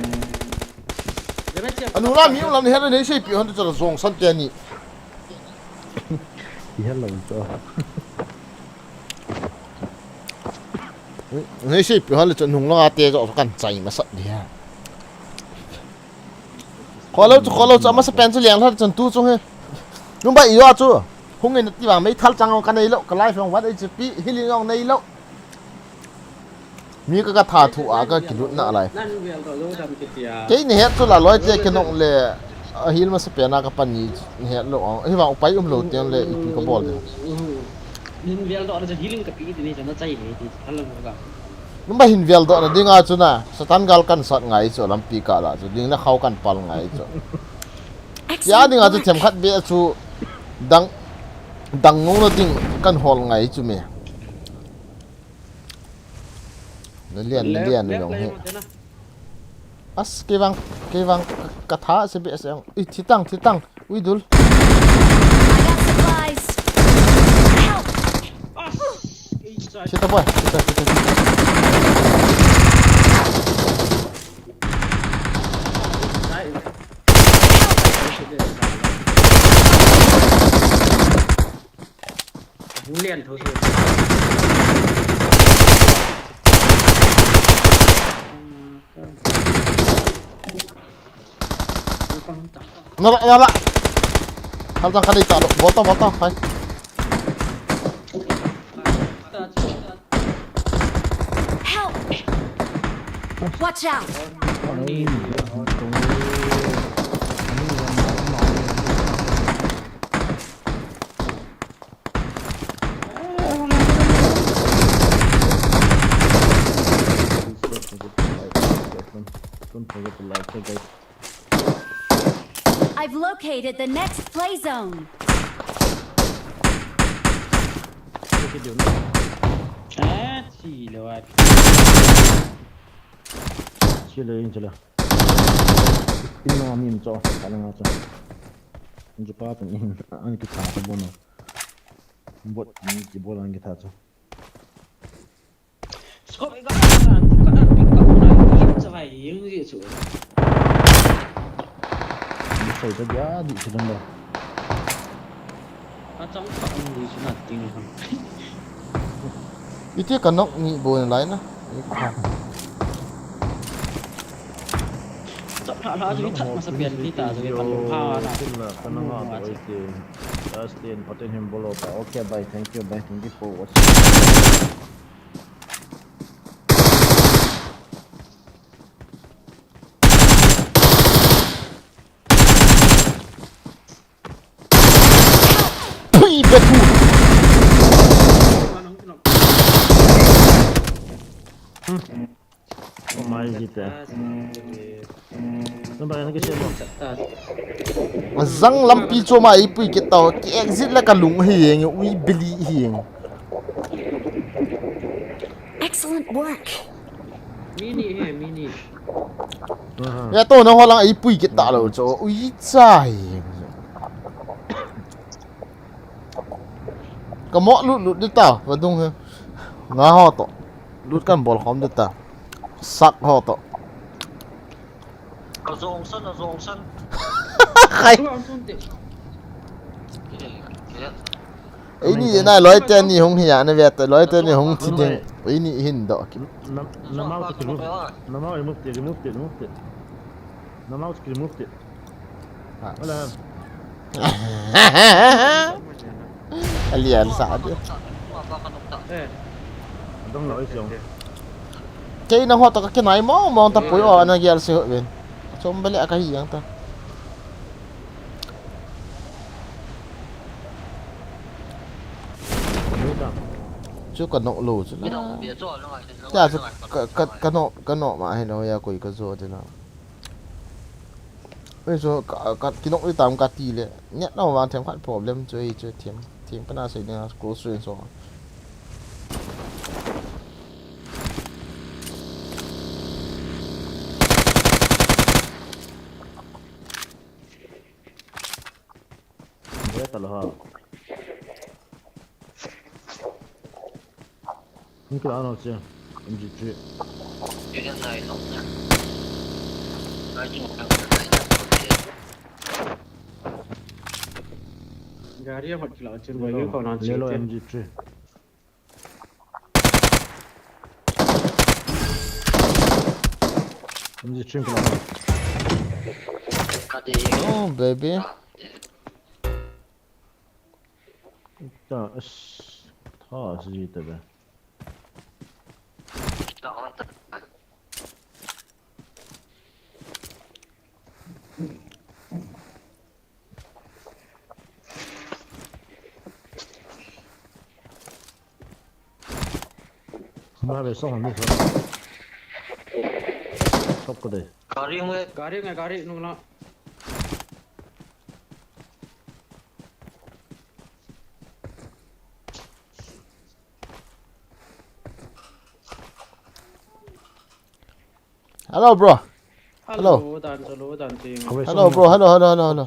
Anu la mi lam ni hera nei sei pi hon to zong san te ni. Hello, so. Nei sei pi hon le chun hung lo a te zo kan chai ma sat dia. Kholo chu, kholo chu, amasa pen chu liang thar chun tu chung he. Nung ba i yo chu. Hung in ti vang mei thal chang ka nei lo, ka life long wat H P, healing long nei lo. Mi ka ka tha thu a ka kilut na lai. Kei ni het chu la loi te ke nong le, a hil masa pen a ka pan ni het lo ang. Hi vang upai um lo te le ipi ka bol de. Nin vel do na healing ka pi ti ni chana chai he ti thala ka. Number hin vel do na dinga chu na, Satan gal kan sat ngai chu lampi ka la chu, ding na khau kan pal ngai chu. Ya dinga chu them khat be chu dang dang ngong na ding kan hol ngai chu me. Na lian, na lian long he. As kei vang, kei vang ka, ka tha se be se ang. Ui, thi tang, thi tang. Ui, dul. I got supplies! Help! Thi ta boy, thi ta, thi ta, thi ta. Hung lian tho se. Nara, nara. Hal tang ka dei ta lo. Volta, volta. Hai. Help! Watch out! Don't forget to like, share, guys. I've located the next play zone. Ah, chi lo at. Chile, chile. Ino mi cho, kala nga cho. Nje pa tu ni, ani ki tha ta bono. Bot ni ki bol ani ki tha cho. Scope ka ka ka pick up na ki cha vai yung ji chu. Ni sai ta dia di chu dan da. Ka chang ka ang ji chu na ting han. Iti ka nok ni bo na lai na. Ni ka. Chap hla hla chu that masa pian ti ta chu kan ha na. Tin la ka na nga bo ite. Justin, patin him bolo pa. Okay, bye. Thank you, bye. Thank you for watching. Pui, betu. Mai ji te. Number na kisi mo. Azang lampi chu ma ipui kit tau. Ki exit la ka lung hi yeng, ui bili hi yeng. Excellent work. Mini he, mini. Ya to na holang ipui kit ta lo chu. Ui chai. Ka mo lut lut di ta, vadung he. Nga ho to. Lut kan bol khom di ta. Sak ho to. Ka zong san, a zong san. Khai. Tu ang sun te. Ei ni na loi te ni hung hi ya na ve ta loi te ni hung thi ding. Ei ni hin do ki. Na mouse ki remove. Na mouse remove it, remove it, remove it. Na mouse ki remove it. Wala. Alian sa de. Eh, Dong lo is yong. Kei na ho to ka kinai mo mo ta pui o na gel se ho ven. Chom bele ka hi yang ta. Wait up. Chu ka nok lo chu la. Bidong bia cho lo ngai. Cha chu ka ka ka nok ka nok ma he no ya koi ka zo de na. Ei chu ka ka kinok ri tam ka ti le. Net no wang them khat problem chu ei chu them them pa na sei na close range so. Beta lo ha. Ni kala no che. M G three. Bia nai lo na. Ai chung ka. gari hot kila chen boy yu ko nan che. Yellow M G three. M G three kala. Ka de. Oh baby. Ta as. Ta as ji ta ba. Ba be so ni so. Sok ko de. Gari ngai. Gari ngai gari nung la. Hello bro. Hello. Dan solo dan ching. Hello bro. Hello hello hello hello.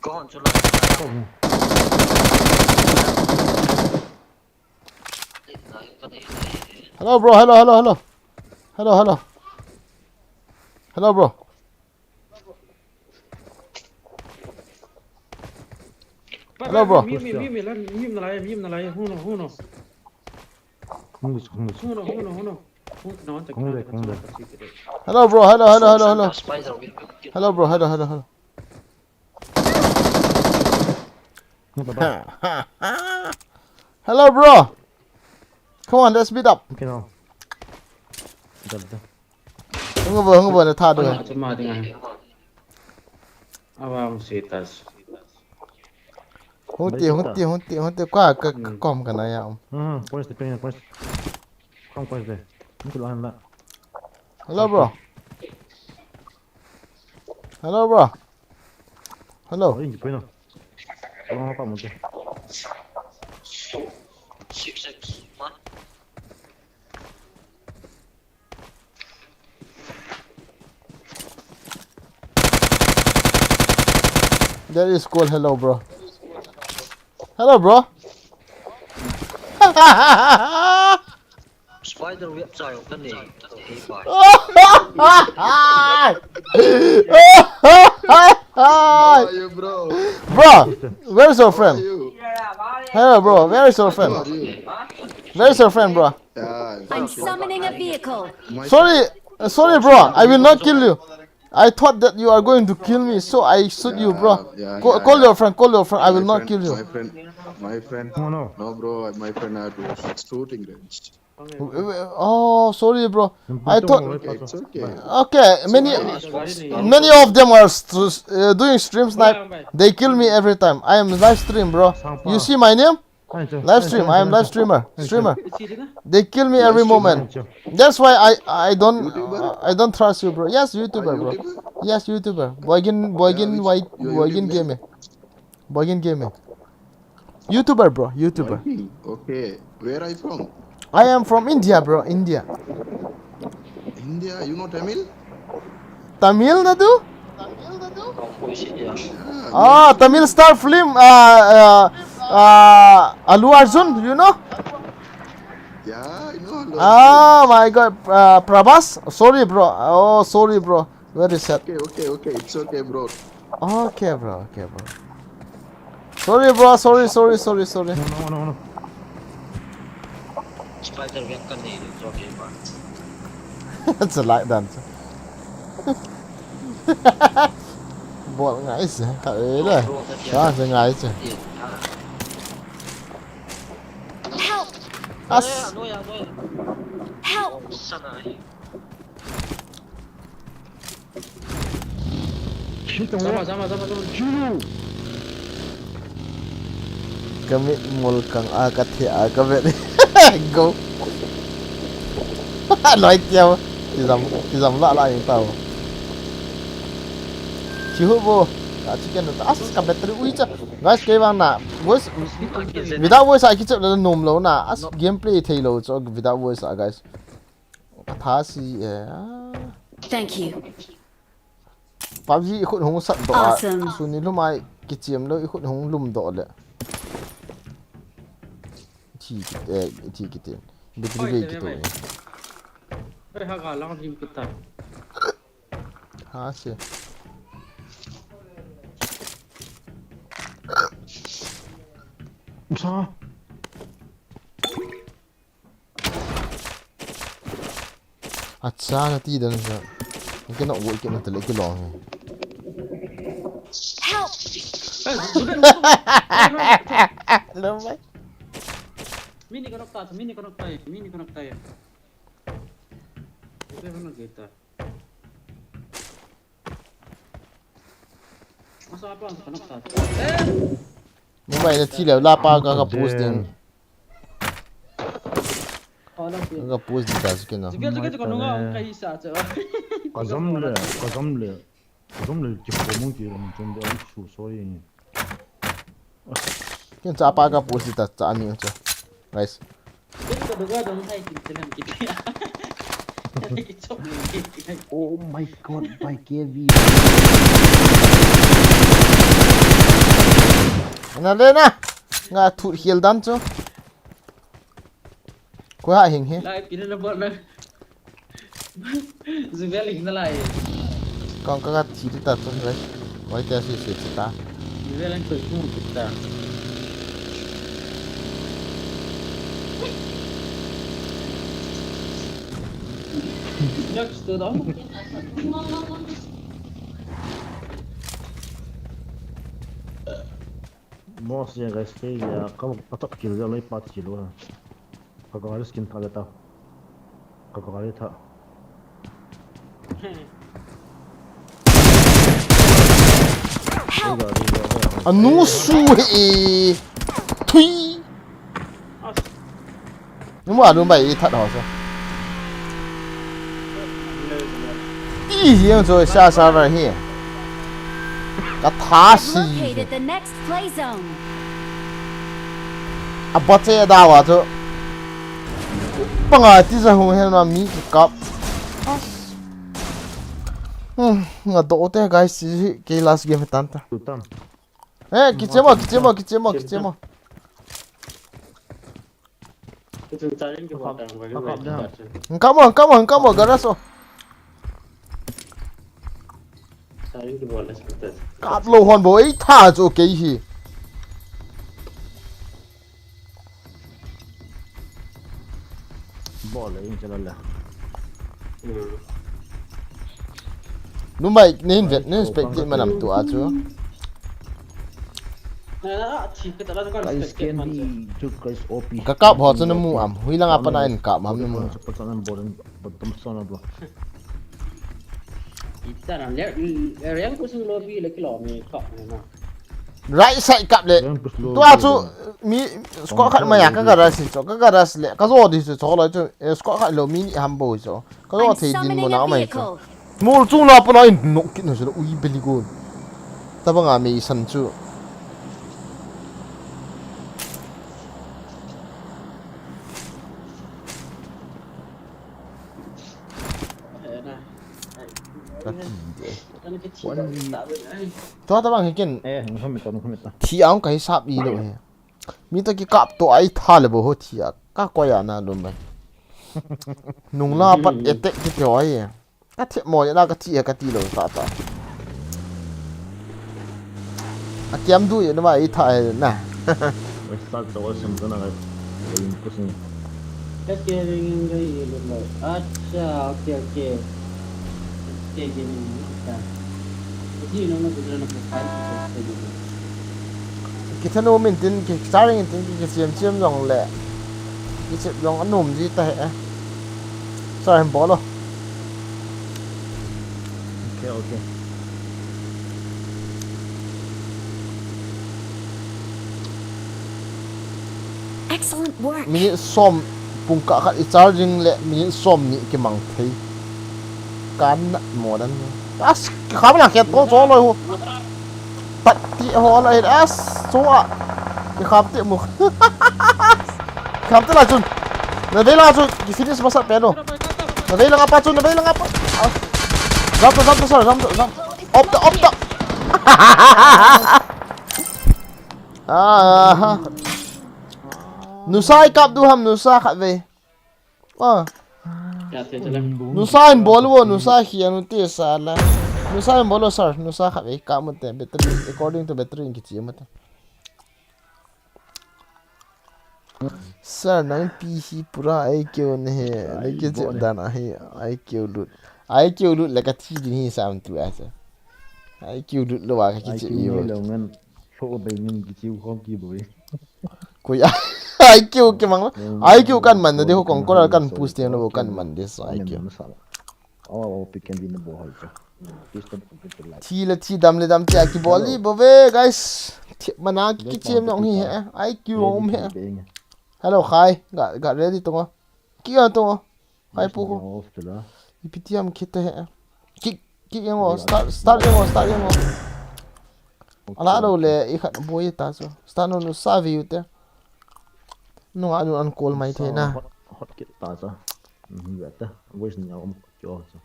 Ko hon chu lo. Hello bro. Hello hello hello. Hello hello. Hello bro. Mi mi mi mi lan mi na lai mi na lai hu no hu no. Kung lis kung lis. Hu no hu no hu no. Hu no ta. Kung le kung le. Hello bro. Hello hello hello hello. Spider will. Hello bro. Hello hello hello. Ni ba ba. Hello bro. Come on, let's beat up. Okay no. Dab da. Hung bo hung bo na tha do. Ana chuma dinga. Awa ang status. Hung ti hung ti hung ti hung ti ka ka kom ka na ya. Hmm, points de pin points. Kom points de. Ni kala la. Hello bro. Hello bro. Hello. Oh, ingi pin no. Ko pa mo de. Six six. Ma. That is cool. Hello bro. Hello bro. Spider web chai ka ni. How are you, bro? Bro, where's your friend? You. Hello bro, where is your friend? How are you? Where is your friend, bro? Yeah, I'm summoning a vehicle. my Sorry, uh, sorry bro, I will not kill you. I thought that you are going to kill me, so I shoot you, bro. Yeah, yeah, Call, yeah, call yeah. your friend, call your friend, I will My not friend, kill you. My friend, my friend. No, no. No, bro, my friend are shooting range. Uh, uh, Oh, sorry bro. I thought Okay, it's okay. Okay, many Gari ni. many of them are str- uh, doing stream snipe. They kill me every time. I am live stream, bro. You see my name? Live stream, I am live streamer, streamer. They kill me every moment. That's why I I don't uh, I don't trust you, bro. Yes, YouTuber, bro. Yes, YouTuber. Boygin, Boygin, White, Boygin Gaming. Boygin Gaming. YouTuber, bro. YouTuber. Okay. Where are you from? I am from India, bro. India. India, you know Tamil? Tamil Nadu? Ah, Tamil Star film. Uh, uh, uh, Allu Arjun, you know? Yeah, I know. Oh my God, uh, Prabhas. Sorry, bro. Oh, sorry, bro. Very sad. Okay, okay, okay. It's okay, bro. Okay, bro. Okay, bro. Sorry, bro. Sorry, sorry, sorry, sorry. No, no, no, no. Spider-Man kan ni lo ke ba. It's a light dance. Bol ngai se, ka e le. Sa se ngai se. Help! As. Help! Sama, sama, sama, sama. Ka mit mol kang a ka the a ka vet. Go. Loi tiao. Tizam, tizam la la ing tao. Chihu bo. Ka chicken ta as ka battery ui cha. Guys, kei vang na. Voice, without voice a kichep la nom lo na. As gameplay thei lo cho without voice a, guys. Ka tha si e. Thank you. PUBG i khut hung sat doh a. Awesome. Suni lumai kichiam lo i khut hung lum doh le. Thi ki, eh, thi kiti. Battery bei kito e. Oi, ha ga lang dim kita. Ha se. Sa. Acha, na ti dan sa. Ni kena wo kena tele ki long. Help! Lo mai. Mini kono ta, mini kono ta, mini kono ta. Ito na kita. Asa pa kono ta. Eh! Mobile na thi le la pa ka ka post ding. Ka post ding ta si kena. Ka jam le, ka jam le. Ka jam le ki ko mong ki ram chom de su so yi. Ken cha pa ka post ta cha ni cha. Guys. Oh my God, by K V. Na le na. Nga thu hiel dan chu. Ko ha hing he. Lai pina na bol na. Zuvel hing na lai. Kong ka ka thi ta chu lai. Koi te si si ta. Zuvel ang ko thu ta. Next to dong. Boss ya guys, kei ya ka patap kill ya lai pat kill wa. Ka ka skin tha ta. Ka ka tha. Anu su he. Thui. Ni mu anu bai i that ho sa. I hiang chu sa sa ra hi. Ka tha si. Located the next play zone. A ba che da wa chu. Panga ti za hu hen ma mi ki kap. Hmm, nga do te guys, si ke last game tan ta. Tutam. Eh, kichemo, kichemo, kichemo, kichemo. Come on, come on, come on, garaso. Kap lo hon bo, ei tha chu kei hi. Bol le in chala la. Numai, nin vet, nin spec di manam tu a chu. Guys, can be took guys O P. Ka kap ho chu namu am, hui langa pana in kap am namu. Super chat and bol and bottom son bro. Ita na le, le yang ku sing lobby le kilo me kap na. Right side kap le. Tu a chu. Mi squad khat mai a ka garage chu, ka garage le ka jo di chu, chu lo chu, eh, squad khat lo mi ni ham bo chu. Ka jo thei din mo na mai chu. Mol chung la pa na in nok kit na chu ui beli gon. Tabang a mi san chu. Ka ti de. Tua tabang hi ken. Eh, nung kham ta, nung kham ta. Thi ang ka hisap i lo he. Mi to kikap to ai tha le bo ho thi a. Ka koi a na lum ba. Nung la pat attack ki te oi. Ka thi mo ya na ka thi a ka ti lo ta ta. A kiam du ya na ma i tha e na. Wai sa to wa sim to na ka. Wai kusing. Ka ke ring ring ring. Acha, okay, okay. Ke ke ring ring. Acha. Ji no no gudra na profile ke ke ring. Ki thanu min tin ki starring tin ki chiam chiam jong le. Ki chep jong anum ji ta he. Sa hem bolo. Okay, okay. Excellent work. Minute som pung kah khat i charging le minute som ni kimang thei. Kan na mo dan. As, ki kham na khe to cho loi hu. Pat ti ho la as, so a. Ki kham ti mu. Kham ti la chun. Na vei la chu ki finish masa pe no. Na vei la nga pa chu, na vei la nga pa. Ah. Jump to, jump to, sir, jump to, jump. Up to, up to. Ah. Nusa i kap du ham, nusa khat vei. Ah. Nusa in bol wo, nusa hi anu te sa la. Nusa in bol wo, sir, nusa khat vei kap mu te, battery, according to battery in kichi mu te. Sir, nang pi hi pura I Q ne he, le ki chep dan a hi I Q lut. I Q lut le ka thi din hi sam tu a sir. I Q lut lo wa ka ki chep i lo. Lo ngan, lo be ngan ki chiu khom ki boi. Koi a, I Q ki mang. I Q kan man na de ho kong ko kan push te no kan man de so I Q. Oh, oh, pick and win bo hoi ka. Pistol computer light. Thi le thi, dam le dam, tia ki bol li bo ve, guys. Thi mana ki chem nong hi he. I Q um he. Hello, khai. Ga, ga ready to ngo. Ki ga to ngo. Khai pu ko. Off to la. Ipi ti am kit he. Ki, ki yang ngo. Start, start yang ngo, start yang ngo. Ala lo le, i khat boi ta so. Start no no sa view te. No anu an call mai the na. Hot, hot kit ta so. Mhm, ya ta. Voice ni om kyo so.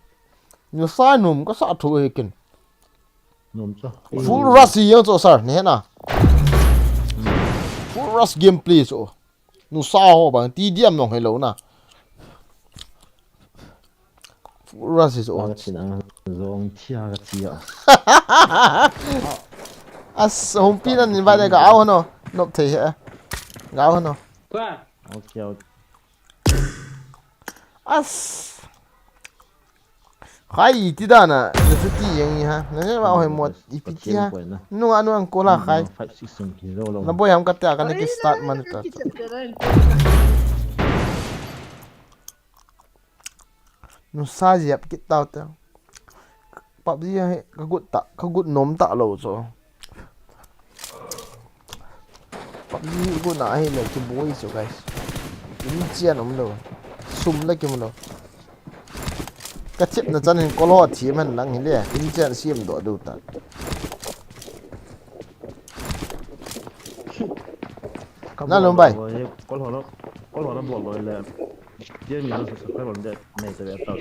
Nusa num ka sa thu e kin. Num so. Full rush yang so sir, ne na. Full rush gameplay so. Nusa ho bang ti diam nong hello na. Full rush is on. Ka chin ang zong thia ka chia. As, hung pi nan invite ka au no. Nop thei he. Ka au no. Kwa. Okay, okay. As. Khai ti da na, na su ti yang ha. Na ne ba hoi mo ipi ti ha. Nu anu ang ko la khai. Five six sung ki lo lo. Na boi ham ka ta ka na ki start man ta. Nusa jiap kit tau te. PUBG hi ka gut ta, ka gut nom ta lo so. PUBG hi gut na hi le ki boi so guys. Inchen um lo. Sum le kim lo. Ka chip na chan hin kol ho thi man lang hi le. Inchen sim do do ta. Na lum bai. Kol ho lo, kol ho lo bol lo le. Dia mi lo subscribe bol de, nei te ta.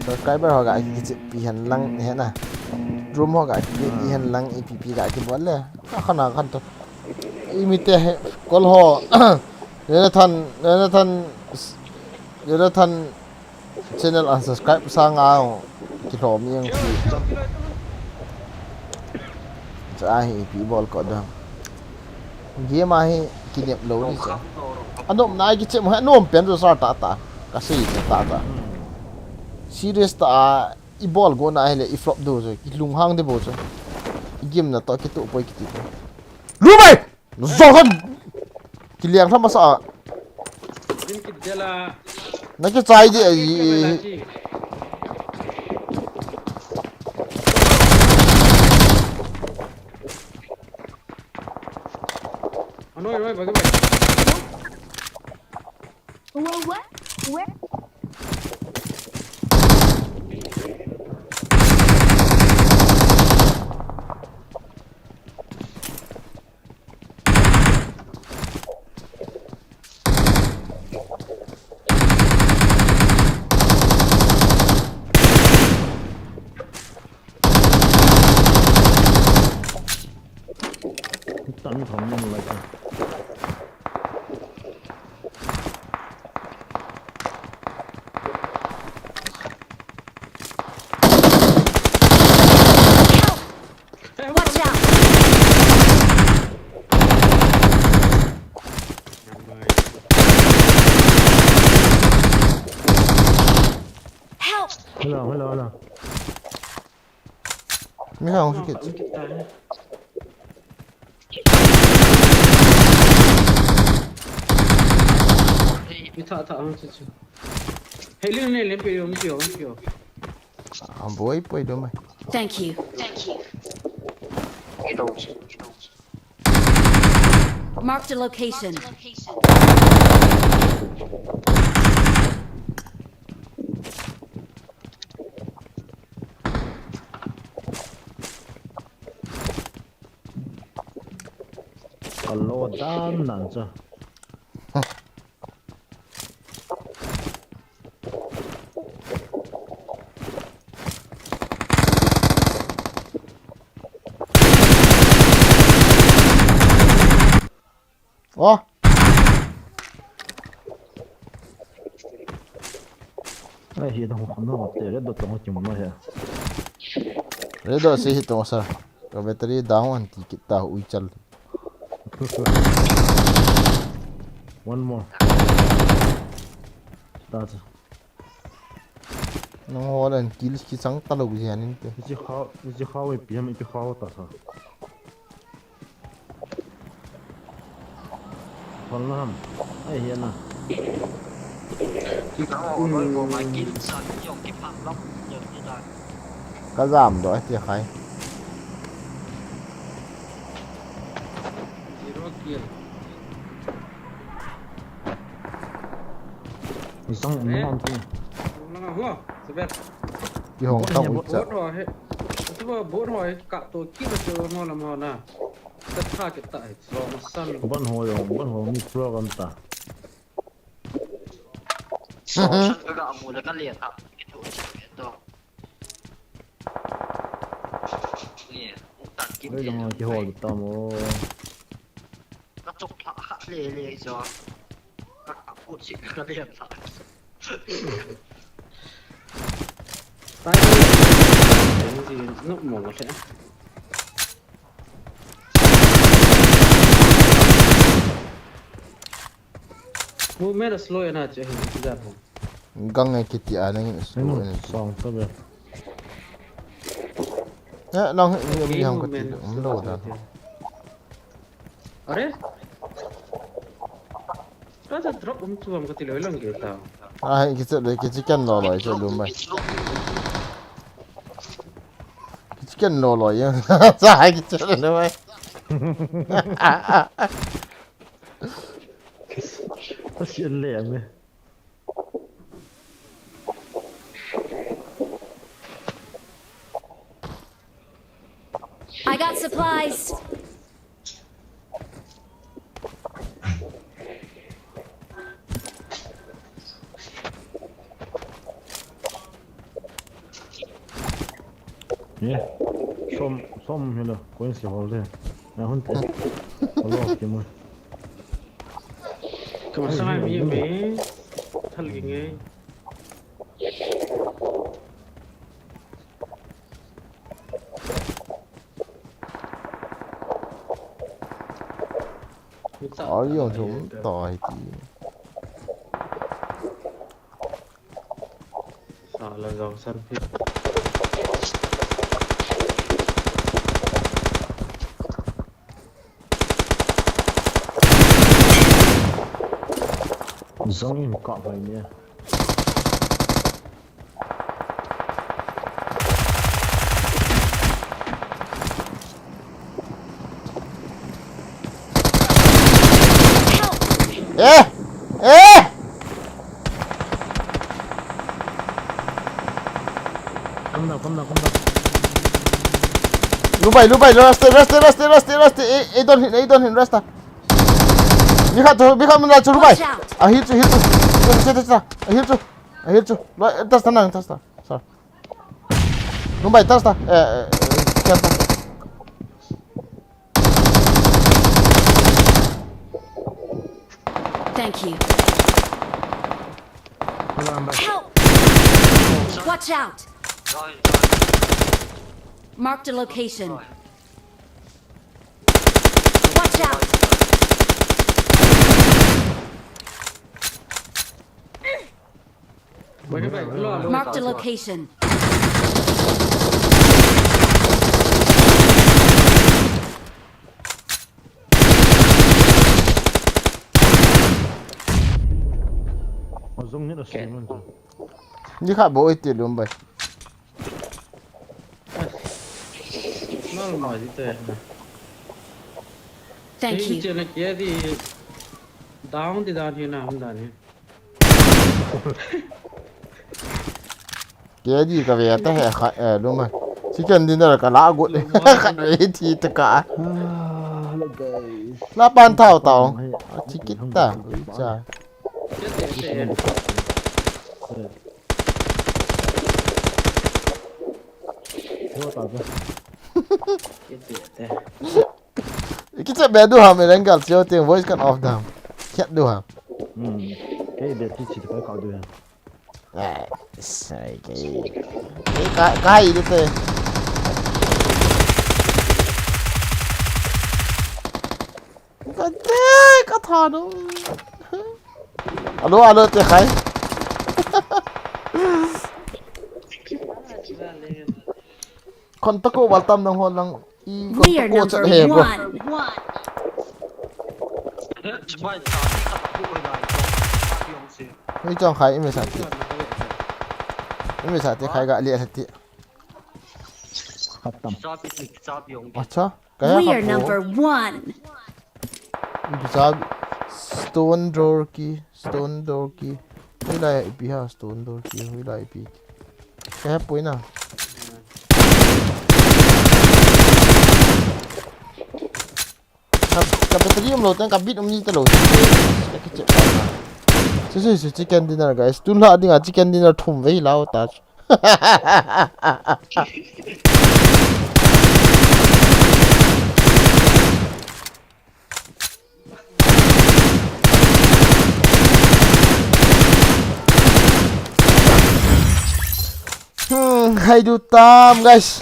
Subscriber ho ga ki chip pi hen lang he na. Room ho ga ki pi hen lang ipi pi ga ki bol le. Ka khana khan to. I mi te he, kol ho. Jonathan, Jonathan, Jonathan channel unsubscribe sa nga ki lo mi ang. Cha hi pi bol ko da. Game a hi ki nep lo ni cha. Anom na ki chem ha nom pen ro sa ta ta. Ka sei ta ta. Serious ta a i bol go na hi le i flop do so. Ki lung hang de bo so. I game na to ki to poi ki ti. Lu mai! Zong kan! Ki liang thlam masa. Din ki dela. Na ki chai di ai. Ki dela ki. Hello, hello, hello. Mi hang su kit. Mi tha tha hang chu chu. Hei, ling ne, ling pio, ling pio, ling pio. Ah, boy, boy, do mai. Thank you. Thank you. Marked a location. Alo dan nan chu. Oh. Ai, hi dong kham no te, red dot tong kim no he. Red dot si hi tong sa. Ka battery down an ti kit ta ui chal. One more. Ta cha. Nang ho lan kill ki chang ta lo ji anin te. Ji kha, ji kha we piam ki kha ta sa. Thol na ham. Ai, hian a. Ka jam doh, ai, ti khai. Zero kill. Isang umang ti. Umang ho, seven. Ki hong ta ui cha. Bot ho he. Tua bot ho he ka to ki ba to mo la mo na. Ka tha ki ta he. Slow motion. Ban ho yo, ban ho mi pro kan ta. Slow motion ka ga mu le ka le ta. Ki to chi to. Ni, ta ki. Oi, le lang ki hol ta mo. Ka chok thah kha le le jo. Ka ka put si ka le thah. Tai. Ni nok mo ka. Movement slow ena che hin ja ho. Gang e kiti a nang slow ena. Song to be. Eh, nang ni mi ham kati um lo da. Are? Ka ja drop um chu am kati lo lang ge ta. Ai, kiche le, kiche ken lo lo, kiche lu mai. Kiche ken lo lo ya. Sa hai kiche le mai. Kasi le me. I got supplies. Ye, som, som hilo, coins ke hol de. Na hun te. Holo ke mo. Ka masang ai mi me. Thal ki nge. Ai, jong thum tai ti. Sa la jong san phi. Jong in ka bai ne. Eh! Eh! Come down, come down, come down. Lubai, lubai, rasta, rasta, rasta, rasta, rasta. Eh, eh, don't hit, eh, don't hit, rasta. Bikha tu, bikha muna chu lubai. Watch out. Ah, hit chu, hit chu. Hit chu, hit chu. Ah, hit chu. Ah, hit chu. Lo, eh, tas ta nang, tas ta. Sorry. Numbai, tas ta. Eh, eh, eh, kian ta. Thank you. Help! Watch out! Marked a location. Watch out! Marked a location. Ni kha bo iti lum bai. Normal ite. Thank you. Chena kia di down di dan hi na hum dan hi. Kedi ka ve ta he kha, eh, lum a. Chicken dinner ka la got le. Khat ve thi ta ka. Hello guys. La pan thao tao. Chicken ta. Cha. Kicha be du ham, e, lengal chio ting voice kan off dam. Kiat du ham. Hmm. Kei be ti chi ka ka du ham. Eh, sai kei. Kei ka, ka i du te. Ka te, ka tha no. Alo, alo, te khai. Kon ta ko wal tam nang ho lang i kon We ta are ko chat number he bro. One. Hei chong khai ime sa ti. Ime sa ti khai ga le sa ti. Khatam. Acha. Kaya We are khapo. Number one. Ipi sa stone door key, stone door key. Hoilai ipi ha stone door key, hoilai ipi. Kaya poi na. Ka, ka battery um lo, tang ka bit um ni ta lo. Ka kiche. Su, su, su, chicken dinner, guys. Tun la dinga chicken dinner thum vei lau ta. Hmm, hai du tam, guys.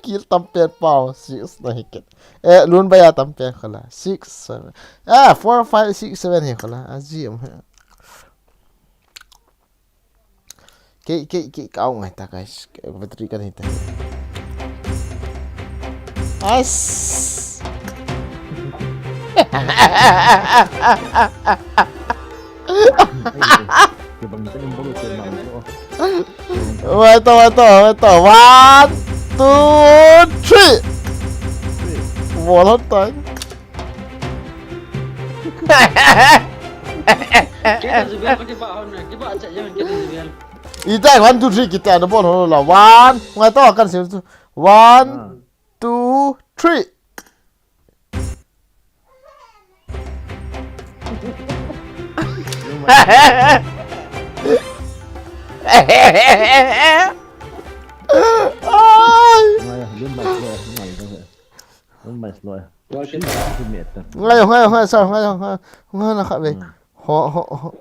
Kill tam pen pau, six na hi ken. Eh, lun baya tam pen khala. Six, seven. Ah, four, five, six, seven hi khala. Azim. Kei, kei, kei, kau ngai ta, guys. Kei battery kan hi ta. As. Wait, wait, wait, wait. One, two, three. One time. Kita juga pakai bak hon, kita cak jangan kita juga. Ita one, two, three kita ada ball hon la. One, ngai to kan sih tu. One, two, three. Ai. Ngai, dia main slow, ngai, ngai. Dia main slow. Ngai, ngai, ngai, sir, ngai, ngai, ngai, na kha ve. Hmm. Ho, ho, ho.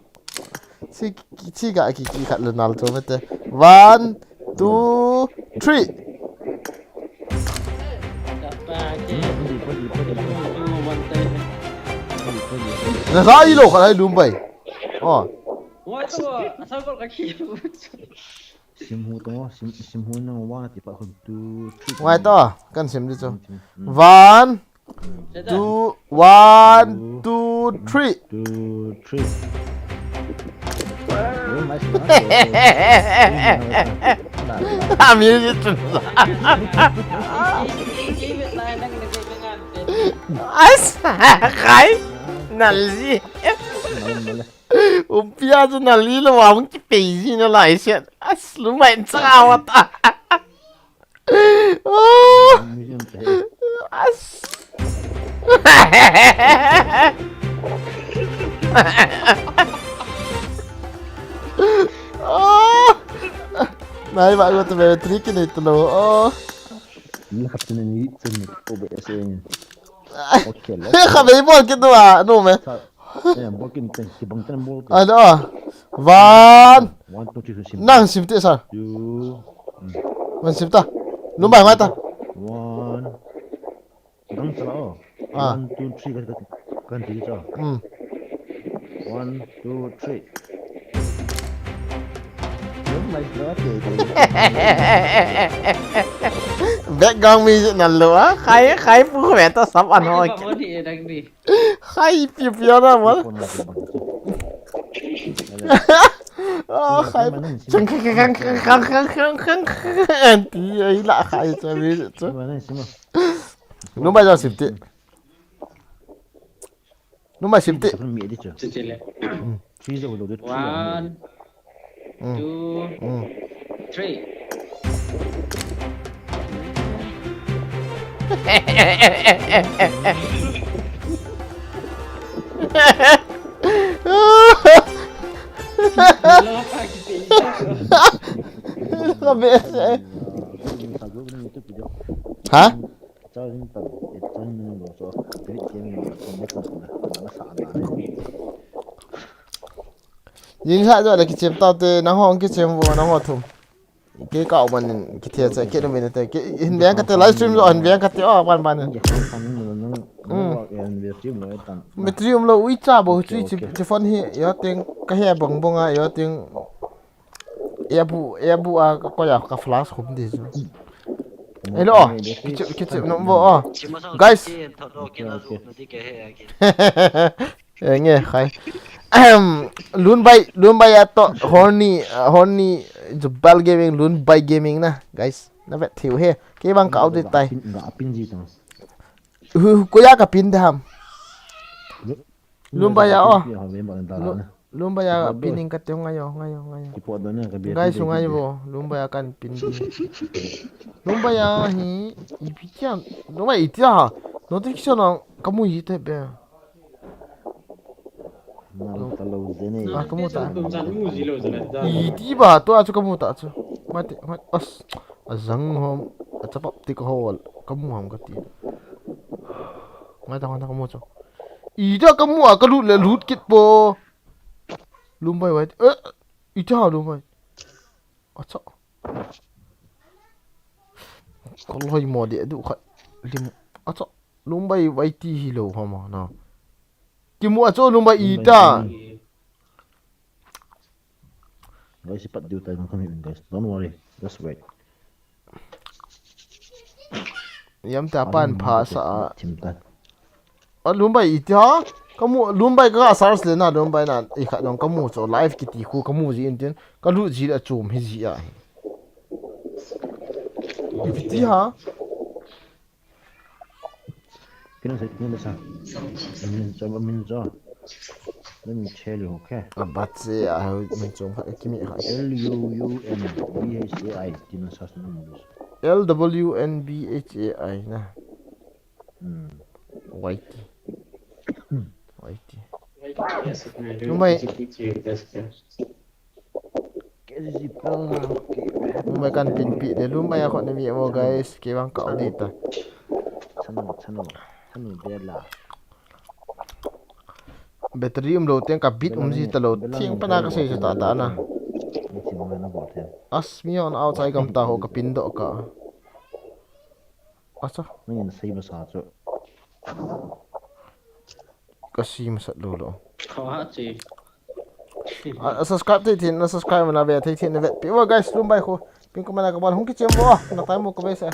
Si, si ga ki, ki khat le nal to mete. One, two, three. Na sa i lo khat hai lum bai. Oh. Sim hu to, sim, sim hu nang wa ti pa khun two, three. Ngai to, kan sim di chu. Sim, sim. Hmm. One, two, one, two, three. Two, three. Oh, nice, nice. Ami ni tu. As, kai, nalji. Nalji. Umpia chu nalilo wa hung kipei ji nalai sian. As, lumai chang a wa ta. Oh. As. Oh. Nai ba go to be trick ni to lo. Oh. Ni khat ni ni chen ni ko be se ni. Okay, let's go. Kha be bol kit do a, no me. Sa-, eh, bol kit ni chen, kibang chen bol kit. Ano? One. One, two, three, sim. Nang sim te, sir. Two. Mm. One sim ta. Lumbai mai ta. One. Dang chala o. Ah. One, two, three, kan, kan, kan ti cha. Hmm. One, two, three. Oh my God, eh, eh. Background music na lo, ah. Khai, khai pu ve ta sab an ho. Khai pi pi na mo. Ah, khai. Chang, chang, chang. Anti, ai la khai cha music cha. Lumbai jong sim ti. Lumbai sim ti. One, two, three. Ha? Jing sa jo le kichem tau te, nangho kichem vo, nangho thum. Kei ka uman in kithe cha, kei no min te, kei hin veng kate, live stream jo hin veng kate, oh, ban ban. Battery um lo, ui cha bo, chui chi, chi phone hi, yo teng ka he bong bong a, yo teng. Ebu, ebu a, ka ko ya, ka flash khum di chu. Hello, kichep, kichep nom vo, oh. Guys. Eh, nge, khai. Ahem, Lunbai, Lunbai a to, Horny, uh, Horny, Jubal Gaming, Lunbai Gaming na, guys. Na vet thiu he. Kei bang ka update tai. Hu, hu, ko ya ka pin de ham. Lunbai a, oh. Lumbai a pin in kate ngai o, ngai o, ngai o. Guys, ngai vo, Lumbai a kan pin di. Lumbai a hi, ipi tia, Lumbai itia ha. Notification ang kamu hi te be. Ah, kamu ta. Iti ba, tua chu kamu ta chu. Mati, mati, as, azang hom, achapap ti ka hol, kamu ham kati. Ngai ta, ngai ta kamu chu. Itia kamu a, kalut le lut kit po. Lumbai vai. Eh, ita Lumbai. Acha. Koloi mo de du khat. Lim. Acha. Lumbai vai ti hi lo hama na. Kimu acha Lumbai ita. Guys, ipat diu tai kami guys. Don't worry. Just wait. Yam ta pan pha sa a. Thim ta. A Lumbai iti ha? Kamu Lumbai ka search le na Lumbai na i kha nong kamu cho live kiti khu kamu ji in tin. Ka lu ji le chum hi ji a hi. Iti ha? Kina sa, kina sa. Min cho, min cho. Let me tell you, okay? A bat se a ho min chom kha kimi kha. L U U N B H A I, kina sa sa na mo. L W N B H A I na. Hmm. Y T. Y T. Lumbai. Lumbai kan pinpi de Lumbai a khot na mi mo guys, kei bang ka update ta. Channel, channel, channel de la. Battery um lo teng ka bit um ji ta lo, thing pana ka sei ta ta na. As mi on outside gam ta ho ka pin doh ka. Acha. Nangin sei masa chu. Ka sei masat lou lou. Kho ha chi. A, a subscribe thei thin, na subscribe na ve thei thin na ve. Pi wa guys, Lumbai khu. Pin ko mana ka bal hung ki chem wa. Na tai mo ko ve sa.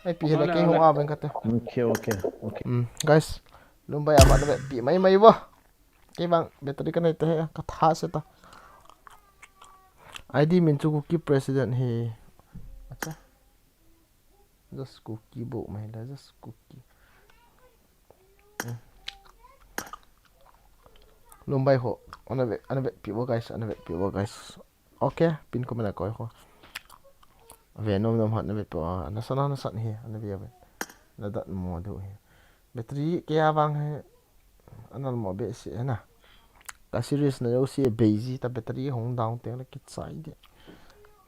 Ai pi hela ke hung a ben ka te. Okay, okay, okay. Mm, guys. Lumbai a ba na ve pi mai mai wa. Ke bang battery ka nei te he ka tha se ta. I D min chu Kuki president he. Acha. Just Kuki bo mai la, just Kuki. Hmm. Lumbai ho, ana ve, ana ve pi bo guys, ana ve pi bo guys. Okay, pin ko mana koi ho. Ve nom nom ho ana ve pi bo, ana sana ana san he, ana ve ve. Na dat mo do he. Battery ke a vang he. Anal mo be se na. Ka series na yo se bei ji ta battery hong down teng le kichai de.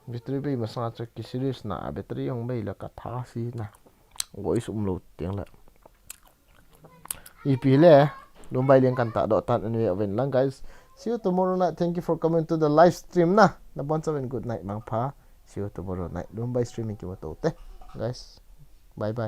Battery bei masa chu ki series na a battery hong bei le ka tha si na. Voice um lo teng le. Ipi le. Lumbai leng kan ta do tan anyway aven lang guys. See you tomorrow night. Thank you for coming to the live stream na. Na bon chaven good night mangpha. See you tomorrow night. Lumbai streaming ki mo to te. Guys. Bye bye.